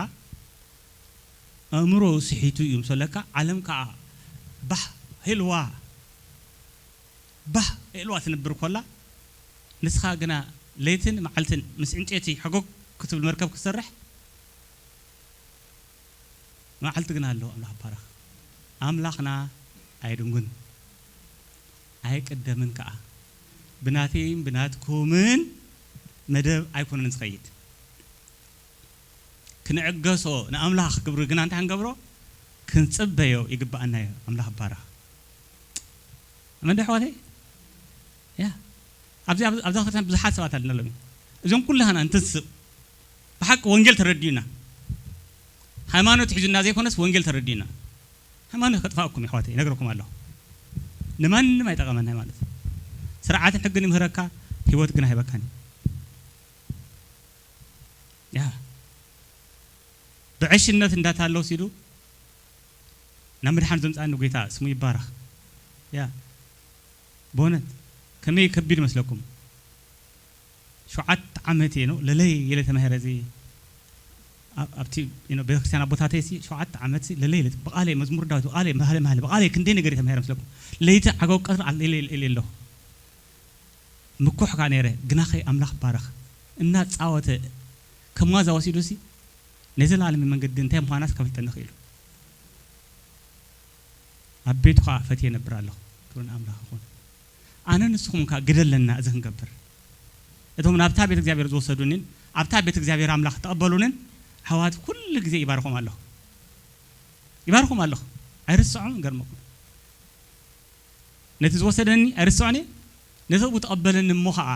ኣእምሮ ስሒቱ እዩ ምሰለካ፣ ዓለም ከኣ ባህ ኢልዋ፣ ባህ ኢልዋ ትንብር ኮላ፣ ንስኻ ግና ለይትን መዓልትን ምስ ዕንጨይቲ ሕጎግ ክትብል መርከብ ክትሰርሕ፣ መዓልቲ ግና ኣሎ። ኣምላኽ ይባረኽ። ኣምላኽና ኣይድንጉን፣ ኣይቅደምን ከኣ። ብናተይን ብናትኩምን መደብ ኣይኮነን ዝኸይድ። ክንዕገሶ፣ ንኣምላኽ ክብሪ ግና እንታይ ክንገብሮ? ክንጽበዮ ይግብኣና እዩ። ኣምላኽ ይባረኽ። ኣመን ዶ ኣሕዋተይ? ያ። ኣብዚ፣ ኣብ-፣ ኣብዛ ከተማ ብዙሓት ሰባት ኣለና ሎሚ። እዞም ኩላህና እንትንስእ፣ ብሓቂ ወንጌል ተረዲኡና። ሃይማኖት ሒዙና ዘይኮነስ ወንጌል ተረዲኡና። ሃይማኖት ከጥፋእኩም የሕዋተይ፣ ይነግረኩም ኣለኹ። ንማንም ኣይጠቐመን ሃይማኖት። ስርዓትን ሕግን ይምህረካ፣ ህይወት ግን ኣይበካን እዩ። ያ። ብዕሽነት እንዳታለውስ ኢሉ ናብ ምድሓን ዘምጻኒ ጎይታ ስሙ ይባረኽ። ያ። በእውነት ከመይ ከቢድ ይመስለኩም? ሸውዓተ ዓመት እየ ነው ለለይ ኢለ ተማሂረ እዚ ኣብ-፣ ኣብቲ፣ you know፣ ቤተክርስትያን ኣቦታተይ ሲ ሸውዓተ ዓመት ሲ ለለይ ኢለ ብቓለይ መዝሙር ዳዊት ብቓለይ ማህለ ማህለ ብቓለይ ክንደይ ነገር እየ ተማሂረ መስለኩም? ለይቲ ዓገው ቀትሪ ኣለ ኢለ፣ ኢለ፣ ኢለ ኣለኹ። ምኩሕ ከኣ ነይረ፣ ግናኸ ኣምላኽ ባረኽ። እናጻወተ ከም ዋዛ ወሲዱሲ ናይ ዘላለም መንገዲ እንታይ ምዃናስ ከፈልጠኒ ኽኢሉ። ኣብ ቤቱ ኸኣ ፈትየ እነብር ኣለኹ። ክብሪ ንኣምላኽ ይኹን። ኣነ ንስኹም ከኣ ግደ ኣለና እዚ ክንገብር። እቶም ናብታ ቤት እግዚኣብሔር ዝወሰዱኒን ኣብታ ቤት እግዚኣብሔር ኣምላኽ ተቐበሉንን ኣሕዋት ኩሉ ግዜ ይባርኾም ኣለኹ። ይባርኾም ኣለኹ። ኣይርስዖም፣ ይገርመኩም። ነቲ ዝወሰደኒ ኣይርስዖን እየ። ነቲ ኣብኡ ተቐበለኒ እሞ ኸዓ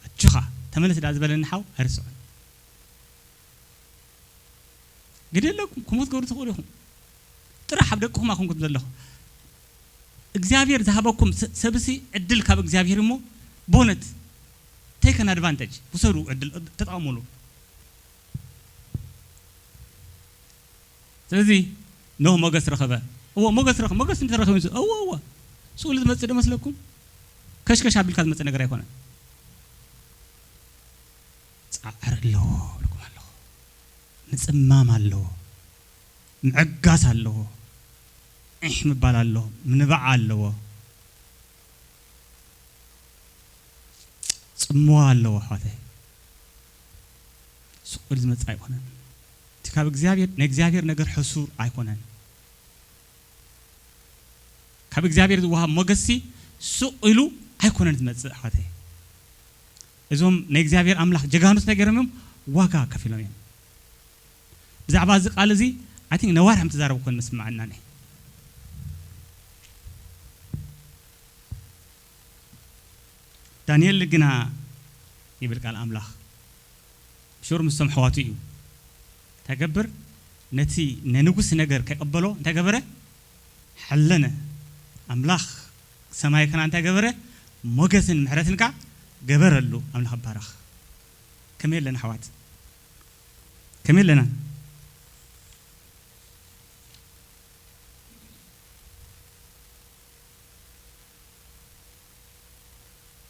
ኣጆኻ ተመለስ ደኣ ዝበለኒ ሓው ኣይርስዖን። ግደ የለኩም፣ ከምኡ ትገብሩ ትኽእሉ ኢኹም። ጥራሕ ኣብ ደቅኹም ኣኹንኩም ዘለኹ። እግዚኣብሔር ዝሃበኩም ሰ-፣ ሰብሲ ዕድል ካብ እግዚኣብሔር እሞ፣ ቦነት፣ take an advantage፣ ውሰዱ፣ ዕድል ተጠቐሙሉ። ስለዚ ኖህ ሞገስ ረኸበ። እዎ፣ ሞገስ ረኸ-፣ ሞገስ እንተረኸበ፣ እዎ፣ እዎ። ስኡል ዝመጽእ ዶ መስለኩም? ከሽከሽ ኣቢልካ ዝመጽእ ነገር ኣይኮነን። ጻዕሪ ኣለዎ እብለኩም ኣለኹ። ምጽማም ኣለዎ። ምዕጋስ ኣለዎ። ዒሕ ምባል ኣለዎ። ምንባዕ ኣለዎ። ጽምዋ ኣለዎ ኣሕዋተይ። ስቕ ኢሉ ዝመጽእ ኣይኮነን። እቲ ካብ እግዚኣብሔር፣ ናይ እግዚኣብሔር ነገር ሕሱር ኣይኮነን። ካብ እግዚኣብሔር ዝወሃብ ሞገስሲ ስቕ ኢሉ ኣይኮነን ዝመጽእ ኣሕዋተይ። እዞም ናይ እግዚኣብሔር ኣምላኽ ጀጋኑስ ነገሮም እዮም፣ ዋጋ ከፊሎም እዮም። ብዛዕባ እዚ ቃል እዚ፣ I think ነዋርሕ ምተዛረብኩ ኮን ምስማዓና እኔ። ዳንኤል ግና ይብል ቃል ኣምላኽ፣ ብሹር ምስቶም ኣሕዋቱ እዩ። እንታይ ገብር? ነቲ ናይ ንጉስ ነገር ከይቀበሎ እንታይ ገበረ? ሓለነ። ኣምላኽ ሰማይ ከና እንታይ ገበረ? ሞገስን ምሕረትን ከኣ ገበረሉ። ኣምላኽ ይባረኽ። ከመይ ኣለና ኣሕዋት? ከመይ ኣለና?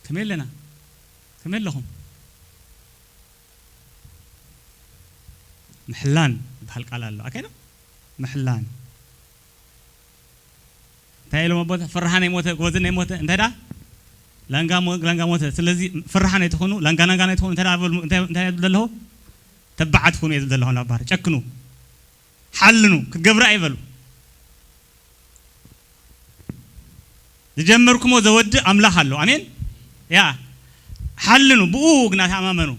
ከመይ ኣለና? ከመይ ኣለኹም? ምሕላን ዝበሃል ቃል ኣሎ። ኣከይ ዶ? ምሕላን። እንታይ ኢሎም ኣቦታት? ፍርሃን ኣይሞተ፣ ጎበዝን ኣይሞተ። እንታይ ዳ? ላንጋ ሞ-፣ ላንጋ ሞተ። ስለዚ ፍርሃን ኣይትኹኑ፣ ላንጋ ላንጋ ኣይትኹኑ። እንታይ ዳ በሉ? እንታይ፣ እንታይ ዝብል ዘለኹ? ተባዓት ኩኑ እየ ዝብል ዘለኹ። ኣባር ጨክኑ። ሓልኑ። ክትገብሩ ኣይበሉ። ዝጀመርኩሞ ዘወድእ ኣምላኽ ኣሎ። ኣሜን። ያ። ሓልኑ፣ ብኡ ግና ተኣማመኑ።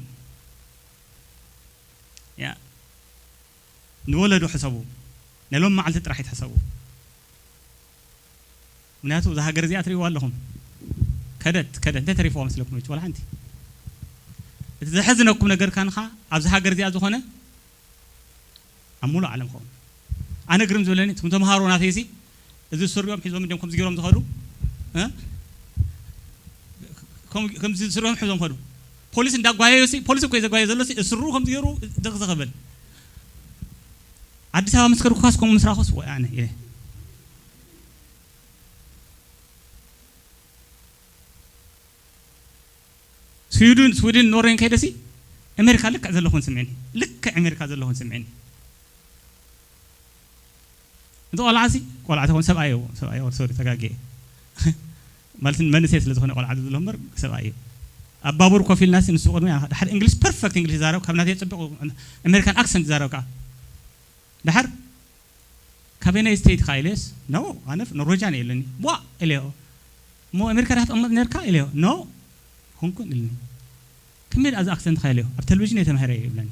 ያ። ንወለዶ ሕሰቡ። ናይ ሎም መዓልቲ ጥራሕ ይትሕሰቡ። ምክንያቱ እዛ ሃገር እዚኣ ትርእይዋ ኣለኹም። ከደት፣ ከደት፣ እንታይ ተሪፍዋ መስለኩም? ወላ ሓንቲ። እቲ ዘሕዝነኩም ነገር ካንኻ ኣብዚ ሃገር እዚኣ ዝኾነ ኣብ ሙሉእ ዓለም ኸውን። ኣነ ግርም ዝብለኒ፣ እቶም ተምሃሮ ናተይሲ፣ እዚ ስሪኦም ሒዞም እንዲዮም ከምዚ ገይሮም ዝኸዱ፣ እ? ከም-፣ ከምዚ ስሪኦም ሒዞም ኸዱ። ፖሊስ እንዳጓየዩ ሲ፣ ፖሊስ እኮ እዩ ዘጓየ ዘሎ ሲ፣ ስሩ ከምዚ ገይሩ ደቕ ዘኸበል። ኣዲስ ኣበባ ምስ ከድኩኻስ ከምኡ ምስ ረኣኹስ፣ ወይ ኣነ ኢለ። ስዊድን፣ ስዊድን ኖርዌን ከይደሲ፣ ኣሜሪካ ልክዕ ዘለኹን ስምዕኒ። ልክዕ ኣሜሪካ ዘለኹን ስምዕኒ። እቲ ቆልዓ ሲ፣ ቆልዓ ተኾን ሰብኣይ እዩ፣ ሰብኣይ እዩ፣ ሶሪ፣ ተጋግየ። ማለት መንእሰይ ስለ ዝኾነ ቆልዓ ዘሎ እምበር ሰብኣይ እዩ። ኣብ ባቡር ኮፍ ኢልና ሲ፣ ንሱ ቅድሚ፣ ድሓር እንግሊሽ፣ ፐርፌክት እንግሊሽ ይዛረብ፣ ካብ ናተይ ጽቡቕ ኣሜሪካን ኣክሰንት ይዛረብ ከኣ። ድሓር "ካበየናይ ስቴት ኢኻ?" ኢለዮስ፣ "ኖ፣ ኣነ ኖርዌጃን እየ" ኢሉኒ። "ቧእ!" ኢለዮ። "እሞ ኣሜሪካ ዲኻ ትቕመጥ ነርካ?" ኢለዮ። "ኖ፣ ኣይኮንኩን" ኢሉኒ። "ከመይ ደኣ እዚ ኣክሰንትኻ?" ኢለዮ። "ኣብ ቴሌቪዥን እየ ተማሂረ" ይብለኒ።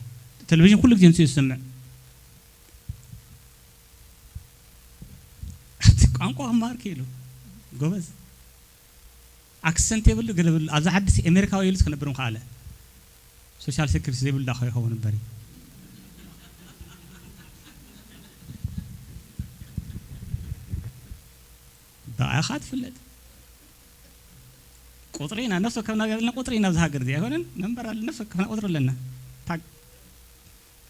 ቴሌቪዥን ኩሉ ግዜ ንሱ እዩ ዝሰምዕ። ኣብቲ ቋንቋ ክመሃር ክኢሉ። ጎበዝ። ኣክሰንት የብሉ፣ ገለ ብሉ። ኣብዚ ዓዲ ሲ ኣሜሪካዊ ኢሉስ ክነብር ምኸኣለ። ሶሻል ሴኩሪቲ ዘይብሉ ዳኣ ይኸውን እምበር እዩ። ብኣኻ ትፍለጥ። ቁጽሪ ኢና፣ ነፍሲ ወከፍና ዘለና ቁጽሪ ኢና ኣብዚ ሃገር እዚኣ ኣይኮነን? ነምበር ኣለ፣ ነፍሲ ወከፍና ቁጽሪ ኣለና። ታግ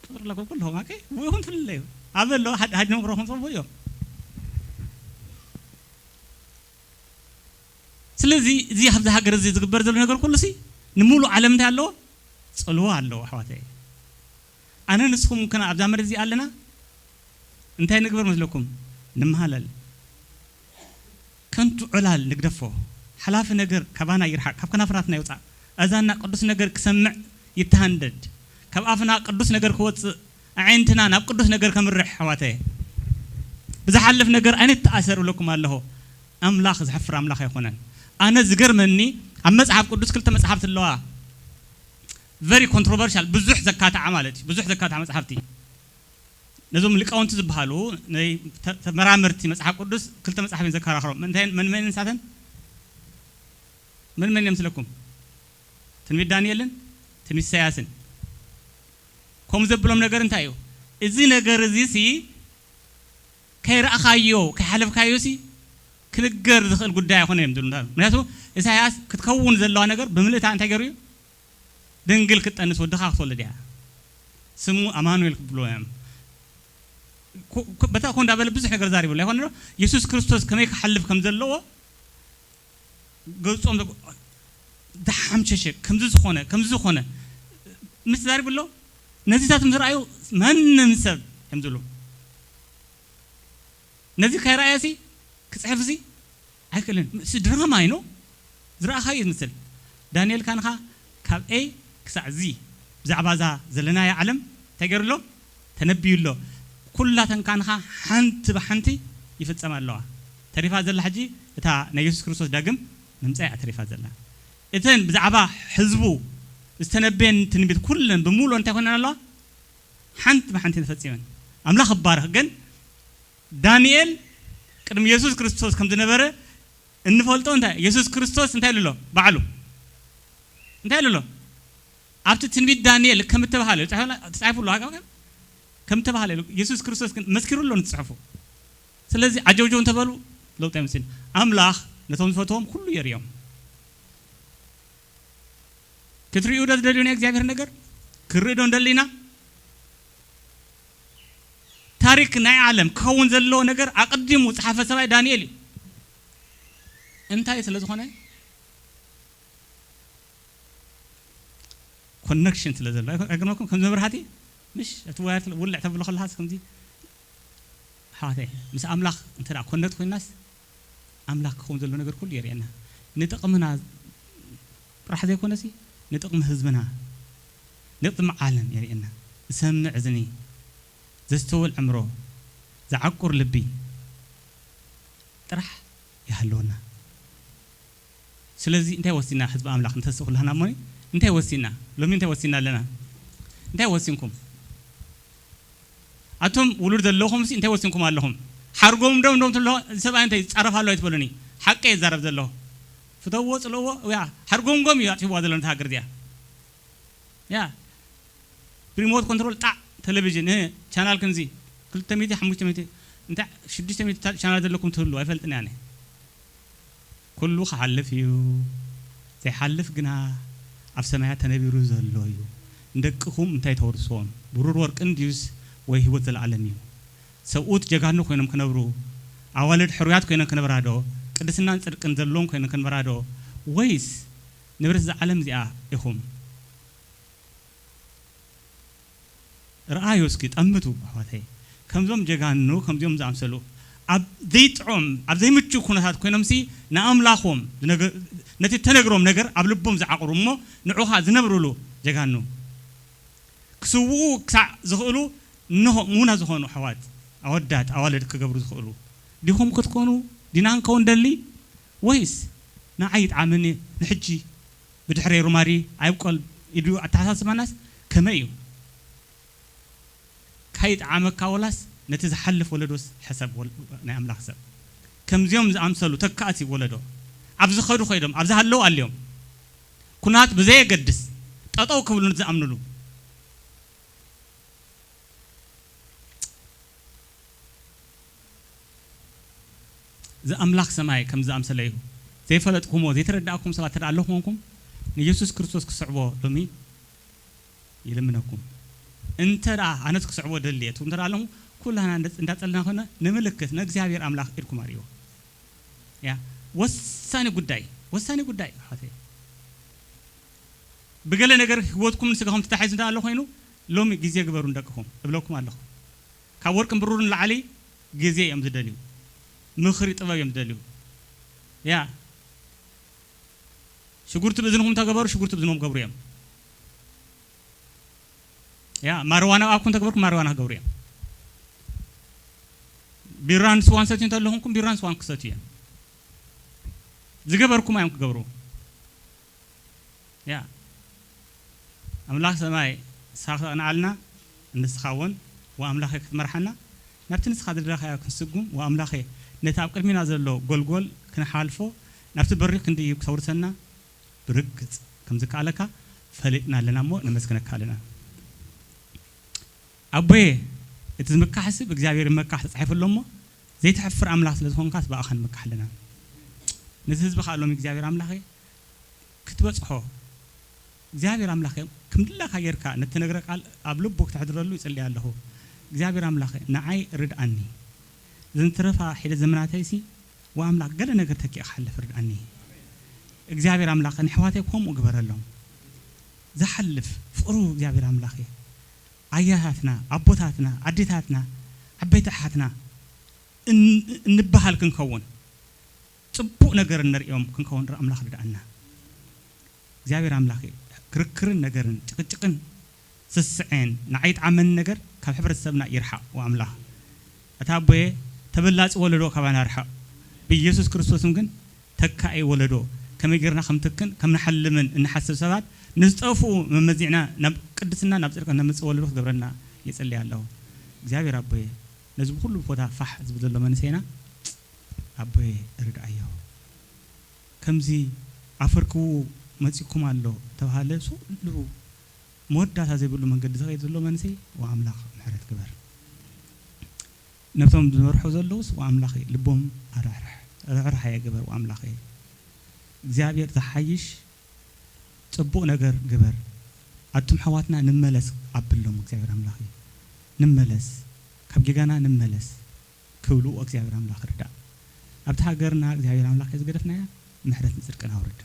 ቁጽሪ ኣለኩም ኩልኹም፣ ኦኬ? ይኹን ትፍለዩ። ኣበሎ፣ ሓድ፣ ሓድ ነምሮ ከም ጽቡቕ እዮም። ስለዚ፣ እዚ ኣብዚ ሃገር እዚ ዝግበር ዘሎ ነገር ኩሉ ሲ፣ ንምሉእ ዓለም እንታይ ኣለዎ? ጽልዎ ኣለዎ፣ ኣሕዋተይ። ኣነ ንስኹም ከና ኣብዛ መሬት እዚኣ ኣለና፣ እንታይ ንግበር መስለኩም? ንመሃለል። ከንቱ ዕላል ንግደፎ። ሓላፊ ነገር ካባና ይርሓቅ፣ ካብ ከናፍራትና ይውጻእ። ኣእዛንና ቅዱስ ነገር ክሰምዕ ይተሃንደድ። ካብ ኣፍና ቅዱስ ነገር ክወጽእ፣ ኣዒንትና ናብ ቅዱስ ነገር ከምርሕ፣ ኣሕዋተየ። ብዝሓልፍ ነገር ኣይንተኣሰር እብለኩም ኣለኹ። ኣምላኽ ዘሕፍር ኣምላኽ ኣይኮነን። ኣነ ዝገርመኒ፣ ኣብ መጽሓፍ ቅዱስ ክልተ መጽሓፍቲ ኣለዋ። ቨሪ ኮንትሮቨርሻል፣ ብዙሕ ዘካትዓ ማለት እዩ። ብዙሕ ዘካትዓ መጽሓፍቲ። ነዞም ሊቃውንቲ ዝበሃሉ ናይ ተ-፣ ተመራመርቲ መጽሓፍ ቅዱስ ክልተ መጽሓፍ እዮም ዘከራኽሮም። እንታይ፣ መን መን ንሳተን? መን መን እዮም መስለኩም? ትንቢት ዳንኤልን ትንቢት ኢሳያስን። ከምኡ ዘብሎም ነገር እንታይ እዩ? እዚ ነገር እዚ ሲ ከይረኣኻዮ፣ ከይሓለፍካዮ ሲ ክንገር ዝኽእል ጉዳይ ኣይኮነ እዮም ዝብሉ። ምክንያቱ ኢሳያስ ክትከውን ዘለዋ ነገር ብምልእታ እንታይ ገይሩ እዩ? ድንግል ክትጠንስ ወድኻ ክትወልድ እያ። ስሙ ኣማኑኤል ክብልዎ እዮም። ኮ-፣ ኮ-፣ በታ ኮ እንዳበለ ብዙሕ ነገር ዛሪቡ ኣሎ። ይኾን ዶ? የሱስ ክርስቶስ ከመይ ክሓልፍ ከም ዘለዎ ገጾም ዘ-፣ ዝሓምሸሸ፣ ከምዚ ዝኾነ፣ ከምዚ ዝኾነ ምስ ዛሪቡ ኣሎ። ነዚታት ምስ ረኣዩ ማንም ሰብ እዮም ዝብሉ። ነዚ ከይረኣየ ሲ ክጽሕፍ ሲ ኣይክእልን። እሱ ድራማ እዩ፣ ኖ? ዝረኣኻዮ ዝመስል። ዳንኤል ካንኻ ካብ ኤ ክሳዕ ዚ ብዛዕባ እዛ ዘለናያ ዓለም እንታይ ገይሩ ኣሎ? ተነብዩ ኣሎ። ኩላተን ካንኻ ሓንቲ ብሓንቲ ይፍጸማ ኣለዋ። ተሪፋ ዘላ ሕጂ እታ ናይ የሱስ ክርስቶስ ዳግም ምምጻእ እያ ተሪፋ ዘላ። እተን ብዛዕባ ህዝቡ ዝተነበየን ትንቢት ኩለን ብምሉእ እንታይ ኮይነን ኣለዋ? ሓንቲ ብሓንቲ ተፈጺመን። ኣምላኽ ይባረኽ። ግን ዳንኤል ቅድሚ የሱስ ክርስቶስ ከም ዝነበረ እንፈልጦ እንታይ? የሱስ ክርስቶስ እንታይ ኢሉ ኣሎ? ባዕሉ እንታይ ኢሉ ኣሎ? ኣብቲ ትንቢት ዳንኤል ከም እተባህለ፣ ተጻሒፉ ኣሎ፣ ከም እተባህለ ኢሉ። የሱስ ክርስቶስ ግን መስኪሩ ኣሎ ንትጽሕፉ። ስለዚ ዓጀውጀው እንተበሉ ለውጢ ኣይመጽእን። ኣምላኽ ነቶም ዝፈትዎም ኩሉ የርእዮም። ክትርእዩ ዶ ትደልዩ ናይ እግዚኣብሔር ነገር? ክርኢ ዶ ንደሊ ኢና? ታሪክ ናይ ዓለም ክኸውን ዘለዎ ነገር ኣቐዲሙ ዝጸሓፈ ሰብኣይ ዳንኤል እዩ። እንታይ ስለ ዝኾነ? ኮነክሽን ስለ ዘሎ። ኣይኮ-፣ ኣይገርመኩም? ከምዚ መብራህቲ፣ ምሽ፣ እቲ ዋየር ውልዕ ተብሎ ከለኻስ ከምዚ፣ ኣሕዋተይ፣ ምስ ኣምላኽ እንተ ደኣ ኮነክት ኮይናስ፣ ኣምላኽ ክኸውን ዘሎ ነገር ኩሉ የርእየና። ንጥቕምና ጥራሕ ዘይኮነሲ፣ ንጥቕሚ ህዝብና፣ ንጥቕሚ ዓለም የርእየና። ዝሰምዕ እዝኒ፣ ዘስተውዕል ኣእምሮ፣ ዝዓቁር ልቢ ጥራሕ ይሃልወና። ስለዚ እንታይ ወሲና ህዝቢ ኣምላኽ ንተስእ ኩላህና እሞኒ? እንታይ ወሲና? ሎሚ እንታይ ወሲና ኣለና? እንታይ ወሲንኩም? ኣቱም ውሉድ ዘለኹም ሲ እንታይ ወሲንኩም ኣለኹም? ሓርጎም ዶ እንደም ትብሎ፣ እዚ ሰብኣይ እንታይ ይጻረፍ ኣሎ ኣይትበሉኒ። ሓቂ እየ ዝዛረብ ዘለኹ። ፍተውዎ፣ ጽልእዎ፣ ያ ሓርጎምጎም እዩ ኣጥፊዋ ዘሎ ነታ ሃገር እዚኣ። ያ ብሪሞት ኮንትሮል ጣዕ ቴሌቪዥን፣ እ፣ ቻናል ክንዚ ክልተ ሚእቲ፣ ሓሙሽተ ሚእቲ፣ እንታይ ሽዱሽተ ሚእቲ ቻናል ዘለኩም ትህሉ ኣይፈልጥን ኣነ። ኩሉ ክሓልፍ እዩ፣ ዘይሓልፍ ግና ኣብ ሰማያት ተነቢሩ ዘሎ እዩ። ንደቅኹም እንታይ ተወርሶም? ብሩር ወርቅን ድዩስ ወይ ህይወት ዘለኣለም እዩ? ሰብኡት ጀጋኑ ኮይኖም ክነብሩ፣ ኣዋልድ ሕሩያት ኮይነን ክነብራ ዶ? ቅድስናን ጽድቅን ዘለዎም ኮይነን ክነብራ ዶ? ወይስ ንብረት እዛ ዓለም እዚኣ ኢኹም? ረኣዩ እስኪ፣ ጠምቱ ኣሕዋተይ። ከምዞም ጀጋኑ፣ ከምዚኦም ዝኣምሰሉ ኣብ ዘይጥዑም፣ ኣብ ዘይምቹ ኩነታት ኮይኖምሲ ንኣምላኾም ዝነገ-፣ ነቲ ተነግሮም ነገር ኣብ ልቦም ዝዓቕሩ እሞ ንዑኻ ዝነብሩሉ ጀጋኑ ክስውኡ ክሳዕ ዝኽእሉ እነሆ እሙና ዝኾኑ ኣሕዋት፣ ኣወዳት፣ ኣዋልድ ክገብሩ ዝኽእሉ ዲኹም ክትኮኑ ዲና እንከውን ደሊ ወይስ ንዓይ ይጥዓመኒ ንሕጂ ብድሕረይ ሩማዲ ኣይብቆል ኢሉ ኣተሓሳስባናስ ከመይ እዩ? ካይጥዓመካ ወላስ ነቲ ዝሓልፍ ወለዶስ ሕሰብ ወል-፣ ናይ ኣምላኽ ሰብ። ከምዚኦም ዝኣምሰሉ ተካእቲ ወለዶ ኣብ ዝኸዱ ከይዶም ኣብ ዝሃለዉ ኣልዮም ኩናት ብዘየገድስ ጠጠው ክብሉ ዝኣምንሉ እዚ ኣምላኽ ሰማይ ከም ዝኣምሰለ እዩ። ዘይፈለጥኩሞ ዘይተረዳእኩም ሰባት ተደኣ ኣለኹ ኮንኩም ንየሱስ ክርስቶስ ክስዕቦ ሎሚ ይልምነኩም። እንተ ደኣ ኣነስ ክስዕቦ ደልየ ትብሉ እንተ ደኣ ኣለኹም ኩላና እንደ-፣ እንዳጸለና ኮነ ንምልክት ንእግዚኣብሔር ኣምላኽ ኢድኩም ኣርእይዎ። ያ ወሳኒ ጉዳይ፣ ወሳኒ ጉዳይ ኣሕዋተይ። ብገለ ነገር ህይወትኩም ንስጋኹም ተታሒዙ እንተ ኣሎ ኮይኑ ሎሚ ግዜ ግበሩ ንደቅኹም እብለኩም ኣለኹ። ካብ ወርቅን ብሩርን ንላዕሊ ግዜ እዮም ዝደልዩ። ምኽሪ ጥበብ እዮም ዝደልዩ። ያ ሽጉርቲ ብእዝንኹም ተገበሩ ሽጉርቲ ብዝኖም ክገብሩ እዮም። ያ ማርዋና ኣብኩም ተገበርኩም ማርዋና ክገብሩ እዮም። ቢራን ስዋን ሰትዩ እንተለኹምኩም ቢራን ስዋን ክሰትዩ እዮም። ዝገበርኩም እዮም ክገብሩ። ያ ኣምላኽ ሰማይ ንስኻ ክተቕንዓልና ንስኻ እውን ወኣምላኸ ክትመርሓና ናብቲ ንስኻ ዝደለኻዮ ክንስጉም ወኣምላኸ ነቲ ኣብ ቅድሚና ዘሎ ጎልጎል ክንሓልፎ ናብቲ በሪ ክንድዩ ክተውርሰና ብርግጽ ከም ዝከኣለካ ፈሊጥና ኣለና እሞ ነመስግነካ ኣለና። ኣቦየ እቲ ዝምካሕሲ ብእግዚኣብሔር ይመካሕ ተጻሒፉ ኣሎ እሞ ዘይትሕፍር ኣምላኽ ስለ ዝኾንካስ ብኣኻ ንምካሕ ኣለና። ነዚ ህዝቢ ከኣ ሎሚ እግዚኣብሔር ኣምላኸ ክትበጽሖ እግዚኣብሔር ኣምላኸ ከም ድላካ ጌርካ ነቲ ትነግረ ቃል ኣብ ልቡ ክተሕድረሉ ይጽሊ ኣለኹ። እግዚኣብሔር ኣምላኸ ንዓይ ርድኣኒ። እዘን ትረፋ ሒደ ዘመናተይሲ ወኣምላኽ ገለ ነገር ተኪእ ክሓልፍ ርድኣኒ። እግዚኣብሔር ኣምላኸ ንሕዋተይ ከምኡ ግበረሎም። ዝሓልፍ ፍቕሩ እግዚኣብሔር ኣምላኸ ኣያታትና ኣቦታትና ኣዴታትና ዓበይቲ ኣሓትና እን-፣ እንበሃል ክንከውን ጽቡቕ ነገር እንርእዮም ክንከውን ኣምላኽ ርድኣና። እግዚኣብሔር ኣምላኽ ክርክርን ነገርን ጭቕጭቕን ስስዐን ንዓይ ይጥዓመኒ ነገር ካብ ሕብረተሰብና ይርሓቕ ወኣምላኽ። ኣታ ኣቦየ ተበላጺ ወለዶ ካባና ርሓቕ ብኢየሱስ ክርስቶስም ግን ተካኢ ወለዶ ከመይ ጌርና ከም ትክን ከም ንሓልምን እንሓስብ ሰባት ንዝጠፍኡ መመዚዕና ናብ ቅድስና ናብ ጽድቅን ነምጽእ ወለዶ ክትገብረና ይጽሊ ኣለኹ። እግዚኣብሔር ኣቦየ ነዚ ብኩሉ ቦታ ፋሕ ዝብል ዘሎ መንእሰይና ኣቦየ ርድኣዮ። ከምዚ ኣፈርክዉ መጺኩም ኣሎ ተባሃለ ሱሉ መወዳእታ ዘይብሉ መንገዲ ዝኸይድ ዘሎ መንእሰይ ወኣምላኽ ምሕረት ግበር። ነቶም ዝመርሑ ዘለውስ ወኣምላኸ ልቦም ኣራሕርሕ ርሕራሐ ግበር ወኣምላኸ። እግዚኣብሔር ዝሓይሽ ጽቡቕ ነገር ግበር። ኣቱም ኣሕዋትና ንመለስ ኣብሎም እግዚኣብሔር ኣምላኸ። ንመለስ፣ ካብ ጌጋና ንመለስ ክብሉ እግዚኣብሔር ኣምላኽ ርዳእ። ኣብቲ ሃገርና እግዚኣብሔር ኣምላኸ ዝገደፍናያ ምሕረትን ጽድቅን ኣውርድ።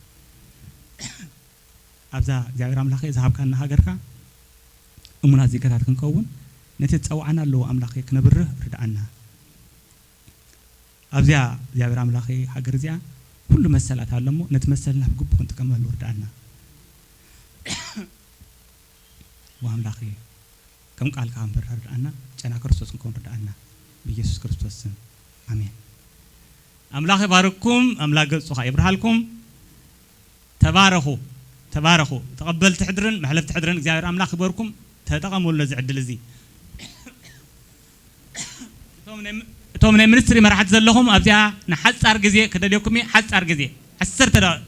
ኣብዛ እግዚኣብሔር ኣምላኸ ዝሃብካና ሃገርካ እሙናት ዜጋታት ክንከውን ነቲ ዝጸውዓና ኣለዎ ኣምላኸ ክነብርህ ርድኣና። ኣብዚኣ እግዚኣብሔር ኣምላኸ ሃገር እዚኣ ኩሉ መሰላት ኣሎ እሞ ነቲ መሰልና ብግቡእ ክንጥቀመሉ ርድኣና። ወኣምላኸ ከም ቃልካ ክንበር ርድኣና፣ ጨና ክርስቶስ ክንከውን ርድኣና። ብኢየሱስ ክርስቶስ ስም ኣሜን። ኣምላኽ ይባርክኩም፣ ኣምላኽ ገጹ ኸኣ ይብርሃልኩም። ተባረኹ፣ ተባረኹ። ተቐበልቲ ሕድርን መሕለፍቲ ሕድርን እግዚኣብሔር ኣምላኽ ይግበርኩም። ተጠቐሙሉ ነዚ ዕድል እዚ። እቶም ናይ፣ እቶም ናይ ሚኒስትሪ መራሕቲ ዘለኹም ኣብዚኣ ንሓጻር ግዜ ክደልየኩም እየ፣ ሓጻር ግዜ፣ ዓሰርተ ደቂቕ፣